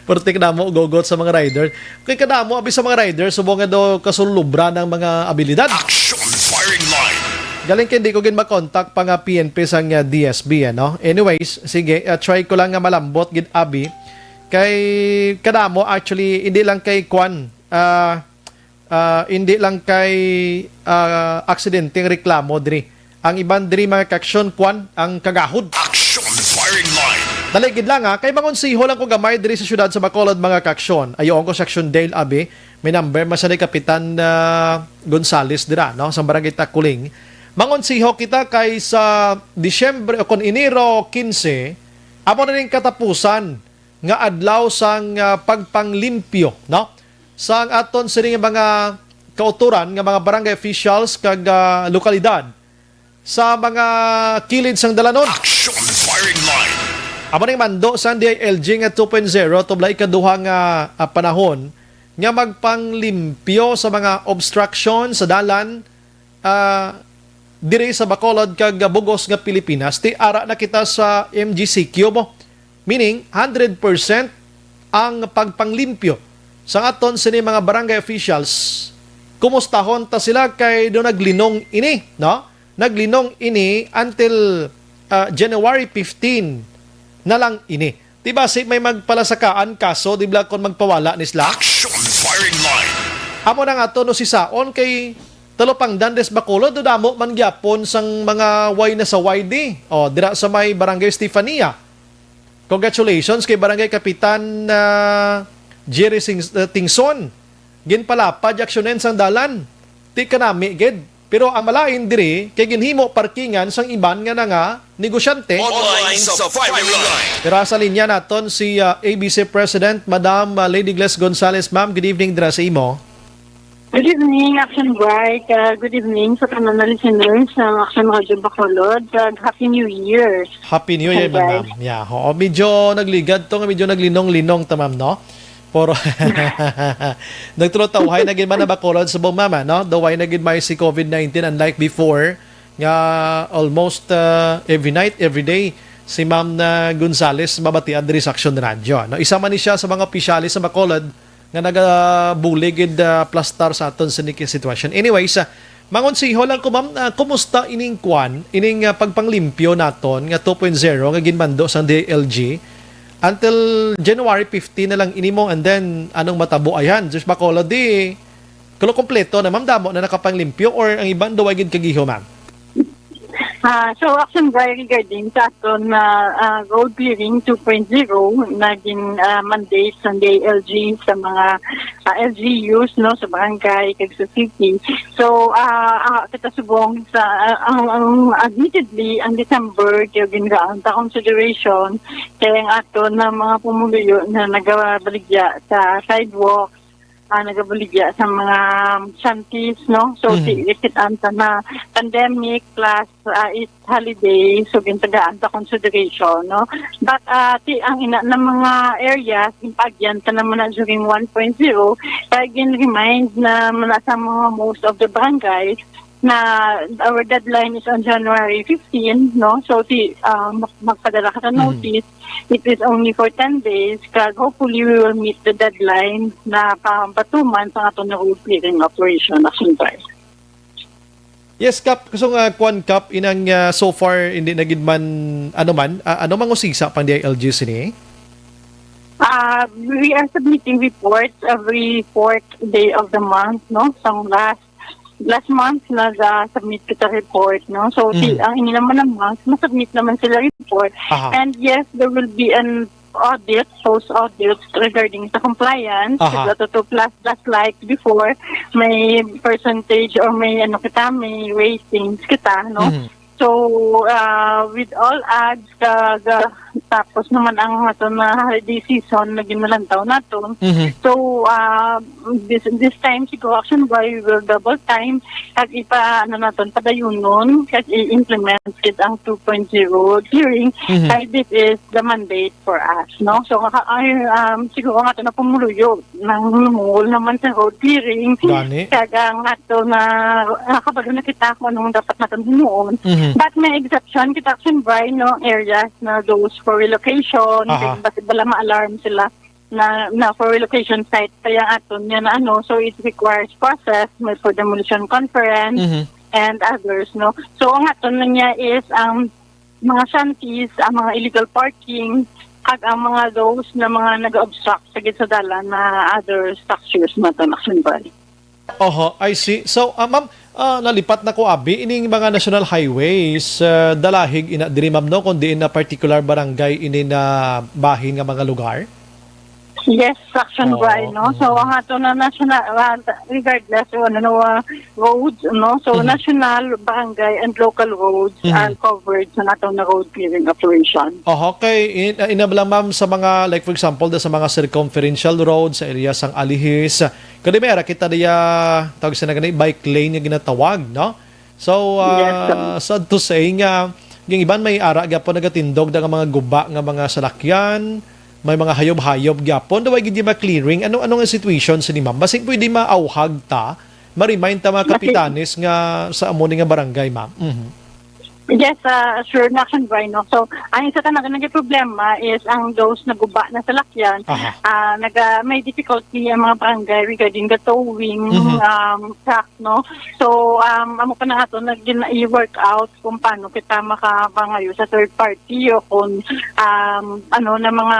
perte kadamo gugot sa mga rider. Kay kadamo abi sa mga rider, subong nga daw kasulubra ng mga abilidad. Action Firing Line. Galing kay hindi ko gid makontak pa nga P N P sang, ah, D S B, ano? Anyways, sige, ah, try ko lang nga malambot gid abi. Kay kadamo, actually, hindi lang kay kwan, ah, ah, hindi lang kay, ah, aksidente ang reklamo diri. Ang iban diri, mga kaaksyon, kwan, ang kagahod. Action Firing Line. Dali gid lang, ha, kay mangonsiho lang ko gamay diri sa siyudad sa Bacolod, mga kaaksyon. Ayoon ko sa Action Dale, abi. May number man sa ni Kapitan, ah, Gonzales dira, no, sa Barangay Takuling. Mangonsiho kita kay sa Disyembre o kon Enero quince, amo na ning katapusan nga adlaw sang, ah, pagpanglimpyo, no? Sang aton sining mga kauturan nga mga barangay officials kag, ah, lokalidad sa mga kilid sang dalanon. Action Firing Line. Amo ning mando sang D I L G nga two point zero, tubla ikaduha nga, ah, panahon nga magpanglimpyo sa mga obstruction sa dalan, ah, diri sa Bacolod kag bugos nga Pilipinas, ti ara na kita sa M G C Q mo. Meaning, hundred percent ang pagpanglimpyo sa aton sini mga barangay officials. Kumustahon ta sila kay do naglinong ini, no? Naglinong ini until, ah, January fifteen na lang ini. Di ba si may magpalasakaan kaso, di ba, kung magpawala ni sila? Action Firing Line. Amo na nga to, no, si Saon kay Talupangdan des Bacolod, do damo man gyapon sang mga way na sa Y D. O, dira sa may Barangay Stefania. Congratulations kay Barangay Kapitan, ah, Jerry Sing-, ah, Tingson. Ginpalapad aksyonen sang dalan. Ti kanami gid. Pero ang malain diri kay ginhimo parkingan sang iban nga nga negosyante. Online sa Firing Line. Pero sa linya naton si, ah, A B C President, Madam, ah, Lady Gles Gonzales. Ma'am, good evening dira sa imo. Good evening, Action Bright. Ah, good evening sa tanan na listeners ng Action Radio Bacolod. Kag Happy New Year. Happy New Year, Hi, guys. Ma'am. Yeah, oo, medyo nagligad to, nga medyo naglinong-linong ta, ma'am, no? Pero nagtulotawhay na gid man na Bacolod subong, ma'am, no? Daw way na gid may si COVID nineteen, unlike before, nga almost, uh, every night, every day, si Ma'am na Gonzales mabatian diri sa Action Radio, no? Isa man ni siya sa mga opisyales sa Bacolod nga nagabulig gid, uh, plastar sa aton sa niki sitwasyon. Anyways, uh, mangonsiho lang ko, ma'am, uh, kumusta ining kwan, ining, uh, pagpanglimpyo naton nga two point zero nga ginmando sang D I L G? Until January fifteen na lang ini mo, and then anong matabo ayan? Just Bacolod, di kulo kompleto na, ma'am, damo na nakapanglimpyo or ang iban daw ay gid kagiho, ma'am? Ah, so, Action Bri, regarding sa aton na, ah, road clearing two point zero na gin, ah, mandate sa D I L G sa mga, ah, L G Us, no, sa barangay kag sa city. So, ah, ah, kita subong sa, ah, ang, ang, admittedly, ang December kay gingaan ta consideration kay ang aton na mga pumuluyo na nagabaligya sa sidewalk, ah, nagabaligya sa mga shanties, no? So, Mhm. ti-, kit-an ta na pandemic plus, ah, it holiday, so gintagaan ta consideration, no? But, ah, ti-, ang ina na mga areas, ginpaagyan ta naman na during one point zero, kaya gin-remind na man sa mga most of the barangays na our deadline is on January fifteen, no? So, ti-, ah, mag-, magpadala ka sa Mhm. notice, it is only for ten days, kag hopefully we will meet the deadline na pa-, patuman sa aton nga road clearing operation, Action Bri. Yes, Kap. So nga, kwan, Kap, inang, ah, so far, hindi na gid man, ano man, ah, ano mang usisa pang D I L G sini? Ah, we are submitting reports every fourth day of the month, no? Sa last, last month, nag-submit kita report, no? So, si, Mhm. ang ini naman ng month, masubmit naman sila report. Aha. And yes, there will be an audit, post-audit regarding sa compliance. Aha. Kasi to, to plus, plus like before, may percentage or may ano kita, may ratings kita, no? Mhm. So, ah, with all ads, kag, ah, tapos naman ang ato na holiday season na ginalantaw nato. Mhm. So, ah, this, this time, siguro, Action Bri, we will double time at ipa, ano naton, padayunon, kag i-implement it ang two point zero clearing. Mhm. Kay this is the mandate for us, no? So, maka-, ay, um, siguro nga ito na pumuluyo, nangungol naman sa road clearing. Gani. Kaya nga ito na, nakabalo na kita kung anong dapat natin himuon. Mhm. But may exception kita, Action Bri, no? Areas na those for relocation, Aha. kaya basi bala ma-alarm sila na, na for relocation site, kaya aton yan na ano, so it requires process, may for demolition conference, Mhm. and others, no? So, ang aton na niya is ang mga shanties, ang mga illegal parking, kag ang mga those na mga nag-obstruct sa gid sa dalan na other structures na to, Action Bri. Oho, I see. So, ah, ma'am, ah, nalipat na ko abi ining mga national highways, ah, dalahig ina diri, ma'am, no, kun diin na particular barangay ini na bahin nga mga lugar? Yes, Action Oo, Bri, no? So, mhm. ang ato na national, ah, regardless, ano, no, ah, roads, no? So, Mhm. national, barangay, and local roads Mhm. are covered sa ato na road clearing operation. Oh, okay. In, uh, ina lang, ma'am, sa mga, like, for example, da sa mga circumferential road sa area sang Alihis, kadi may ara kita diya, tawag sa gani, bike lane nga ginatawag, no? So, Yes, ah, sir. Sad to say nga, yung iban may ara gyapon nagatindog da nga mga guba nga mga salakyan, may mga hayob-hayob gyapon, da way gid ma-clearing. Ano, ano nga situation sini, ma'am? Basin pwede maawhag ta, ma-remind ta mga Basin kapitanes nga sa amo ni nga barangay, ma'am. Mhm. Yes, ah, sure na, Action Bri, no? So, ang isa ka nag-, naging problema is ang those naguba na salakyan, Aha. ah, naga-, may difficulty ang mga barangay regarding the towing, Mhm. um, truck, no? So, um, amo pa na ato nag-, gina-, i-work out kung paano kita makapangayo sa third party o kung, um, ano na mga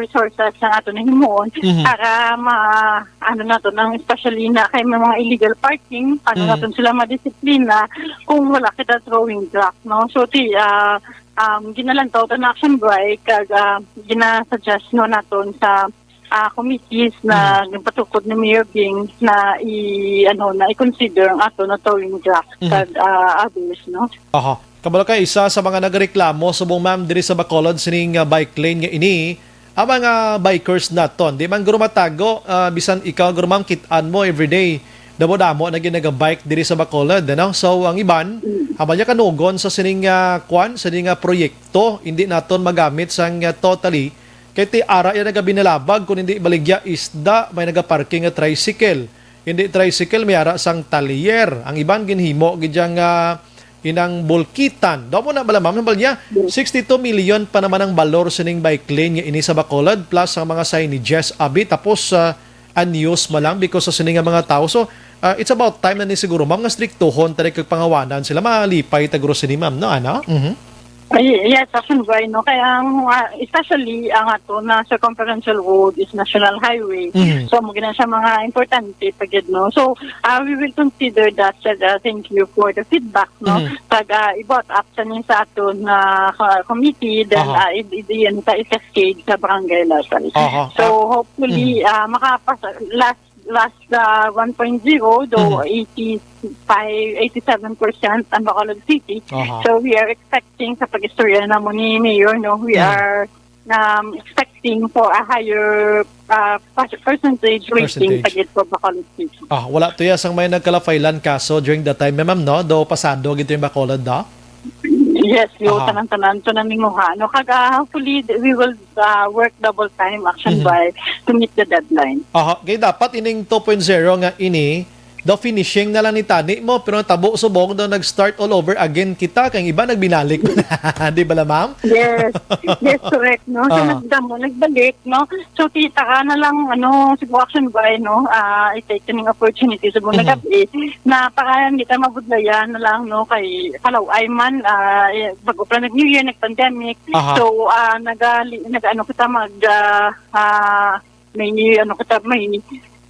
resources na ato na himuon Mhm. para ma-, ano nato, nang especially na kay may mga illegal parking, paano Mm. naton sila madisiplina kung wala kita towing truck, no? So, ti, ah, um, ginalantaw ta na, Action Bri, kag, ah, ginasuggest, no, naton sa, ah, committees na Mm. ginpatukod ni Mayor Ging na i-, ano, na i-consider ang ato na towing truck Mhm. kag, ah, others, no? Aha. Kabalo ka, isa sa mga nagreklamo subong, ma'am, diri sa Bacolod sining, ah, bike lane nga ini, ang mga bikers naton. Di man guro matago, ah, bisan ikaw guro, ma'am, kit-an mo everyday. Damo-damo na gyud naga-bike diri sa Bacolod, ano? So, ang iban, Mm. habang niya kanugon sa sining, ah, kwan, sining, ah, proyekto, hindi naton magamit sang, ah, totally. Kay ti ara ya nagabinalabag, kung hindi baligya isda, may nagaparking nga tricycle. Hindi tricycle, may ara sang talyer. Ang iban ginhimo gid yang, ah, inang bulkitan. Daw mo na bala, ma'am, nabal niya, Yes. sixty-two million pa naman ang balor sining bike lane nga ini sa Bacolod, plus ang mga signages, abi, tapos, ah, unused man lang because sa sini nga mga tao. So, ah, it's about time na ni siguro, ma'am, nga striktuhon tani kag pangawanan sila. Malipay ta guro sini, ma'am, no, ana? Mhm. Ay, yes, actually, why, no? Kaya ang, ah, especially ang ato na circumferential road is national highway. Mhm. So, mo gina siya mga importante pa gid, no? So, ah, we will consider that, sir. Ah, thank you for the feedback, no? Mhm. Pag, ah, i-brought up sa ning sa ato na, ah, committee, then, Aha. ah, i-, i-, i-, yan sa i-cascade sa barangay level. Aha. So, Ah, hopefully, mhm. ah, makapas-, last, last, ah, one point zero, though Mhm. eighty-five, eighty-seven percent ang Bacolod City. Aha. So, we are expecting sa pag-istorya namo ni Mayor, no, we Mhm. are, um, expecting for a higher, ah, per-, percentage rating Percentage. pa gid for Bacolod City. Ah, wala to ya sang may nagkalafaylan kaso during the time, ma'am, no? Do pasado gid yung Bacolod, no? Yes, yo, Aha. tanan-tanan to naminguha. No, kag, ah, hopefully, th-, we will, ah, work double time, action Mhm. by, to meet the deadline. Aha, kay dapat ining two point zero nga ini, daw finishing na lang ni tani mo, pero natabo subong daw nag-start all over again kita, kay ang iba nagbinalik. Di ba la, ma'am? Yes. Yes, correct, no? So, Ah. nagdamo, nagbalik, no? So, kita ka na lang, ano, siguro action by, no? Ah, I take kining opportunity, siguro Mhm. nagabi, na para hindi tayo mabudlayan na lang, no? Kay, kalaw-ay man, ah, eh, bago pa nag-New Year, nag-pandemic. Aha. So, ah, nagali-, nag-, ano kita, mag, ah, ah, may, ano kita, may,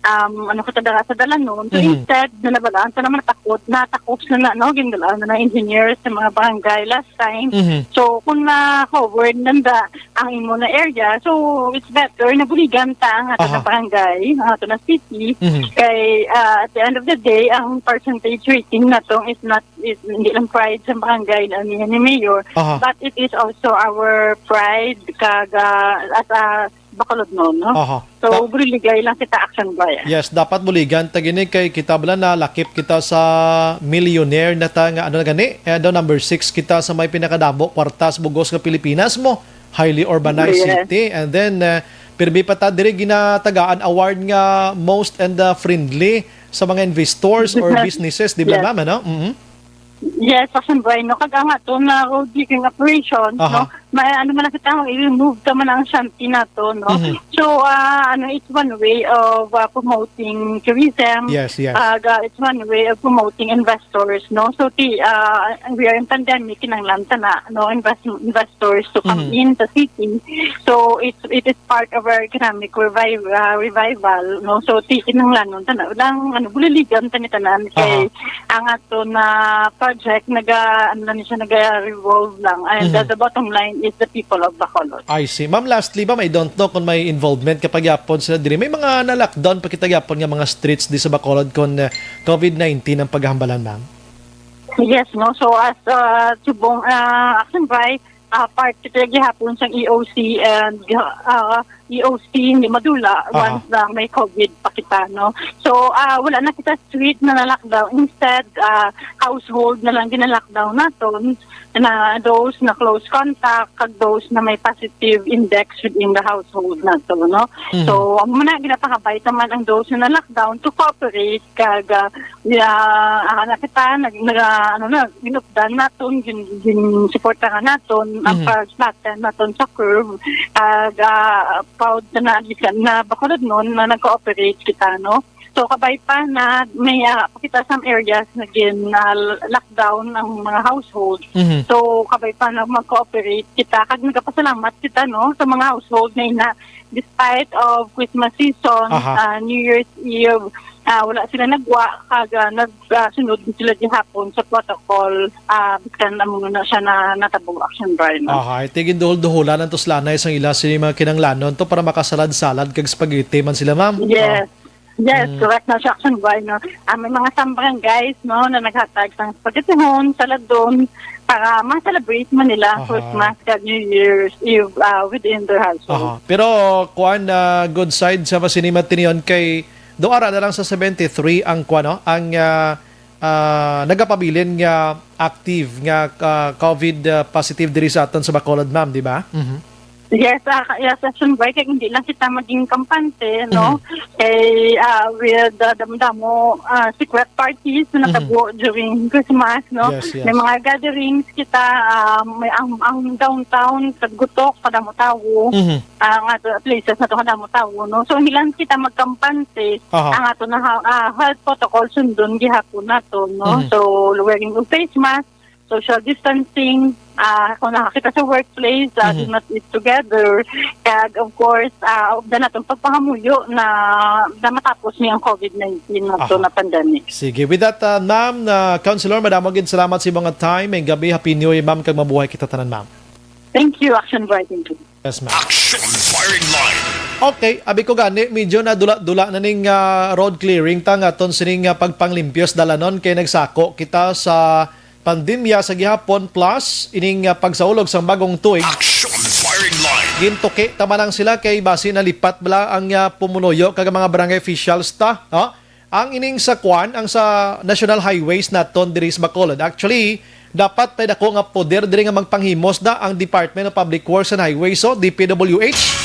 um, ano kita, dala sa dalanon. So, Mhm. instead, na nabalaan sa naman natakot, natakot na, na, no? Gindalaan na ng engineers sa mga barangay last time. Mhm. So, kung na-covered nanda ang imo na area, so, it's better na buligan ta ang ato na Aha. barangay, ang ato na city. Mhm. Kay, ah, at the end of the day, ang percentage rating na to is not, is, hindi lang pride sa barangay na ni, ni Mayor, Aha. but it is also our pride kag, ah, as a Bacolodnon, no? Aha. So, Ta- buligay lang kita action by. Yes, dapat buligan ta gini kay kita bala na lakip kita sa millionaire na ta nga ano na gani, eh, daw number six kita sa may pinakadamo kwarta sa bugos nga Pilipinas mo, highly urbanized Yes. city, and then, eh, pirmi pa ta diri ginatagaan award nga most and, uh, friendly sa mga investors or Business. businesses, di ba, Yes. ma'am, ano? Mhm. Yes, action by, no? Kag ang ato na road digging operation, Aha. no? May ano man na kita, i-remove ta man ang shanty nato, no? Mhm. So, ah, ano, it's one way of, ah, promoting tourism. Yes, yes. Kag, ah, it's one way of promoting investors, no? So, ti, ah, we are in pandemic, kinahanglan ta na, no, invest-, investors to come Mhm. in the city. So, it, it is part of our economic revive-, ah, revival, no? So, ti, kinahanglanon ta na lang, ano, buliligan ta ni tanan kay Aha. ang ato na project, naga-, ano lang siya, naga-revolve lang. And Mhm. the, the bottom line is the people of Bacolod. I see. Ma'am, lastly ba, I don't know kung may involvement ka pa gyapon sila diri. May mga na-lockdown pa kita gyapon nga mga streets di sa Bacolod kung, uh, covid nineteen ang paghambalan, ma'am? Yes, no. So, as, uh, subong, uh, action by, uh, part kita gihapon sang E O C and, uh, E O C ni Madula Aha. once na may covid pa kita, no? So, ah, wala na kita street na na-lockdown. Instead, ah, household na lang gina-lockdown naton, na those na close contact, kag those na may positive index within the household nato, no? Mhm. So, amo na, ginapakabay naman ang those na na-lockdown to cooperate, kag, ah, ya, ah, na kita, nag-, nag-, ano na, ginupdan naton, gin-, ginsuportahan naton ang Mhm. pag-flatten naton sa curve. Kag, ah, proud na, na, na Bacolodnon na nag-cooperate kita, no? So, kabay pa na may, ah, pakita some areas na gin, ah, lockdown ang mga household. Mhm. So, kabay pa na mag-cooperate kita. Kag nagapasalamat kita, no, sa mga household na ina, despite of Christmas season, Aha. ah, New Year's Eve, ah, wala sila nagwa, kag, ah, nag, ah, sunod sila gihapon sa protocol, ah, bisan amo na siya na natabo, action by, no? Aha, iti ginduhol-duholan ang tuslanay sang ila sini mga kinanglanon to para makasalad-salad kag spaghetti man sila, ma'am. Yes. Oh. Yes, Mm. correct na siya, action by, no? Ah, may mga some barangays, no, na naghatag sang spaghettihon, saladon, para ma-celebrate man nila Aha. Christmas kag New Year's Eve, ah, within their household. Aha. Pero, kuan, ah, good side sa Masinima Tinion kay do ara na lang sa seventy-three ang, kuan, no? Ang, ah, ah, nagapabilin nga active nga, ah, covid, ah, positive diri sa aton sa Bacolod, ma'am, di ba? Mhm. Yes, ah, ka-, yes, action by, kay hindi lang kita maging kampante, no? Mhm. Kay, ah, with, ah, damo-damo, ah, secret parties na Mhm. natabo during Christmas, no? Yes, yes. May mga gatherings kita, ah, may ang, ang downtown sa Gutok, kadamo tawo. Mhm. Ah, nga to, places na to, kadamo tawo, no? So, hindi lang kita magkampante, Aha. ang ato na ha-, ah, health protocol sundon gihapon nato, no? Mhm. So, wearing of face mask, social distancing, ah, kung nakakita sa workplace, ah, Mhm. do not eat together. Kag, of course, ah, updan naton pagpangamuyo na, na matapos ni ang covid nineteen na to Aha. na pandemic. Sige. With that, uh, ma'am, na counselor, madamo gid salamat sa imong time. May gabi, happy new year, ma'am, kag mabuhay kita tanan, ma'am. Thank you, Action Bright. Thank you. Yes, ma'am. Action Firing Line. Okay, abi ko gani, medyo nadula-dula na ning, ah, road clearing ta nga aton sining, ah, pagpanglimpyos dalanon kay nagsako kita sa pandemya sa gihapon plus ining, ah, pagsaulog sang bagong tuig. Action Firing Line. Gintuki ta man lang sila kay basi nalipat bala ang, ah, pumunuyo kag ang mga barangay officials ta, ha? Ang ining sa kwan, ang sa National Highways naton diri sa Bacolod. Actually, dapat may dako nga poder diri nga magpanghimos da ang Department of Public Works and Highways, so D P W H.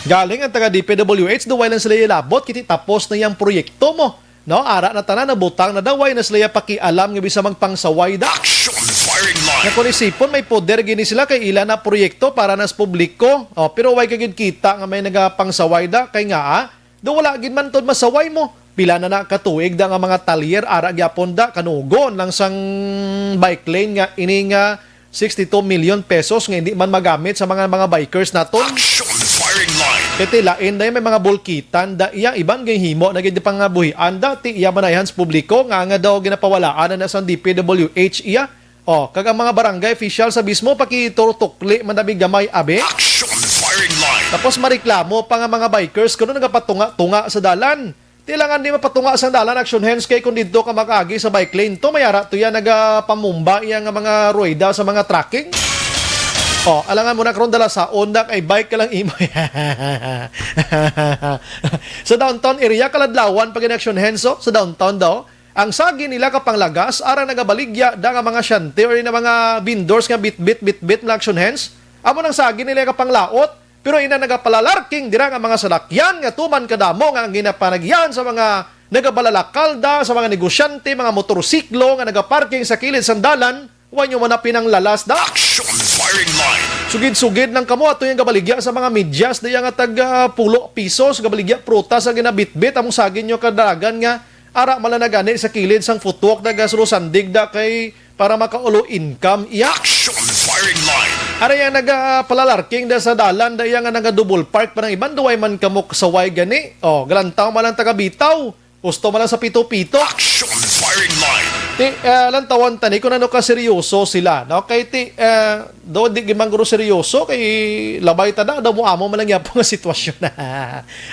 Galing ang taga D P W H, duway lang sila ilabot, kiti tapos na yang proyekto mo. No, ara na tanan, nabutang na daw, way na sila pakialam nga bisa magpangsaway da. Action Firing Line. Nga kung isipon, may poder gini sila kay ila na proyekto para nas publiko. Oh, pero way ka gid kita nga may nagapangsaway da kay nga, ah, do wala gid man tod masaway mo. Pila na na ka tuig da nga mga talyer ara gyapon da kanugon lang sang bike lane nga ini nga sixty-two million pesos nga hindi man magamit sa mga, mga bikers naton. Action Firing Line. Kay ti lain day may mga bulkitan da iya iban gay himo na gid pangabuhian da ti iya manayhan sa publiko nga, nga daw ginapawalaan na, na sang D P W H iya. Oh, kag ang mga barangay official sa mismo pakiturtukli man dabi gamay abi. Action Firing Line. Tapos mareklamo pa nga mga bikers kuno nagapatunga-tunga sa dalan. Ti langan di mapatunga sang dalan, action hands, kay kung didto ka makaagi sa bike lane to, may ara to yan nagapamumba iya nga mga rueda sa mga trekking. Oh, alangan mo na karon dala sa onda kay bike ka lang imo. Sa downtown area, kaladlawan pag action hands, oh, sa downtown daw. Ang sagi nila kapanglagas, ara nagabaligya da nga mga shanty or na mga vendors nga bitbit, bitbit na action hands. Amo nang sagi nila kapanglaot, pero ina nagapalalarking dira nga mga salakyan nga tuman kadamo nga ang ginapanagyan sa mga nagabalalakal da, sa mga negosyante, mga motorsiklo nga nagaparking sa kilid sang dalan, wa nyo man na pinanglalas da. Action Firing Line. Sugid-sugid lang kamo ato yung gabaligya sa mga medyas da nga tag ah, pulo pisos, gabaligya prutas ang ginabitbit, among sagin nyo kadalagan nga ara man lang na gani sa kilid sang footwalk nagasulosandig da kay para makaulo income iya. Action Firing Line. Ara yang nagapalalarking da sa dalan da iya nga naga-double park pa ng iban, duway man kamo kasaway gani. Oh, galantaw man lang taga Bitaw. Gusto man lang sa pito-pito. Action Firing Line. Ti, ah, lantawan tani kung ano ka seryoso sila, no? Kay ti, ah, do di gid man guro seryoso kay labay ta da, daw mo amo man lang yapo nga sitwasyon.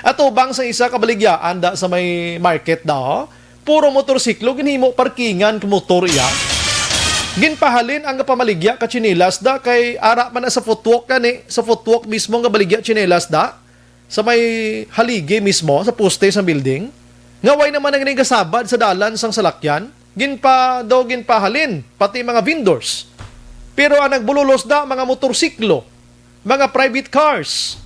Atubang sa isa ka baligyaan da sa may market da, oh. Puro motorsiklo ginhimo parkingan ka motor iya. Ginpahalin ang pamaligya ka tsinelas da kay ara man na sa footwalk gani, sa footwalk mismo nga baligya tsinelas da sa may haligi mismo sa poste sa building nga way naman ang gasabad sa dalan sang salakyan, ginpa daw ginpahalin pati mga vendors. Pero ang nagbululos da mga motorsiklo, mga private cars.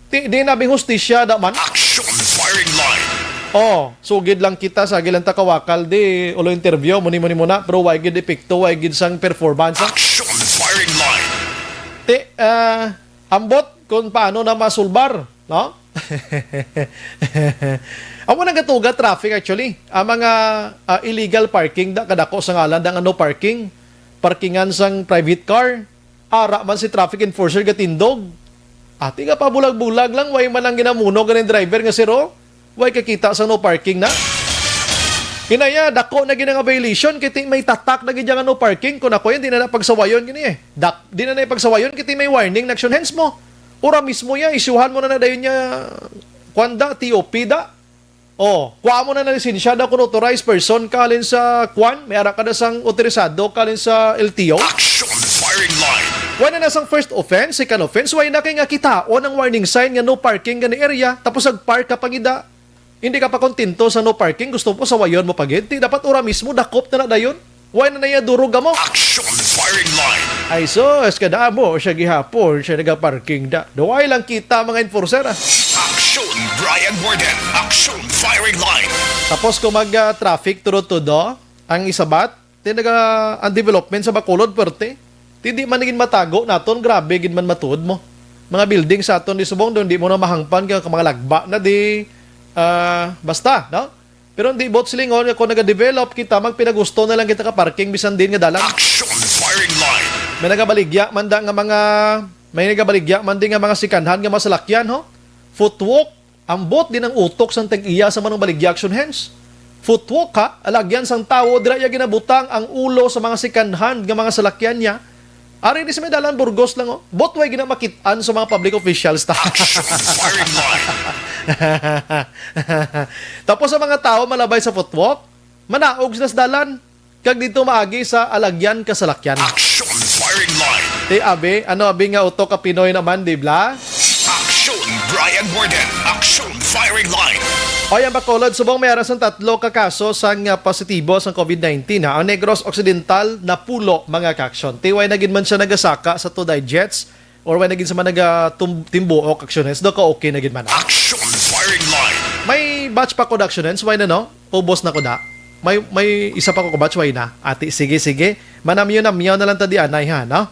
Ti, di na bing hustisya da man. Action Firing Line. Oh, sugid lang kita sa gilang takawakal di ulo interview muni muni muna pero way gid epekto, way gid sang performance, ah. Action Firing Line. Ti, ah, ambot kung paano na masulbar, no? Amo nang gatuga traffic actually. Ang mga ah, illegal parking da kadako sa ngalan da nga no parking. Parkingan sang private car. Ara man si traffic enforcer gatindog. Ati nga pabulag-bulag lang, way man ang ginamuno ganing driver nga siro. Way kakita sa no parking na. Hinaya, dako na gid nga violation kay ti may tatak na gid nga no parking. Kung ako yan, di na na pagsawayon gini eh. Dak, di na na pagsawayon kay ti may warning na action hands mo. Ura mismo ya, isyuhan mo na na dayon niya, kwan da, T O P da. Oh, kuha mo na na lisensya da kung authorized person ka halin sa kwan, may ara ka na sang autorisado ka halin sa L T O. Action Firing Line. Wala na sang first offense, second offense, wala na kay nga kitaon ang warning sign nga no parking gani area, tapos nag-park ka pangida. Hindi ka pa kontento sa no parking, gusto mo sawayon mo pagid. Di dapat ura mismo, dakop na na dayon. Why na naya durog mo? Action Firing Line. Ay sus, kadamo siya gihapon siya nagaparking da. Duway lang kita mga enforcer, ah. Action Brian Warden. Action Firing Line. Tapos kung mag-traffic tudo-tudo, ang isabat, ti naga, ang development sa Bacolod, perte. Ti di man gid matago naton, grabe gid man matuod mo. Mga building sa aton di subong, doon di mo na mahangpan ka, mga lagba na di, ah, basta, no? Pero hindi bot silingon nga kung nagadevelop kita, magpinagusto na lang kita ka parking bisan din nga dalan. Action firing line. May nagabaligya man da nga mga, may nagabaligya man din nga mga second hand nga mga salakyan, ho? Footwalk, ambot din ang utok sang tag-iya sa manong baligya, action hands. Footwalk, ha? Alagyan sang tawo, dira iya ginabutang ang ulo sa mga second hand nga mga salakyan niya. Ari ni sa may dalan Burgos lang, oh. Bot way ginamakit-an sa mga public officials ta. Action firing line. Tapos sa mga tao malabay sa footwalk, manaog sila sa dalan. Kag dito maagi sa alagyan ka salakyan. Action firing line. Ti abi, ano abi nga utok ka Pinoy naman, di bla? Action, Brian Warden. Action firing line. Oy, ang Bacolod, subong may aras ng tatlo ka kaso sang, ah, positibo sang covid nineteen, ha. Ang Negros Occidental, napulo, mga ka-action. Ti way na gid man siya nagasaka sa Tuday Jets, or way na gid sa mga naga tum-, timbuok, action hands, daw ka okay na gid man, ha. Action firing line. May batch pa ko, action hands, way na, no? Ubos na ko da. May, may isa pa ko ka batch, way na. Ati, sige, sige. Manamyo-namyo na lang ta di anay, ha, no?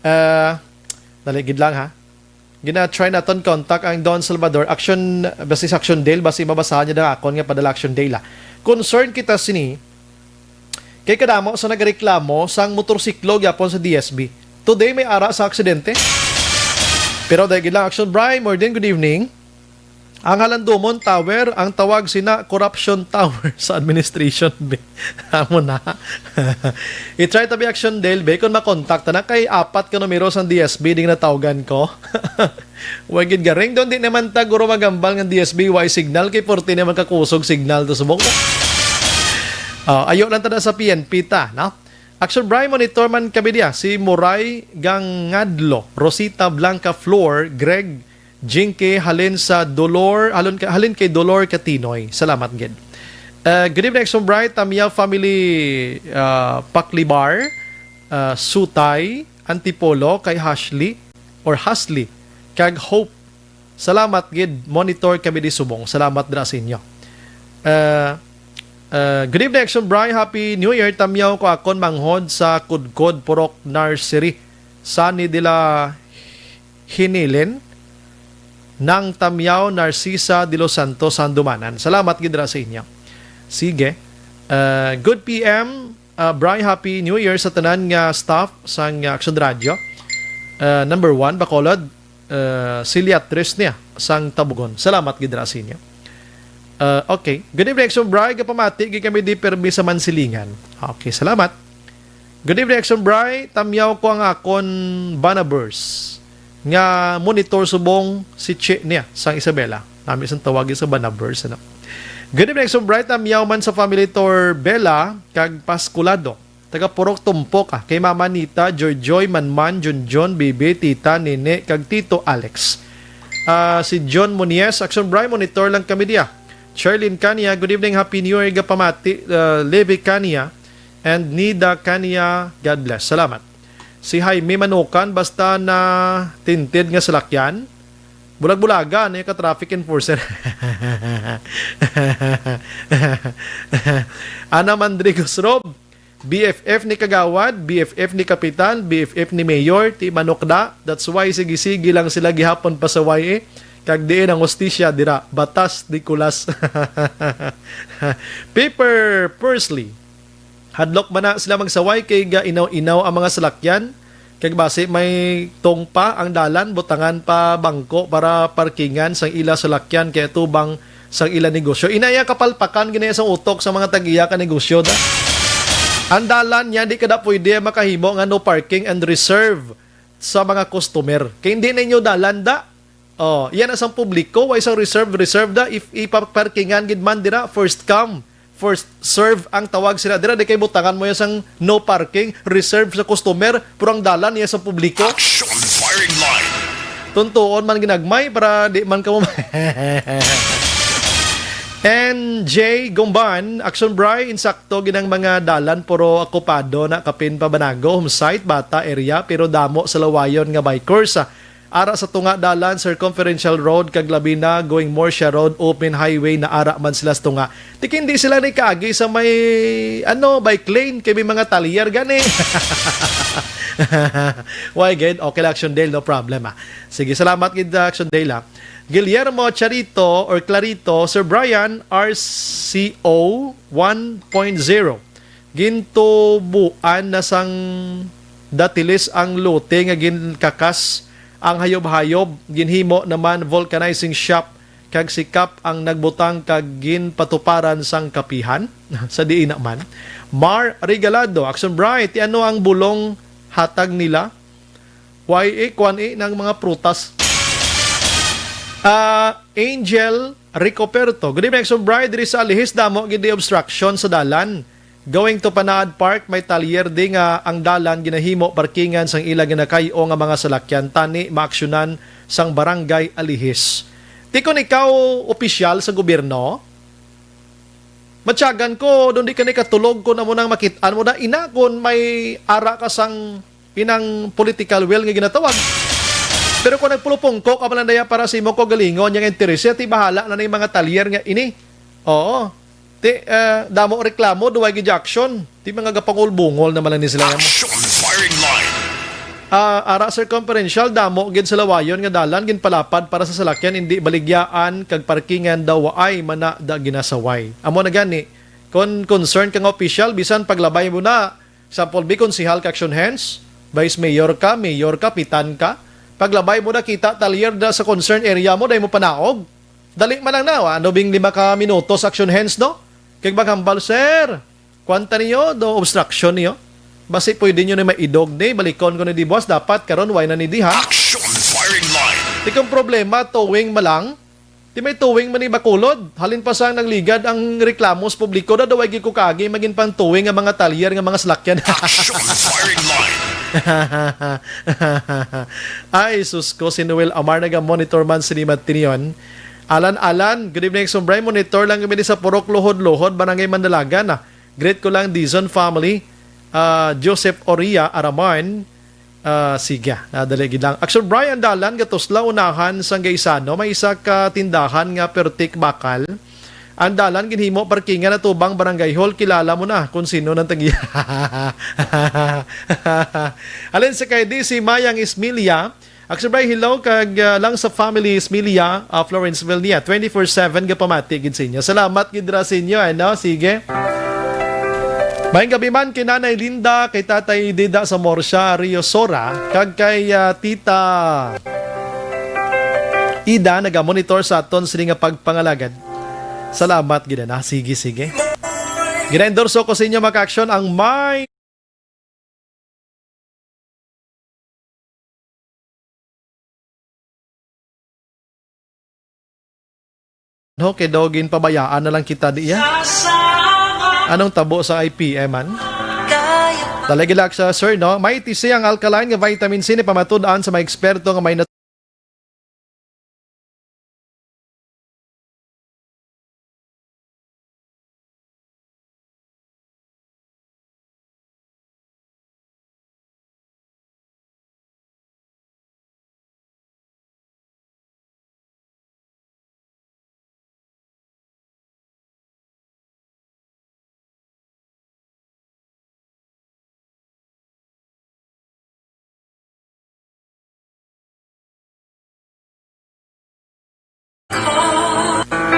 Ah, dali gid lang, ha. Gina-try naton contact ang Don Salvador. Action, basi sa Action Dale, basi mabasahan niya na akon nga padala Action Dale, ah. Concern kita sini kay kadamo sa nagareklamo sang motorsiklo gyapon sa D S B. Today may ara sa aksidente. Pero dahil gid lang, Action Bry, more than good evening. Ang Halandomon Tower, ang tawag sina Corruption Tower sa administration, be. Amo na. I-try tabi, Action Dale, be, kung makontak ta na kay apat ka numero sang D S B ding natawgan ko. Wa gid garing doon, di naman ta guro magambal nga D S B wa signal, kay forty naman kakusog signal to subong. Ah, ayo lang ta na sa P N P ta, no? Action Bry, monitor man kami diya. Si Moray Gangadlo, Rosita Blanca Flor, Greg Jinke, halin sa Dolor, halin, ka- halin kay Dolor Katinoy. Salamat gid. Uh, good evening, Action Bry. Tamya family, uh, Paklibar, uh, Sutay, Antipolo, kay Hashley, or Hasley, kag Hope. Salamat gid, monitor kami di subong. Salamat dira sa inyo. Uh, uh, good evening, Action Bry. Happy New Year. Tamyaw ko akon manghod sa Kudkod Purok Nursery. Sani dila Hinilin, nang Tamyaw Narcisa de los Santos Sandumanan. Salamat gid ra sa inyo. Sige. Uh, good P M, uh, Bry, Happy New Year sa tanan nga staff sang, uh, Action Radio. Uh, number one, Bacolod, uh, Celia Tresnia sang Tabugon. Salamat gid ra sa inyo. Uh, okay. Good evening, Action Bry. Gapamati gid kami di permi sa Mansilingan. Okay, salamat. Good evening, Action Bry. Tamyaw ko ang akon Banabers nga monitor subong si Che niya sang Isabela. Nami sang tawagin sa Banabers, ano? Good evening, Action Bry. Tamyaw man sa family Torbela kag Pasculado. Taga Purok Tumpok, ah. Kay Mama Nita, Joy Joy, Manman, Junjun, Bibi, Tita, Nene, kag Tito Alex. Ah, si John Munies, Action Bry, monitor lang kami diya. Charlene Kania, good evening, Happy New Year, gapamati, uh, Levi Kania, and Nida Kania, God bless. Salamat. Si Jaime Manukan, basta na tinted nga salakyan, bulag-bulagan, eh, ka traffic enforcer. Ana Mandrigos Rob, B F F ni Kagawad, B F F ni Kapitan, B F F ni Mayor, ti manok na. That's why sige-sige lang sila gihapon pa sa Y A. Kag diin ang hustisya dira, batas di kulas. Paper Pursley. Hadlok man na sila magsaway kay ga-inaw-inaw ang mga salakyan. Kag basi may tong pa ang dalan, butangan pa bangko para parkingan sang ila salakyan kay atubang sang ila negosyo. Inaya kapalpakan gini sa utok sa mga tag-iya ka negosyo da. Ang dalan niya, di ka da pwede makahimo nga no parking and reserve sa mga customer. Kay hindi ninyo dalan da. Oh, yan ang sang publiko, wa isang reserve, reserve da. If ipaparkingan gid man dira, first come, first serve ang tawag sila dira. Di kay butangan mo yan sang no parking, reserve sa customer, pero ang dalan niya sa publiko. Action firing line. Tuntuon man ginagmay para di man kamo. N J Gumban, Action Bry, insakto ginang mga dalan, puro okupado na kapin pa Banago, home site, bata area, pero damo sa lawayon nga bikers. Ara sa tunga dalan, Circumferential Road, kag labi na going Murcia Road, open highway na ara man sila sa tunga. Tik, hindi sila ni kaagi sa may, ano, bike lane, kay may mga talyer gani. Why, gid? Okay lang, Action Dale, no problem, ah. Sige, salamat gid, ah, Action Dale, ah. Guillermo Charito or Clarito, Sir Brian, R C O one point zero. Gintubuan na sang datilis ang lote nga ginkakas ang hayob-hayob, ginhimo naman vulcanizing shop kag sikap ang nagbutang kag ginpatuparan sang kapihan sa diin naman. Mar Regalado, Action Bright, ti ano ang bulong hatag nila? Why eh, kuan eh, ng mga prutas. Ah, Angel Ricoperto. Good evening, Action Bright. Diri sa Alihis, damo gid di obstruction sa dalan. Going to Panaad Park, may talyer di nga ang dalan ginahimo parkingan sang ila ginakay-o nga mga salakyan, tani maaksyonan sang Barangay Alihis. Ti kon ikaw opisyal sa gobyerno, matyagan ko, doon di ka ni katulog kung amo nang makit-an mo na ina, kung may ara ka sang inang political will nga ginatawag. Pero kung nagpulupungko ka man lang daya para sa imo kaugalingon, yung interest, ti bahala na na yung mga talyer nga ini. Oo. Ti, eh, damo reklamo, duway gid action. Ti mga gapangulbungol naman lang ni sila mo. Action firing line. Ah, ara circumferential, damo gid sa lawayon nga dalan ginpalapad para sa salakyan, hindi baligyaan kag parkingan daw waay man na da ginasaway. Amo na gani, kon concern ka nga opisyal, bisan paglabay mo na, example, bi, konsehal ka, action hands, vice mayor ka, mayor ka, kapitan ka, paglabay mo na kita talyer da sa concern area mo, dahil mo panaog. Dali man lang na, ano bing lima ka minutos, action hands, no? Kag maghambal, sir, kwanta niyo, do obstruction niyo. Basi pwede niyo na maidog ni, balikon ko ni di buwas, dapat karon way na ni diha. Action firing line. Di kang problema, towing malang. Di may towing man ni Bacolod. Halin pa sang nagligad ang reklamo sa publiko, da daw ay gikukagi magin pang towing ang mga talyer nga mga salakyan. Action firing line. Ay, sus ko, si Noel Amar naga-monitor man sini Matinion. Alan, Alan, good evening, Sumbray. Monitor lang kami sa Purok Luhod-Luhod, Barangay Mandalagan. Ah. Greet ko lang, Dizon family. Ah, Joseph Oria Araman. Ah, sige, nadali gid lang. Action Brian, dalan gatusla unahan sang Gaisano, may isa ka tindahan nga pertik bakal. Ang dalan ginhimo parkingan atubang Barangay Hall, kilala mo na kung sino nang tagi. Alin sa kay D C Mayang Ismilia, Action Brian, hello, kag, ah, lang sa family Ismilia, ah, Florenceville niya. Twenty-four seven gapamati gid sa inyo. Salamat gid ra sa inyo, ano? Sige. Maayong gabi man kay Nanay Linda, kay Tatay Dida sa Morsia, Rio Sora, kag kay, ah, Tita Ida, naga-monitor sa aton sini nga pagpangalagad. Salamat gid na. Sige, sige. Gina-endorso ko sa inyo, mga ka-action, ang may No, kay daw ginpabayaan na lang kita diya. Anong tabo sa I P M man? Talaga lang sa sir, no? May tisi ang alkaline nga vitamin C ni pamatud-an sa mga eksperto nga may nat-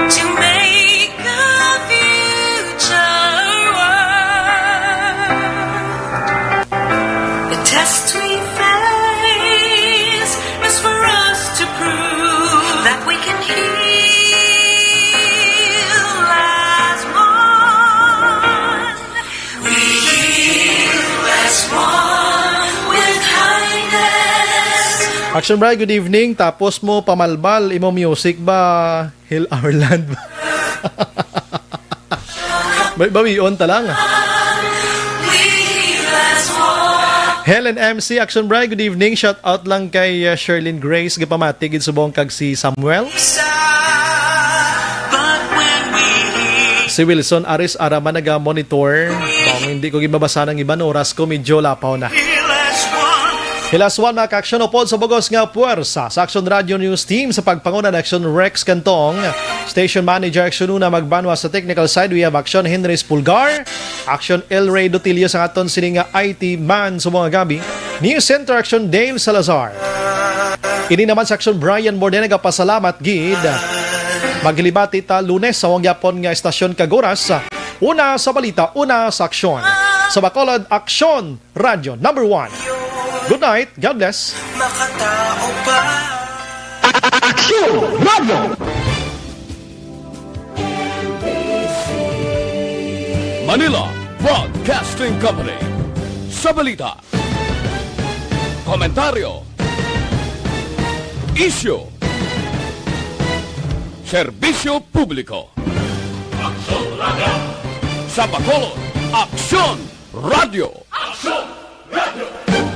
To make a future work. The test we face is for us to prove that we can heal as one. We heal as one with kindness. Action Bright, good evening. Tapos mo pamalbal, imo music ba? Heal our land ba? May bawion ta lang. Helen M C, Action Bright, good evening. Shout out lang kay, uh, Sherlyn Grace, gapamati gid subong kag si Samuel. Si Wilson Aris Araman naga-monitor. Kung hindi ko gid mabasa ng iban, oras ko medyo lapaw na. Hilas one, mga ka-action, upod sa bugos nga puwersa sa Action Radio News Team sa pagpanguna ni Action Rex Cantong, Station Manager Action Una Magbanwa, sa technical side, we have Action Henry Spulgar, Action El Rey Dotilio sa aton sini nga I T man sa mga gabi, News Center Action Dave Salazar. Ini naman sa Aksyon, Brian Morde, nagapasalamat gid. Maghilibati ta Lunes sa wang yapon nga estasyon kag oras. Una sa balita, una sa aksyon. Sa Bacolod, Aksyon Radio number one. Good night. God bless. Aksyon Radio. Manila Broadcasting Company. Sa balita, komentaryo, isyu, serbisyo publiko. Aksyon Radio. Sa Bacolod, Aksyon Radio. Aksyon